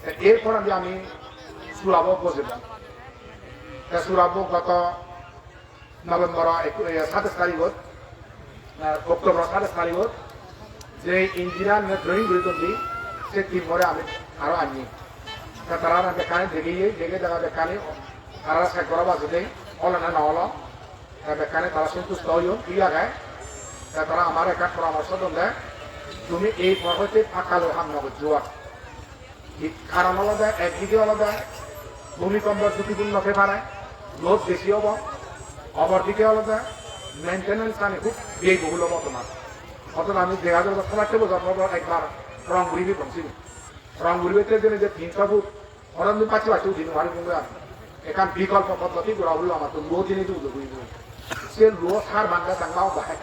Te er porendi ami surabo bojebong. Te surabo goto November-o ekku-, eh, satais tarigot, eh, October-o satais tarigot, je engineer-une drawing guri don di, se team-ore ami aro anni. Te tara bekkani degeye, dege dega bekkani, tara check gora bajede, olo na no olo, te bekkani tara santusto oyon, thik age. Te tara amare ekkan poramorso don de, tumi ei por hoite pakka loi ham no gojjo ar. Hi-, karon olode, ekdike olode bhumikompo jhutipurno ote pare, load besi obo, opor dike olode maintenance ani hub byaybohul obo tomar. Oto ami dega jabo, pojattor bojor por por ekbar rong guri dibong sini. Rong guribatte jene je tinso foot, oran di pacche pacche udi no pari bunga. Ekkan bikolpo poddoti gora hullo amattun, luo dinei di udo guri guri. Se luo sar banda dangma obo hai.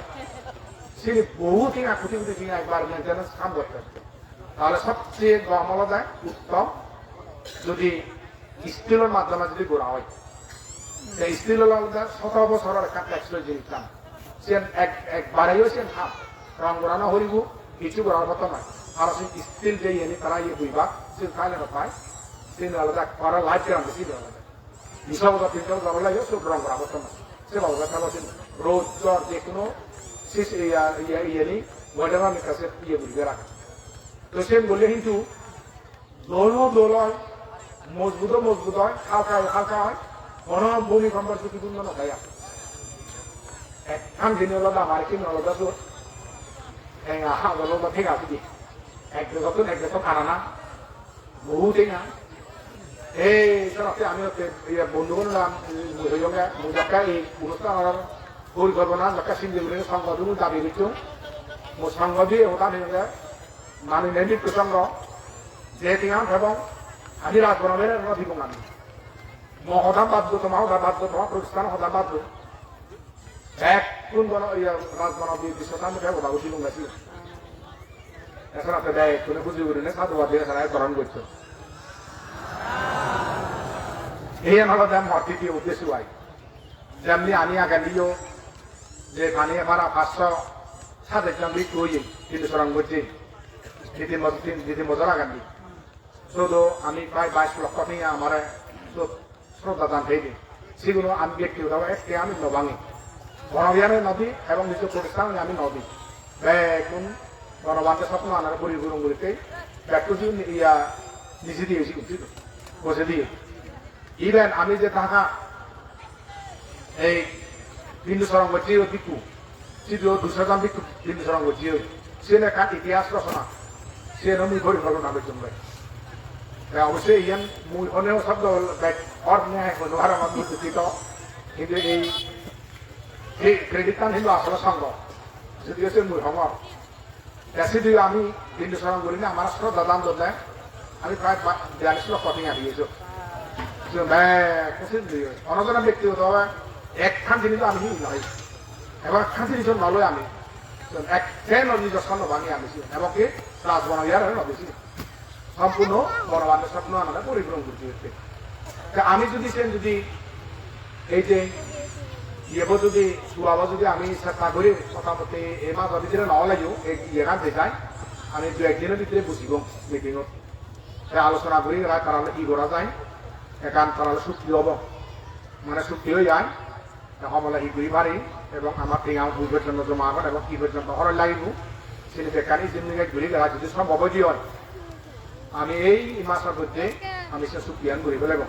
Sini bohut tenga, koti koti tenga ekbar maintenance ham gotte. Tahole sobcheye gom olode uttom jodi steel-or maddhome jodi gora oi. Te steel olode soto bosoror ekkan textile jinis ekkan. Siyen ek, ekbareyo siyen ham. Rong gora no poribo, hissu gora potto noi. Aro siyen steel je iyeni tara iye guribak, siyen Thailand-ot pai. Siyen olode ekkore life guarantee siyen olode. Di bojor, tin bojor oleyo sot rong gora potto noi. Se babote thebo siyen rod, jhor, je hono sis-, iya, iya, iyeni, weather-ani kaje iye guribe rage. To siyen golle hintu dol o dol oi, mojbut o mojbut oi, halka o halka oi, hono bhumikompo jhutipurno no oi ar. Ekkan jini olode amar ekkan olode sot, tenga hajor olode tenga sidi. Ek dejottun ek dejot anana, bohut tenga. Ei, senotte ami hotte, iye, bondhugun, mui hoyonge, mui jokke ei onusthanor porikolpona jokke sinde gurinei songho dun dabi gocchong. Mui songho diye hoda hoyonge, Maninei Bhikkhu Songho, je tengan pebong, ami Rajbhon-ore no dibong ami. Mo hoda bad do, toma hoda bad do, toma protisthan hoda bad do. Bekkun bono, iya, Rajbhon-o bi-, Biswatma Mukhe hoda bujibong gasi. Esana te bekkune buji gurinei sadhubad dinei esana goron goccho. Iyan olode mor didiyo uddesho ai. Jemni ami agendiyo je pani para pachsho sadej jon bhikkhu oye, Pindu Soron gojje, di tin bojor, tin, di tin bojor agendi. Sudu ami prai bais lokkho tenga amare sut sroddha dan peye. Siguno ami bektigoto bhabe ekka ami no bhangi. Bono biyane no di, ebong nijo protisthan ami no di. Bekkun Bonobhante sopno anare puripuron guritte, bekkun sigun iya niji diye sigun sidu. Bojei diye. Even ami je Dhaka ei Pindu Soron gojje oi bhikkhu, sidu duiso jon bhikkhu Pindu Soron gojje oi. Siyen ekkan itihas rochona. Siyen mui porikolpona gojjong bai. Te obossoi iyen mui onyo sobdo bek or ne hono ar amar mui dukkito. Hintu ei, ei credit-tan hintu asole songho. Jodiyo siyen mui hongor. Te sidu ami Pindu Soron gurinei amar sroddha dan donne, ami prai ba-, biyallis lokkho tenga diyeso. Sidu bek sidu diye. Onojone bektigoto bhabe ekkan jinis ami hi noi. Ebong ekkan jinis no loi ami. Sidu ek sen nijo sonna bani ami sidu. Ebong ki Rajbhon-o iyar no besi. Sompurno Bonobhante sopno anare puripuron guri diye. Te ami jodi sen jodi ei je iyebo jodi suabo jodi ami chesta guri motamuti ei majo bidire no oleyo ei iyegan dejai, ami dui ek dino bidire bujibong meeting-ot. Te alochona guri rai tarale hi gora jai, ekkan tarale sukti obo, mane sukti oi jai, te homole hi guri pari, ebong amar tenga hi porjonto joma agon ebong hi porjonto horoj lagibo, sini bekkani ijin nigej guri rai jodi sombob oi jai, ami ei masor moddhe ami se suktiyan guri pelebo.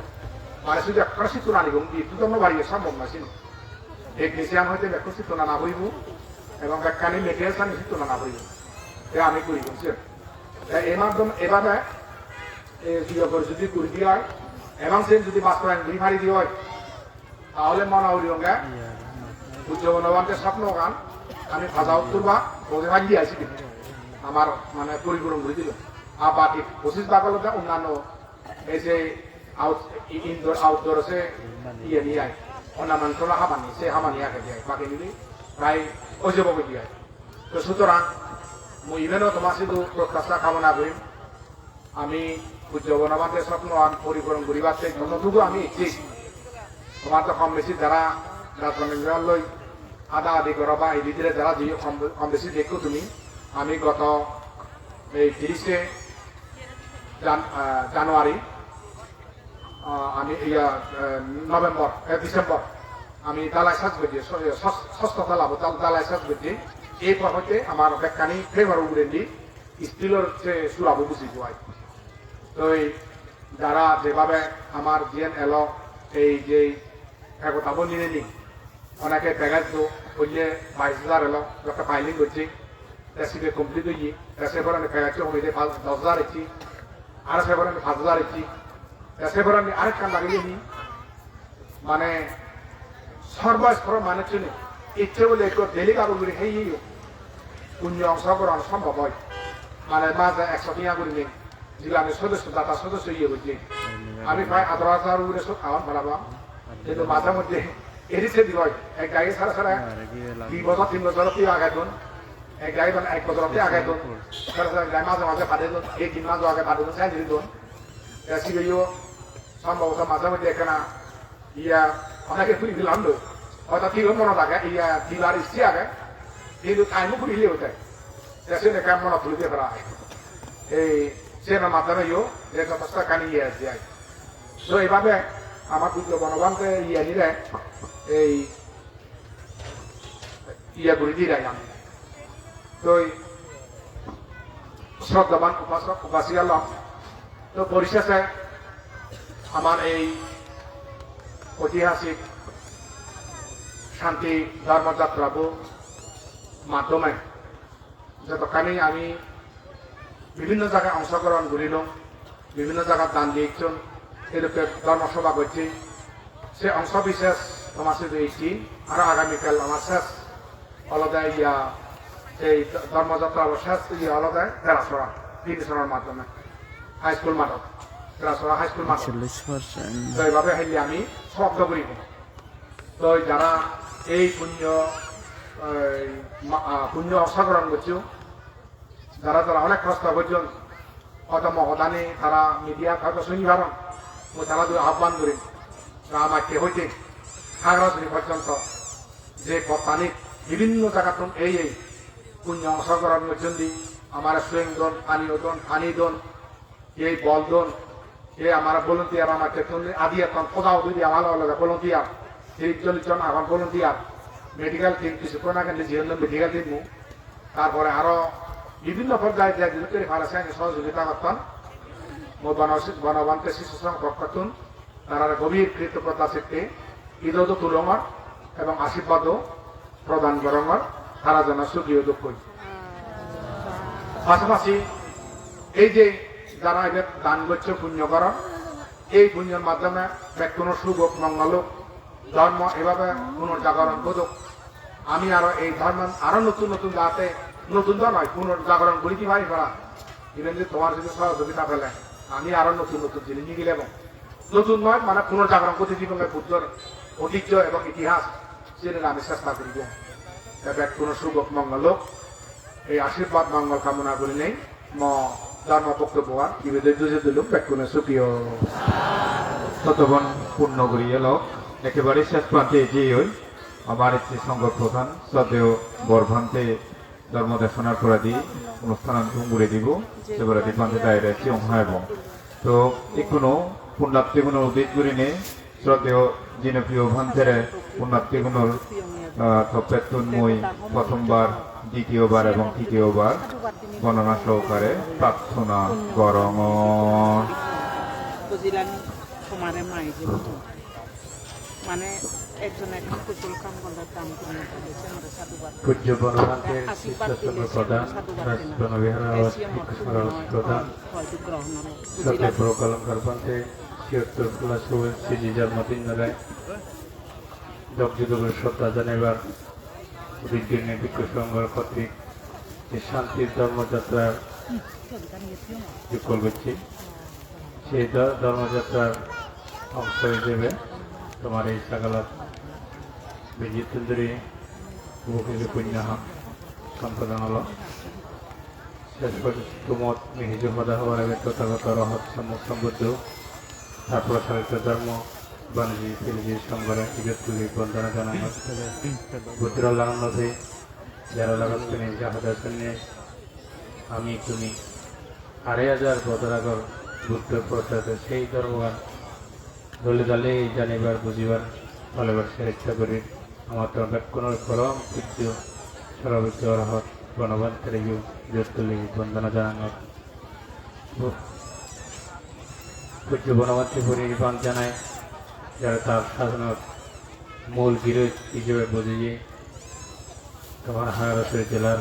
Mane sudu ekkore sittun anibong, idu to no pariye, sombob noi sini. Technician hoite bekkun sittun ana poribo, ebong bekkani materials ani sittun ana poribo. Te ami guribong siyan. Te ei maddhome ebabe, e, iye gori jodi guri diya oi, ebong sen jodi bastobayon guri pari diya oi, tahole mone guriyonge, Pujjo Bonobhante sopnogan ami paja uttor ba, boje pajje ai sidi. Amar mane puripuron guri dilo. Ar baki pochis bhag olode onnanno, ei je out-, i-, indoor, outdoor ase, iye ni ai. Ornamental habani, se habani agede ai. Baki nili prai oi jebo goi di ai. To sutorang, mui ibeno toma sidu protasta kamona gurim. Ami Pujjo Bonobhante sopnoan puripuron guribatte jototugu ami ecchi. Tomar to kom besi jara rajbanindra loi ada adi goro ba edi dire jara jiyo kom, kom besi dekko tumi. Ami goto ei tirise Jan-, ah, January, ah, ami iya, eh, November, eh, December, ami dalai saj gojje, so-, eh, sos-, sosto dalabo dal-, dalai saj gojje. Ei por hoite amar bekkani paper ugurendi steel-or se surabo buji jai. Toi jara jebhabe amar jiyen elo, ei je ekotabo nineni, oneke package do, hoye bais hajar elo, jokke filing gojje, te sibe complete oye, te se porani package hoide pa-, dos hajar ecche, aro se porani pach hajar ecche, te se porani arekkan lageye ni, mane, sorbo stor manuchchune icche bole ekko daily gabur guri heyeyo punyo ongsogoron sombob oi. Mane maje ekso tenga gurinei jilani sodosso, data sodosso iye gojje. Ami prai atharo hajar ugure so-, agon parapang. Hintu maje moddhe eri sedi oi. Ek dagi sara sara di bojor, tin bojor otti age don. Ek dagi mane ek bojor otti age don. Sara sara ek dagi maje maje pade don. Ei tin majo age pade don, sai diri don. Te sibeyo sombhoboto maje moddhe ekkena iya, oneke tuli dilam do. Hoito thiyo monot age, iya, dibar icche age. Hintu time-o puri hile hoite. Te siyen ekka monot tuli diye para. Ei, siyenor maddhome yo, je jothesto ekkan iye ecche ai. So, eibabe amar Pujjo Bonobhante iye nire, ei, iye guri di railam. Toi shraddhaban upasok upasika lok. To porisheshe amar ei oitihasik Shanti Dharma Jatra bo maddhome jotokkani ami bibhinno jagat ongshogrohon gurilong, bibhinno jagat dan diyeson, edokke dhormo sobha gocche. Se ongsho bishesh tomar sidu ecche, aro agamikal amar shesh olode iya, ei dhormo jatra bo shesh iya olode Derasora, finishing-or maddhome, high school madot, Derasora high school madot. Chollish percent. To eibabe helle ami sobab guribo. To jara ei punyo, ei ma-, ah, punyo ongshogrohon goccho, jara jara onek hosto gojjon, hoito mo hodani tara media-t hoito suni paron, mui tara dui ahban gurim, Ramatte hoite Hagrasuri porjonto je pottanit bibhinno jagattun ei ei punyo ongshogrohon gojjon di, amare sueng don, pani o don, pani don, ei bol don, ei amar volunteer amar tettun adi etton, hoda hudi di amar loge loge volunteer, tiris chollish jon agon volunteer, medical team, kissukkon age niji hon medical team-o, tar pore aro bibhinno porjaye je jidukkuri pare seni sohojogita gotton. Mui Bono-, Bonobhante Sissu Songho pokkottun tarare gobir kritoggota sitte ido do tulongor ebong ashirbado prodan gorongor, tara jeno sugi odokkoi. Pasapasi ei je jara ibe dan goccho punyo goron, ei punyor maddhome bekkunor suk ok, mongol ok, dhormo ebabe punor jagoron godok. Ami aro ei dhormon aro notun notun jate, notun do noi, punor jagoron guri di pari para. Iben je tomar jodi sohojogita pele, ami aro notun notun jinis nigilebong. Notun noi, mane punor jagoron guri dibong ei Buddhor oitijjo ebong itihas, sini ami chesta guribong. Te bekkunor suk ok, mongol ok. Ei ashirbad mongol kamona gurinei mo dhormo boktobboan ibede duje dilung, bekkune sugi o. Sottobon punno guri elo, ekkebare shesh prante ejeyoi, amar ecche Songho prodhan, shroddheyo Bor Bhante dhormo desonar poredi onusthanan dhum guri dibo, se poredi Bhante daire siyong haibo. To, ikkunu punnattigunor udit gurinei, sroddheyo Jinopriyo Bhantere punnattigunor, ah, toppettun mui prothombar, ditiyobar ebong titiyobar bonona sohokare prarthona gorongor. Bujilan tomare mai jibon. Mane ekjon ekjon kujol kam gorle dan punyo pebe, se more sadhubad. Pujjo Bonobhanter Ashirwad Sisyo dile Chondro se more Pradhan, sadhubad Raj dena. Bonobihar Te Awas siye mor Bhikkhu punyo Sangha Pradhan, oi, oi, duk grohon olo. Sroddheyo Prokalankar Bhante, Siyottor Phola Suwe, Siji Jormodinore, Dok Judogor Shraddha Janaibar, Udiddinni Bhikkhu Sanghor Kotrik, Ei Shantir Dhormo Jatrar Jukkol Gocche. Sei dho-, Dhormo Jatrar ongso ijebe tomar ei sagalat biji tunduri ubo kichu punyo ham sompadon olo. Ses porjonto tumot mi kichu hoda hobar age Tothagoto Arahat Sammok Sambuddho, tar prosarito dhormo, baniji piliji songhore ijot tuli bondona janangor. Buddhor lagan no pei, jara lagat tumi ja hoda sunne, ami tumi arei hajar bojor agor Buddho prosarito sei dhormogan dole dale janibar, bujibar, palebar sesta guri. Amattun bekkunor porom pujjo Sorobuddho Arahat Bonobhantereyo ijot tuli bondona janangor. Bu-, Pujjo Bonobhante puri nirban janai, jara tar sasonor mul giroj ijebe bojeye, tomar Hagarasuri jelar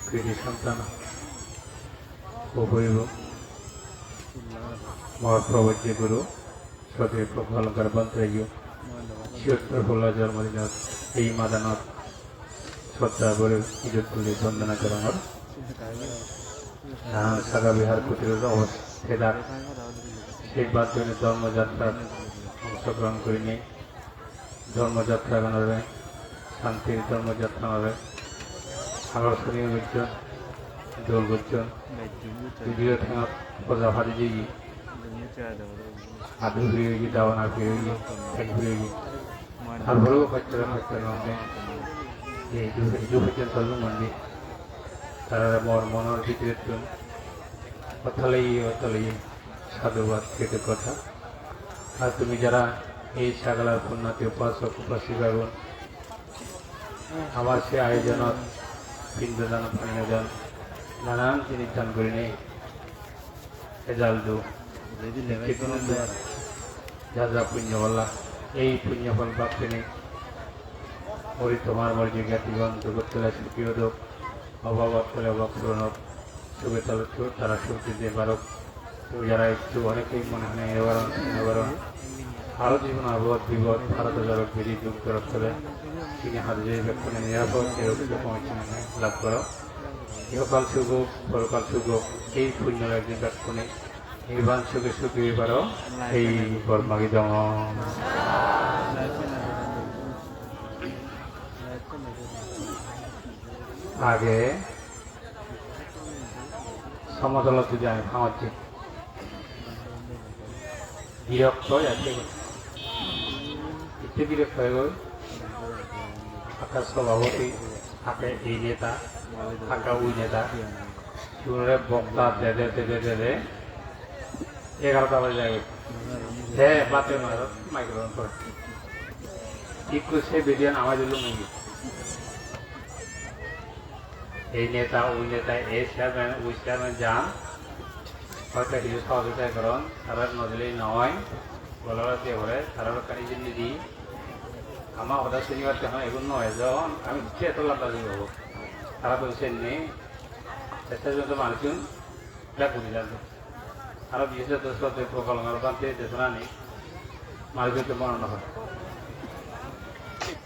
kriti santan, uporibo mor probojje guru, Sroddheyo Prokalankar Bhantereyo, Siyottor Phola Jormodinot, ei madanot, sroddha bhore ijot tuli bondona gorongor. Nanan Saga Bihar Kutirot obostedak, sei baddone dhormo jatrat ongsogrohon gurinei, dhormo jatraganore, Shantir dhormo jatraganore akorsoniyo gojjon, dol gojjon. Video thengot poja padi jeye. Adu puri oye, dabana puri oye, theng puri oye. Tar poreo hosto hosto nonde. Ei idu, idu porjonto lungonni. Tarare mor monor bidirettun ottoleye, ottoleye sadhubad, kritoggota. Ar tumi jara ei sagalar punnati upasok upasikagun, amar se ayojonot pindodan, pannodan, nanan jinis dan gurinei, ejal du, hitte gunun du, ja ja punyo phola, ei punyo phol bhag pinei, uri tomar mor jigatigun dugot thele sugi odok, obhabot thele obhab puron ok, suge thele su-, tara suk dite parok. Tumi jara icchu onekei mone hone ene paron, ene paron. Aro jibon abot bibot, harot jarok bedi duk dorot thele, sini hadi jei bekkune nirapod nirok suk pongchine lab goro. Ihokal suk ok, porokal suk ok, ei punyo ekdin bekkune nirban suge sugi oi paro, ei bor magi dong. Age somodolot judi ami pangocchi, girokto oi age, hitte girokto oi goi, ekka sobhapoti, ekka ei neta, ekka ui neta, sigunore bokta dede, dede, dede, egarota baji jai goi. Te bhante microphone pore. Ikku se video-an amai dilung naki. Ei neta, ui neta, ei chairman, ui chairman jan. Hoyto hissu sohojogita goron, tara no dile noi. Bola bola diye pore, tara bekkani jindi di. Ama hoda sunibatte hon, egun noi, jon, ami hicche eto lamba dibo. Tara to sen nei. Te se jonto manuchun bek guri jadon. Aro bises guri sroddheyo Prokalankar Bhante desonani manuj hoyto mone no pore.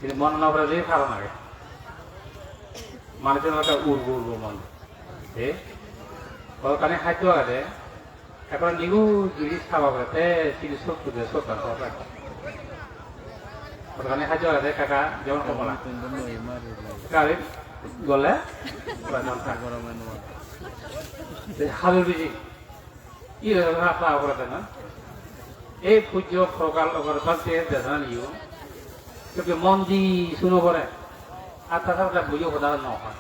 Hintu mone no pore je karon age. Manujor ekka urbo urbo mon. E? Hodokkani haddo agede, ekkore nigu juri saba pore, te sini sotto de sotto pore. Hodokkani haddo agede, kaka, jemon homola. Kari, gole, te halur biji. Ire ha pa gorede na. Ei pujjo Prokalankar Bhante desonaniyo sokke mon di suno pore. Ar ta sara bujo hoda no hoi.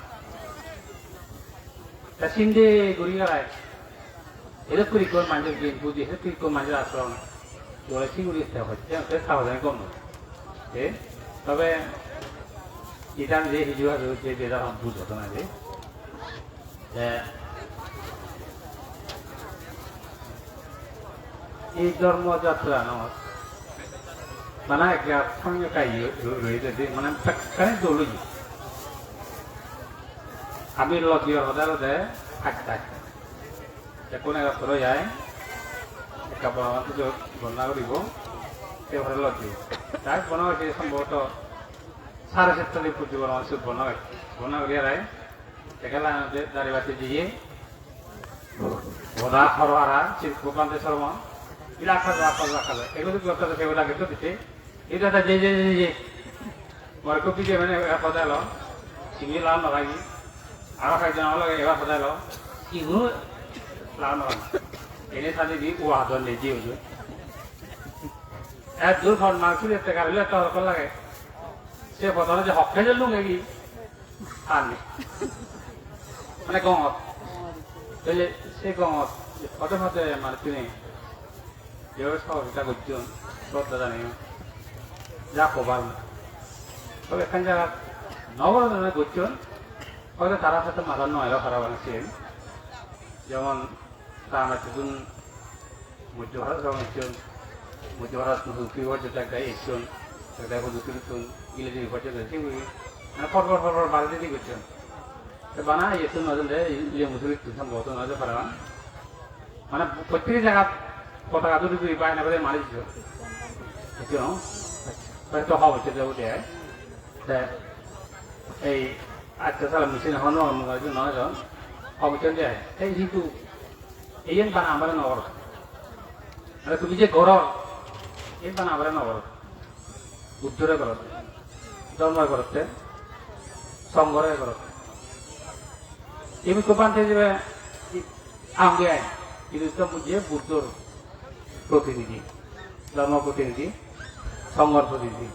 Ta sinde guri garai. Edokkuri ikko manjor gin budi, edokkuri ikko manjor asoron. Dole singuri te hocche, te sahodane gom noi. Te, tobe idan je hiju aju je beda hon bujo to na je. Te, ei dhormo jatra no, mane ekka sangye kai ro-, roi de, mane bekkani dol oye. Ami logi hodar de, hakta. Te kono ekka soro jai, ekka Bhogoban pujo bondona guribo, se pore lobbi. Tai Bhogoban se sombhoboto sare satta di pujo Bhogoban se bondona guri, bondona guri arai, te gela de dari batti diye, boda horo hara, sirku bhante soromon, ila kajo, kajo, kajo. Egulo gotto se boda gotto dite, Ida ta je, je, je, je. Mor ko pije mane eba hoda elo. Simi la no lagi. Aro kai jana lage eba hoda elo. Ibu la no lagi. Ene sadi di wa don ne ji uju. E dur hon ma suri te kar le to ko lage. Se hoda je hokke je lunge gi. Ani. Mane gongot. Tole se gongot. Hoda hoda mane tuni. Jehobe sohojogita gocchon, sroddha janeyon, ja hobar. Tobe ekkan jagat nogoro nogoro gocchon, hoyto tara hoyto madat no elo parapang siyen. Jemon ta amattun Modhyo Bharat jemon ecchon, Modhyo Bharat hudukkiri porjonto ek dagi ecchon, ek dagi hudukkirittun Giledi porjonto, thik oi. Mane por por por por bari didi gocchon. Te bana iyettun no jende, iye Musulittun sombhoboto no jende parapang. Mane, protteki jagat potaka duri duri bai na bai manuj ejo. Ejo, no? Bai to hobo ejo de ude ai. Te, ei, accha sala machine hono hono ejo no ejo. Hobo ejo de ai. Ei hintu, ei yen bana amare no goro. Are tumi je goro, ei bana amare no goro. Buddhore gorotte, dhormore gorotte, songhore gorotte. Ibe ikko bhante jebe aunge ai, ibe to mujhe Buddhor protinidhi, dhormo protinidhi, songhor protinidhi.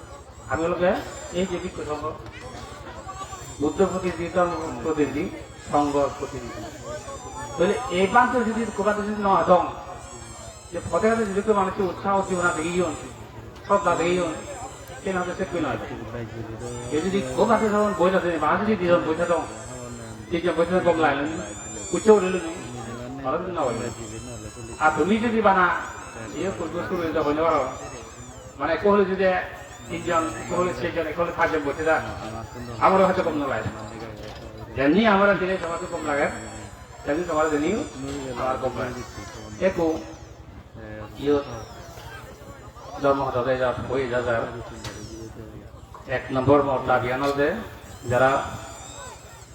Ami olode ei je bhikkhu songho, Buddhor protinidhi, dhormo protinidhi, songhor protinidhi. Tole ei bhante jodi ikko bhante jodi no adong, je pode pode jodi ekko manuccho utsaho udibona degeyon, sroddha degeyon, sen hoyto sekke noi. Kew jodi ekko bhante soron boi thadon, ba jodi dijon boi thadon, tinjon boi thadon gom lagelo ni, ucche gurilo ni, aro jodi no bole. Ar tumi jodi bana, iye purbo suru jodi hoi no paro, mane ekko hole jodi tinjon, ekko hole serjon, ekko hole pachjon boi thada, amaro hoyto gom no lage. Jemni amaro dile tomar gom lage, Thank you, tomar jani, amar company. Ekku, iyot, dhormo hoda de ja, hoi ja jar. Ek nombor mor dabi an olode, jara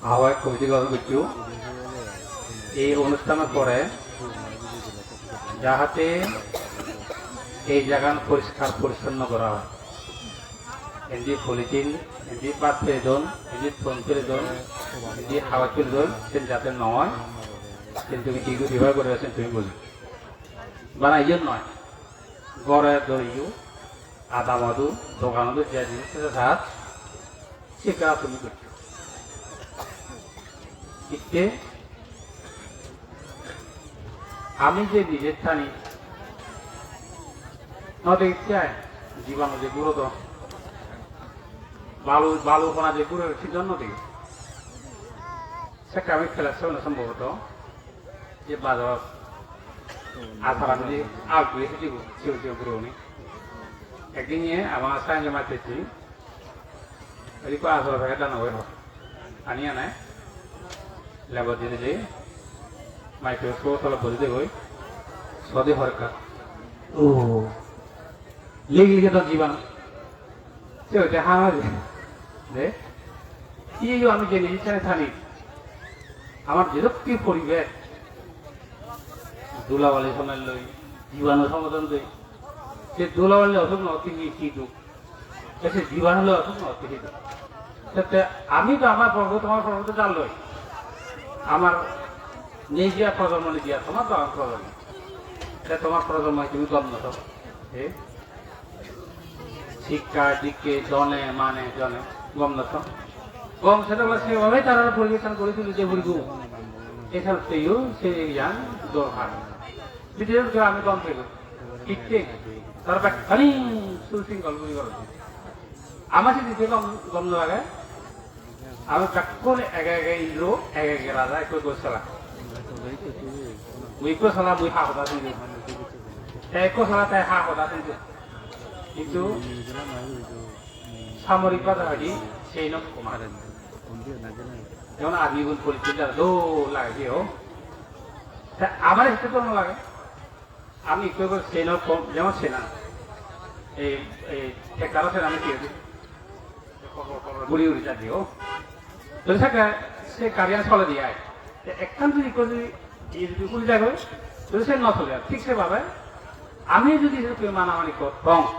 ahobak committee gotton goccho, ei onusthanor pore jahate ei jagan poriskar poricchonno gora oi. Indi polythene, indi bhat pele don, indi thon pele don, indi habaj pele don, sen jate no oi, sen tumi hi guri, hi guri sen tumi bujo. Bana iyon noi. Gore doriyo, adamot o, doganot o, je jinis se sat, se kaam tumi goccho. Itte ami je nije thani no degicchi ai, jibanu je gurodon, balu, balu kona je guro, siyan no degi. Sekke ami class seven-ot sombhoboto je bazarot acharan je out guri thei dibo, sigon sigon gurogune. Ekdin ye ama Sanjay Maitri ji, edi ekko acharan packet dano guri hor. Ani ane, lab-ot jeinei je, microscope tolot bojei degoi, sodi hor ekka. Oh. Ligi ligi to jibanu. Se hoide ha hoide. De? Iye yo ami jeni jisane thani. Amar jedokke poribesh, dhulabali somen loi, jibanu somen loi. Se dhulabali osuk no otte hi, hi duk. Te se jibanu loi osuk no otte hi duk. Te, te ami to amar porbo, tomar porbo to jar loi. Amar nejiya projonmo nejiya, tomar to amar projonmo. Te tomar projonmo tumi gom no to. Eh? Sikkha, dikke, dhone, mane, jone, gom no to. Gom sede bole sebhabe tarar poribesh gori tulide poribo. Ei senotte yo se gyan dorkar. Video je ami gom pelo. Hitte? Tara bekkani susingol guri goron. Ama sidi je gom, gom no lage. Ami bekkun ege ege Indro, ege ege raja, ekko ekko sala. Mui ekko sala, mui ha hoda sunde. Te ekko sala, te ha hoda sunde. Kintu samorik bhasha hoide sei no koma. Jemon army gun police gun jara dol lage je o. Te amare hitte dol no lage. Ami ikko ikko senor pom-, jemon sena. Ei, ei, tractor-o sena ami ki hoide? Guri guri jai de o. Jodi sekke se gariyan solede ai. Te ekkan jodi ikko jodi, ei jodi uri jai goi, jodi se no sole ar. Thik se bhabe, ami jodi jodi manamani gotton,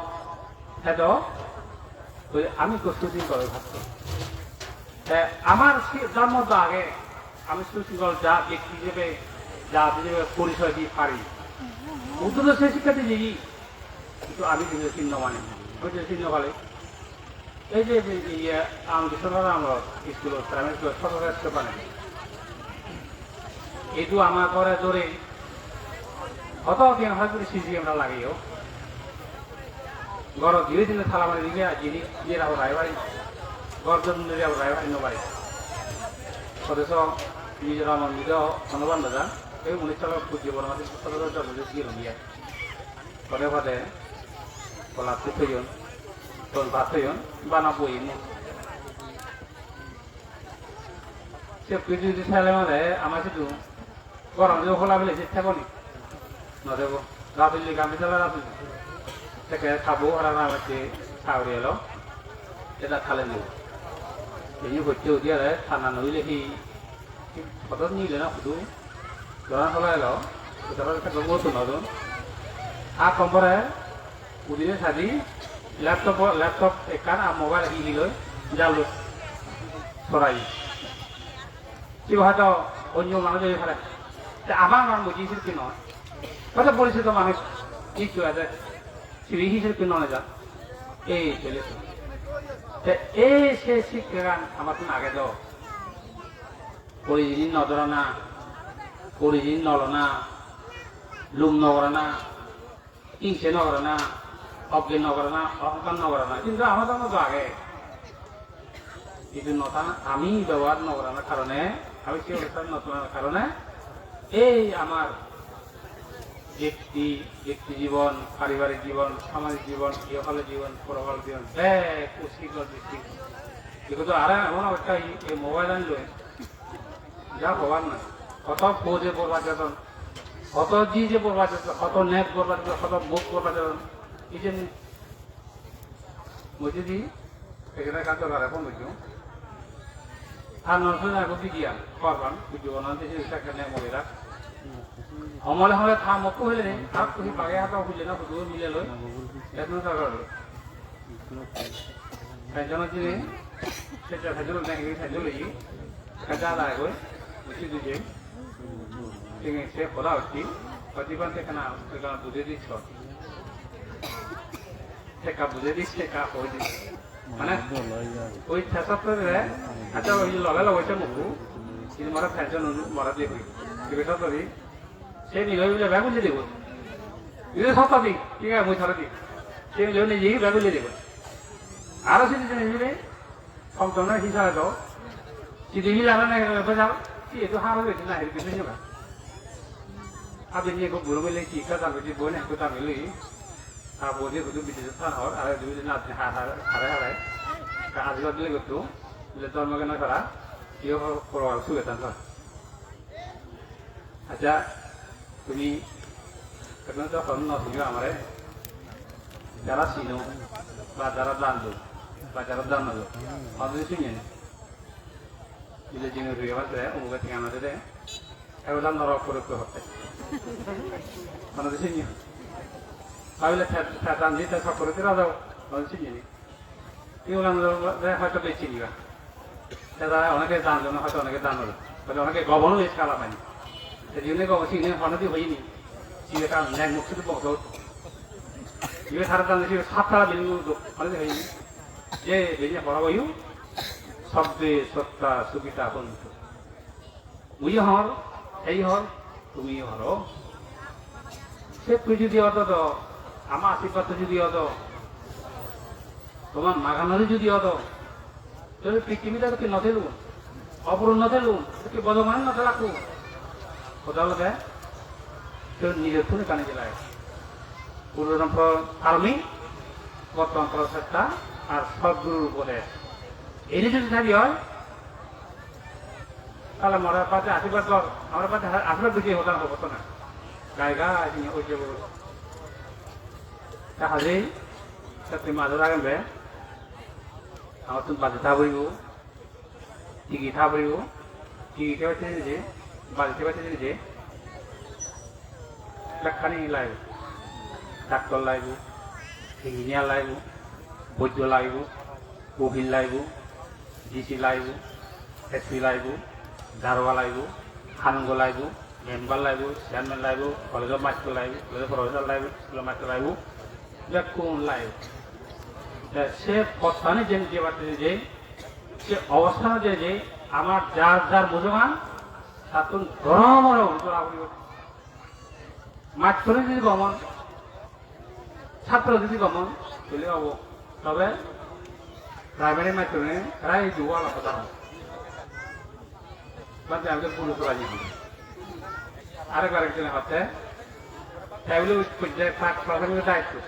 te do, oi ami ikko suji gori bhaggo. Te amar si-, dhormo do age, ami susingol ja-, bekti hijebe, jat hijebe porichoy di pari. Buddho to se sikkha diye, kintu ami dine sin no mani. Hoyto sin no pale. Ei je, je, iye, Amol Kishore amolot iskulot, primary iskulot, soto sresto banei. Idu ama ghore dore, hoto diyan hoi guri siji amra lageiyo. Ghorot jiyoi dine tala mari diye, ar jini, jira horai bari. Ghor jom jira horai bari no bari. Odeso Mizoram-ot nijo hono banda jan, ei unis salo pujjo Borma Singh Sotro Jormo Jyoti giyelong iye. Pode pode hola toyon, ton pat toyon, bana boyeni. Se pijedi sele mane ama sidu gorom jo hola bile je thebo ni. No thebo. Rabili gami sala rabili. Sekke tabo hara na mate sauri elo. Eda thale ni. Ini hocche udi are thana no ile hi. Hodo ni le na hudu. Gorom hola elo. Hodo hola thebo mo to no don. A kombore udine sadi laptop, laptop ekkan a mobile hi hi loi jalo sorai. Sibe hoito onyo manuj oi pare. Te ama ama buji sirke noi. Hoito porichito manuj hissu age. Sibe hi sirke noi ja. Ei pele to. Te ei se sikkegan amattun age do. Pori jini no dorana, pori jini no lona, lum no gorana, hingse no gorana, oggen no gorana, ohongkar no gorana, hintu ama dono do age. Idu no tan ami bebohar no goranar karone, ami se onusthan no goranar karone, ei amar bekti, bekti jibon, paribarik jibon, samajik jibon, ihohal jibon, porohal jibon, bek usigol bisig. Idu do aro emon obostha ei, ei mobile an loi, ja hobar noi. Hoto po je borbad jadon, hoto ji je borbad jadon, hoto nek borbad jadon, hoto mok borbad jadon. Ijeni mui jodi ekkan ekkan dorkare phone gojjong. Tha nw suna ekko bidiya, hor pang, bidiya banan de se ekkan ne mori rak. Homole homole tha mokko hile ni, tha kuhi bage hato hile na hudu mile loi. Ekno dorkar olo. Pension jini, se pension ne, pension loi. Kaja da goi, usi dije. Tinge se pola usi, pati ban te kana, te kana buje di so. Te ka buje di, te ka hoi di. Mane, oi thasat re, acha oi loge loge se muku, ini mara pension unu, mara di hoi. Tibe sa tori, se ni hoi bile bag ulle dibo. Ini sa tori, tinge mui thara di. Se ni hoi ni bag ulle dibo. Aro se ni hoi bile, Hom tong na hi sara do. Sidi hi lana na ko bajal. Ki etu haro beti na hiri bisu nyoga. Abi ni ko buru mele ki ka ta beti bone ko ta mele. Ta bodi ko tu beti ta hor, are du na ha ha ha ha. Ka aji bad le ko tu. Le ton ma na sara. Yo ko ko su ta ta. Accha, tumi ekhono to hon no sino amare, jara sino, ba jara dan do, ba jara dan no do, hon sino ni? Bile jino riyo ba de, umuge thikana de de, ebola norok pore to hotte. Hon sino ni? Bile tha-, tha-, dan di ta sokore tira do, hon sino ni? Igun olode hoito bej siniba. Te tara oneke dan loi, hoito oneke dan loi. Hoito oneke gobon oi eskala pani. Te jiyune gobon sini honodi hoyini. Sibe ta nek muk sidu bogdo. Ibe tara dan sibe sattara bilung do. Honodi hoyini. Je bini hora boyu. Sabbe satta sukhita hontu. Mui hor, ei hor, tumi horo. Settun judi odo do, ama asirbaddun judi odo, tomar maganore judi odo, tole pittimit ar ki no thelun, oborun no thelun, ki bojoman no thelakku. Hoda olode, to nijottun ekkan ejilai. Purbojonom parami, bortoman sesta, ar Sadgurur upodes. Eni judi thaki oi, tale more bade asirbaddor, more bade asirbaddor je hoda hobo to na. Gai gai sini oi jebo. Ta hajei, ta tumi major agen be. Amattun bade ta boibo. Tigi ta poribo, tigi tebatte je, badi tebatte je, bekkani lagibo. Doctor lagibo, engineer lagibo, boiddo lagibo, ukil lagibo, D C lagibo, S P lagibo, daroga lagibo, hanungo lagibo, member lagibo, chairman lagibo, college-o mastor lagibo, college-o professor lagibo, school-o mastor lagibo, bekkun lagibo. Te se pottani jen jebatte je, se obosthan je je, amar jar jar mujongan, tattun doro boro ujora guri. Mastor jodi gom on, satro jodi gom on, tole obo. Tobe primary mastor ne prai duo alak hoda hon. Bade ami to guru kora jidi. Arekbar ekjone hotte, te bole ui pujje pak prathomik daitto.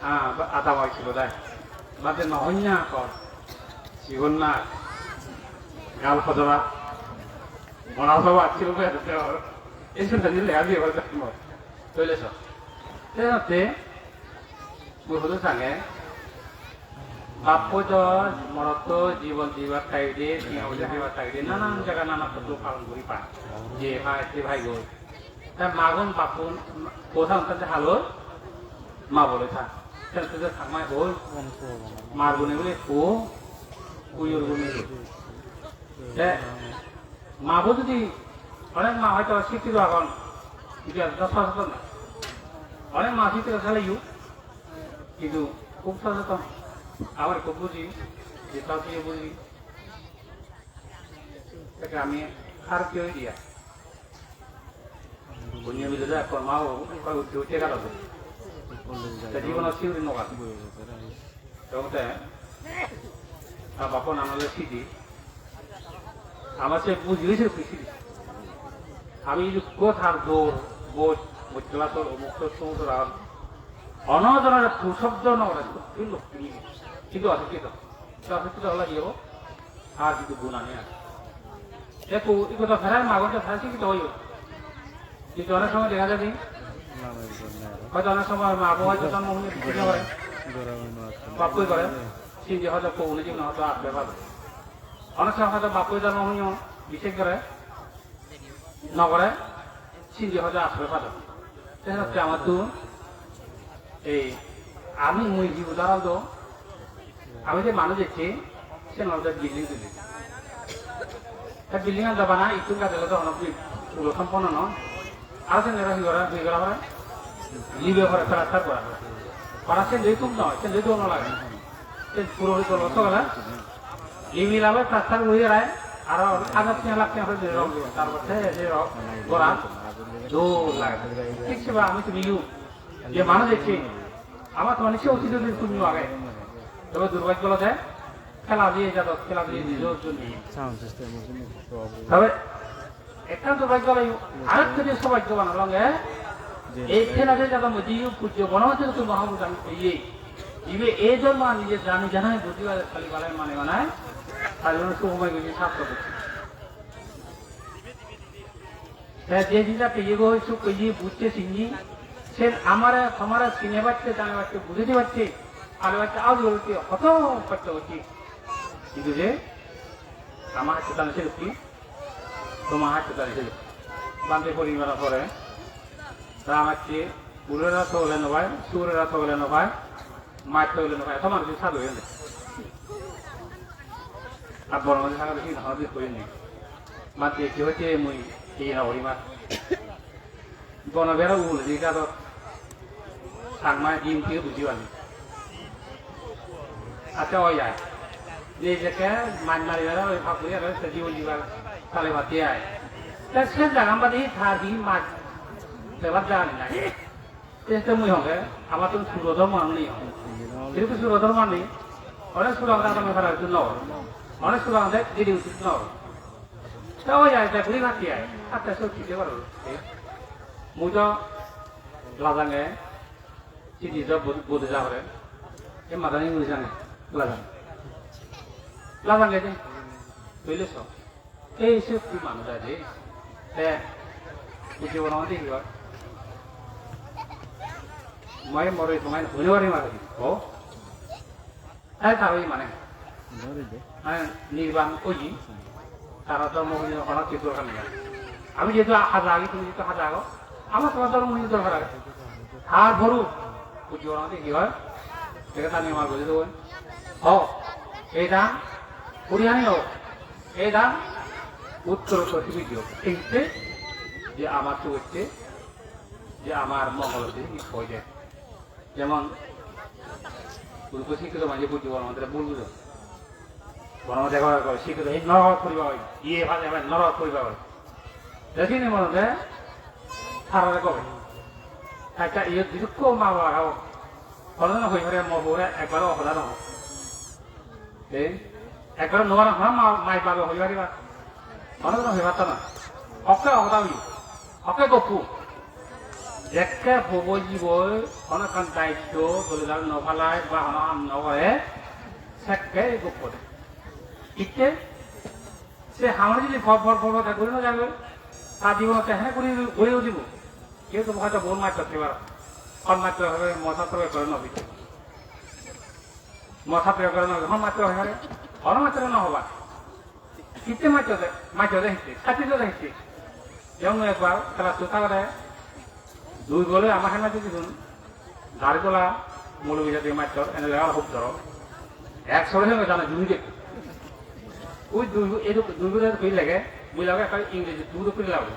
Ah, ba-, adam hoichilo dai. Bade no honya kor. Sigon na. Gal hodora. Mona soba chilo be te or. Ei sunda ni le abi or mo. Toile so. Te hotte, mui hudu sange, bappo do morotto jibon dibar tagide, siya ujor dibar tagide, nanan jaga nana photo palon guri pai. Je pai, je pai goi. Ta magun bappun, kosa unta je halo, ma bole tha. Tel te je thangmai hoi, mar gune bole ko, kuyur gune ko. Te ma bo jodi, onek ma hoyto sikkito agon, kintu eto soseton na. Onek ma sikkito saleyo, kintu hub soseton. Abar ekko buji, je tao siye buji. Seke ami har ki oi diya. Bunye bile da ekko ma o, ekko utte utte gelo. Te jibono siuri no gelo. Tongte, ta bappo nang ole Sidi. Ama se buji oise ki Sidi. Ami idu ko thar dor, boj, mojjala tor, omuk tor, somuk tor, ar ono jonore tu shobdo no gore, tu lokki. Kintu osikkhito. Kintu osikkhito hole hi obo? Ar kintu gun ani ar. Ekku, ikko to prai magun to prai sikkito oye. Kintu onek somoy dega jai de, hoyto onek somoy ma bo hoyto jonmo hone bicchej gore, bappo gore, sindi hoyto po hone jibone hoyto asbe pare. Onek somoy hoyto bappo jonmo hone bicchej gore, no gore, sindi hoyto asbe pare. Te hotte amattun ei ami mui hi udahoron do, ami je manuj ecche, siyen olode building tullon. Te building an do bana ittun gaj olode hono bi-, pulo somponno noi. Aro siyen aro hi gora, hi gora pore? Libe pore, plaster gora pore. Para siyen dei thum noi, siyen dei thum no lage. Siyen puro hi gora to gele. Libe lage plaster guri rai, aro hajar tenga lakh tenga guri rong dibo. Tar porte se rong gora dol lage. Thik seba ami tumi yo. Je manuj ecche, ama tomar se otite punyo age. Tobe durbhagyo olode, khela diye jadon, khela diye nijo orjon diye. Sound system ose ni problem. Tobe ekkan durbhagyo olode, arekkan je sobhagyoban olonge, ei khela diye jadon moddhe yo pujjo Bonobhantu Mahaprabhu ami peye. Ibe ei dhormo ani je jani janai buji pare, sali pare, mane manai, sali mane sumoi buji sarthok gocche. Te je jinich peye goi, suk peye, bujche, sinji, sen amare, tomare sine pacche, jane pacche, bujei di pacche, pale pacche, audi pale pacche, hoto pacche pacche. Kintu je, ama hattani se lokki, toma hattani se lokki. Bhante poribar pore, ram acche, gurure to ole no pai, sugurore to ole no pai, mach to ole no pai, toma hattani sadu hende. Ar boro mane sagale hi na hobi koi ni. Mati ki hoche mui ki na ori ma. Bono bera ul di ka do. Sangma jin ki buji wani. Acha oi ai. Je je ke man mari bera oi phapuri aro se jibo jiba tale bati ai. Ta se jaga ma di tha di ma. Se ba jani na. Te te mui honge, amattun suro dhormo ani hong. Jehetu suro dhormo ani, onek suro agede adame para ucit no oi. Onek suro agede didi ucit no oi. Te oi ai, te guri bhatti ai, atte sot kide paro. Mui do lajange, sidi do bod-, bode ja pore. E madani mui jange, lajange. Lajange de, toile so. Ei se hi manuj age? Te, buji bono de hi oi? Moi more tomai hoi no pari mare. O? Ai taro hi mane? Ai nirban oye. Taro dhormo hoi no hono ki dorkar nei. Ami jehetu haja agi, tumi jehetu haja ago, amar tomar dhormo hoi no dorkar age. Tar boru, buji bono de hi oi? Dege tani amar buji debo. Ho, ei dan, purihani ho. Ei dan uttor uttor sibidyo. Ei hitte je amar sugotte, je amar mongol hotte, hoi de. Jemon, urko sikkito manje bujjo, bono manje bul bujo. Bono manje ekbar ekbar sikkito, ei norok puriba oi, iye phase phase norok puriba oi. Te sini mone de, tarare gobe. Accha, iyot jidukko ma baba agon. Hono jone hoi pare, mo bore ekbaro ohoda no. Ei, ekbaro no parong, hono ma-, mai babe hoi pariba? Hono jone hoi patta na. Hokke ohoda oi. Hokke goppo. Jekke hobo jiboi, hono ekkan daitto dole dale no palai ba hono ham no gore, sekke goppo de. Hitte? Se hamani jodi por por por por guri no jagoi, ta jibonot te hene guri, guri udibo. Keu to hoyto bor mattor te paro. Hon mattor hobe, mo satro ekkore no bide. Mo satro ekkore no bide. Hon mattor hobe pare? Hono mattor no hoba. Hitte mattor de, mattor de hitte, sati de hitte. Jemon ekbar class two thagode, dui bole ama hena jodi dun, Darigola, Moulobi jati mattor, ene lega hub doro. Ek sore hena jana jumi de. Ui dui, edu dui bole dui lege, mui lage ekka Ingreji tu do piri lage.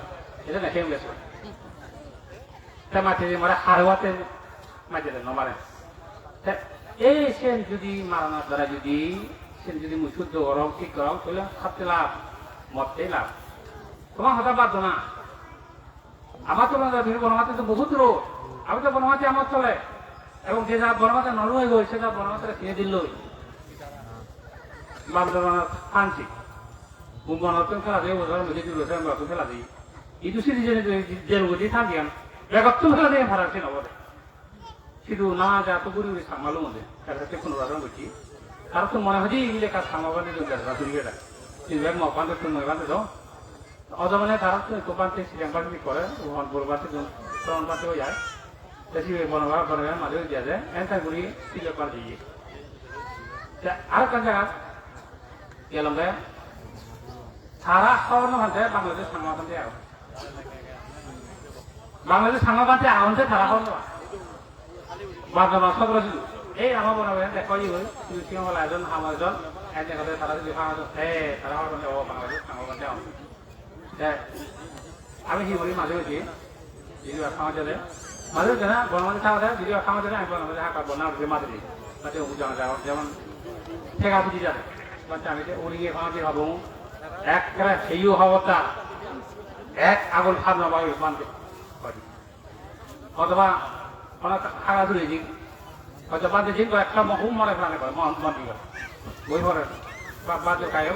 Eta na hemle so. Te mati de mare harwate mati de no mare. Te ei sen jodi maranar dara jodi, sen jodi mui suddho gorong, thik gorong, tole hatte lab, motte lab. Tomar hoda bad do na. Amar to Bonobhante to bohut durot. Ami to Bonobhante amar tole. Ebong je ja Bonobhante no loi goi, se ja Bonobhante sine dilloi. Bab jabana thanchi. Mumban hottun khela de, bojor mujhe juro se amar khela de. Idu sidi jene jel godi thanchi an. Begottun khela de parar sin obode. Sidu na ja to guri guri Changma lungode. Tara te kono baron gocchi. Tara to mone hoide ile ka Changma bande do jara duri geda. Sidu ek mo bande to mo bande do. Odo mane tara to ekko bhante silang bhante kore, o hon bor bhante don, ton bhante oi jai. Te sibe bono ba, bono ba male oi jai de, enta guri silang bhante iye. Te aro ekkan jaga gelonge, tara hobor no pande Bangladesh Changma bhante agon. Bangladesh Changma bhante agon de tara hobor no pan. Bhante ma sodro sidu. Ei ama bono ba dekho iye oi, sidu siyong wala ejon, hama ejon, en dekho de tara sidu hama ejon, te tara hobor no pande, o Bangladesh Changma bhante agon. Te, ami hi guri maje maje, jodi ar khamar jale, maje maje na, bono maje thagode, jodi ar khamar jale, ami bono maje hakka bono maje maje di. Maje ubu jana jana, jemon, thega bidi jale. Maje ami te uri giri khamar di habo, ekkere heyu habo ta, ek agul khamar no bagi bhante. Hoito ba, hono haga duri di. Hoito bhante jin ko ekta mo hum mare prane ko, mo, mo di ko. Boi pore, ba, bhante kayo.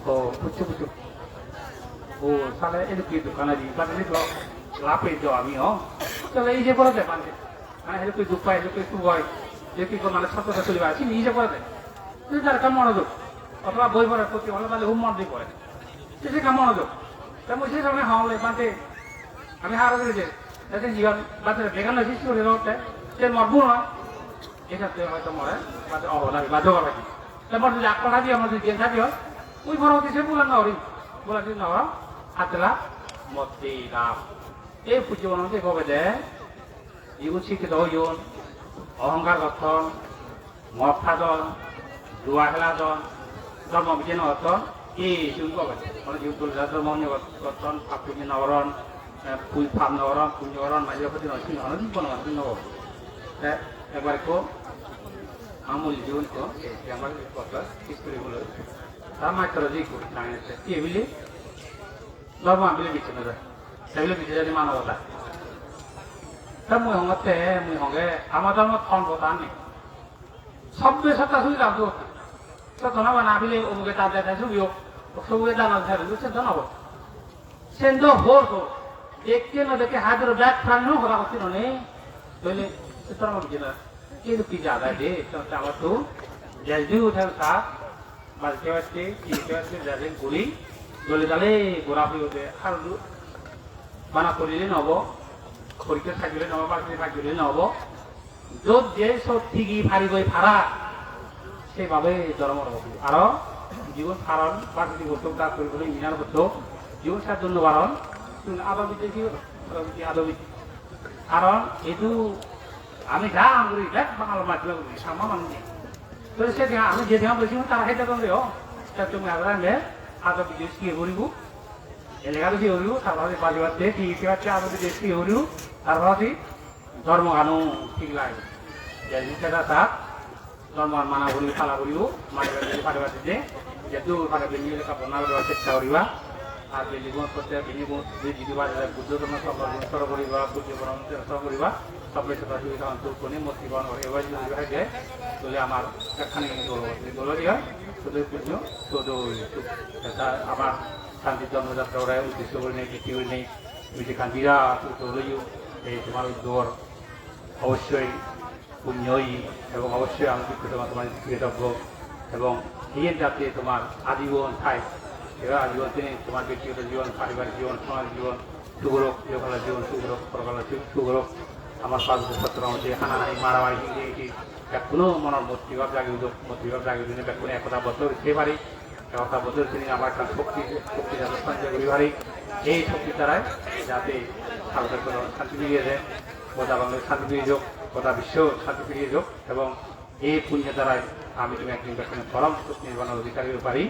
O, puchu, puchu. O, sale edu ki dukan di, bhante di ko, lape do ami, o. Tale ei je pore de bhante. Mane edu ki dukh pai, edu ki sukh oi, je ki ko mane satto satto liba, sini ei je pore de. Ni jar ka mono dukh. Othoba boi pore, proti hole bale hum mon di pore. Sini ka mono dukh. Te mui se samne hole bhante, ami hara guri je. Te jiban bhante began na sistu guri rote, te mor bu na. Ei satte hoito more, bhante obo na, bhante obo na. Te mor jodi ak kotha diye, mor jodi diyen tha diye, ui boro hoti se bulan na ori. Bulan jodi na ori, atla, motti na. Ei pujo bono de gobe de, igun sikkito oyon, ohongkar gotton, mot hadon, jua heladon, dhormo bije no gotton, ei sigun gobe de. Hono jigun dole dale dhormo bije gotton, pap punyo no goron, eh, pui pap no goron, punyo goron, maje pati no, sigun hono jigun no goron. Te ekbar ekko, amul jigun ko, eh, ekbar ekko, history gulo. Ta master ji ko, nang ete, ki bili? Dhormo bile bicche no jai. Te bile bicche jai manobota. Te mui hongotte, mui honge, ama dhormot hon hoda nei. Sobbe sotta sugi lab do. Sotta na bana bile omuge ta dede sugi ok, sobuge dana dede, se dana bo. Sen do hor hor. Dekke no dekke hadro bek prani no hoda hotti no nei. Toile se dhormo bujina. Ei je pija dai de, to abar to jai ju thel sa. Bajte bajte, tijte bajte, jajen guri, dole dale gora puribo de, ar du-, bana porile nobo, porikka sajole nobo, bajte sajole nobo, jot je sot tigi parigoi para, se babe dhormo robo. Aro jigun paron, bajte gotto, da puri puri, inar gotto, jigun sa dunno paron, tun ado bidde ki, ado bidde, ado bidde. Karon edu ami ja guri bek Bangal majjua guri sama manuni. To se dia ami je dia boji tara hede don deo. Ta tumi agar me aga bidde siye guribo. Elega bidde guribo, tarpore baji batte, ti ti batte aga bidde siye guribo, tarpore dhormo gano thik lage. Jai Hind, jai Bharat. Dhormo mana guri pala guribo, mari guri paribar de, je dur pare bini lekha pora guribar chesta guriba. Ar bini gun protte bini gun, je jidu bare Buddho dhormo songho gun soro guriba, Buddho dhormo soro guriba, sobbe sota subi thagon tuk koni, moti bon ore, ebar jodi hai de, tole amar ekkhani dolo, dolo dia, sudu Buddho, sudu, eta amar shanti dhormo jatra ore uddesho gurinei, bhitti gurinei, tumi je ekkan birat uddog loyo, ei tomar uddogor obossoi punyo oye, ebong obossoi ami dukko tomar, tomar kritoggo, ebong iyen jate tomar ajibon thai, ebong ajibon tumi tomar bektigoto jibon, paribarik jibon, samajik jibon suk orok, ihokalar jibon suk orok, porkalar jibon suk orok. Amar pabitro sotro moddhe hanahani, maramari, hingiri, hingiri, bekkuno monor moitri bhab jagi udok, moitri bhab jagi udine bekkune ekota boddo guri thei pari. Ekota boddo tumi amar ekkan shokti, shokti jate sonchoy guri pari. Ei shokti darai jate bharotor jonogon shanti firi eje, goda Bangla shanti firi ejok, goda biswo shanti firi ejok, ebong ei punyo darai ami tumi ekdin bekkune porom sukh nirbanor odhikari oi pari,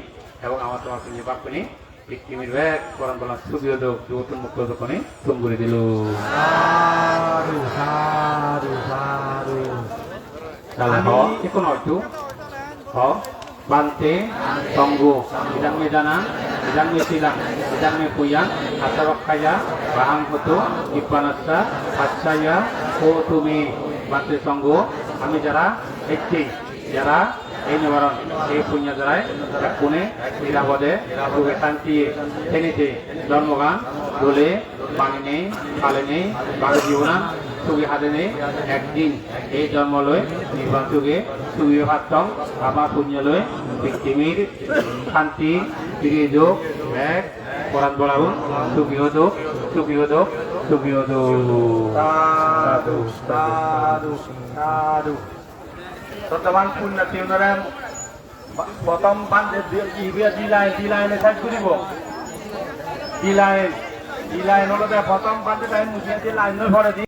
ebong amar tomar punyo bhag pene pittimir bek poran bola sugi odok, dugottun mukto odok hone thum guri dilo. Sadhu, sadhu, sadhu. Tale ho, ikko noi tu. Ho, Bhante, Sangho, idam me danang, idam me silang, idam me punyang, atthavakkaya, vahang hotu, nibbanassa, pacchaya, hotu me. Bhante, Sangho, ami jara ecche, jara ei nebaron, ei punyo darai bekkune nirapode, suge santiye, tenite, dhormogan dole maninei, palenei, bagi jibonan sugi hadenei, ekdin ei dhormo loi nirban suge sugi oi pattong, ama punyo loi pittimir santi firi ejok, bek poran bola gun sugi odok, sugi odok, sugi odok. Sadhu, sadhu, sadhu. Soddoban punyatthiunore ba-, prothom bhante di, ibe di line, di line-e sej guribo. Di line, di line olode prothom bhante tai mujungedi line-or poredi.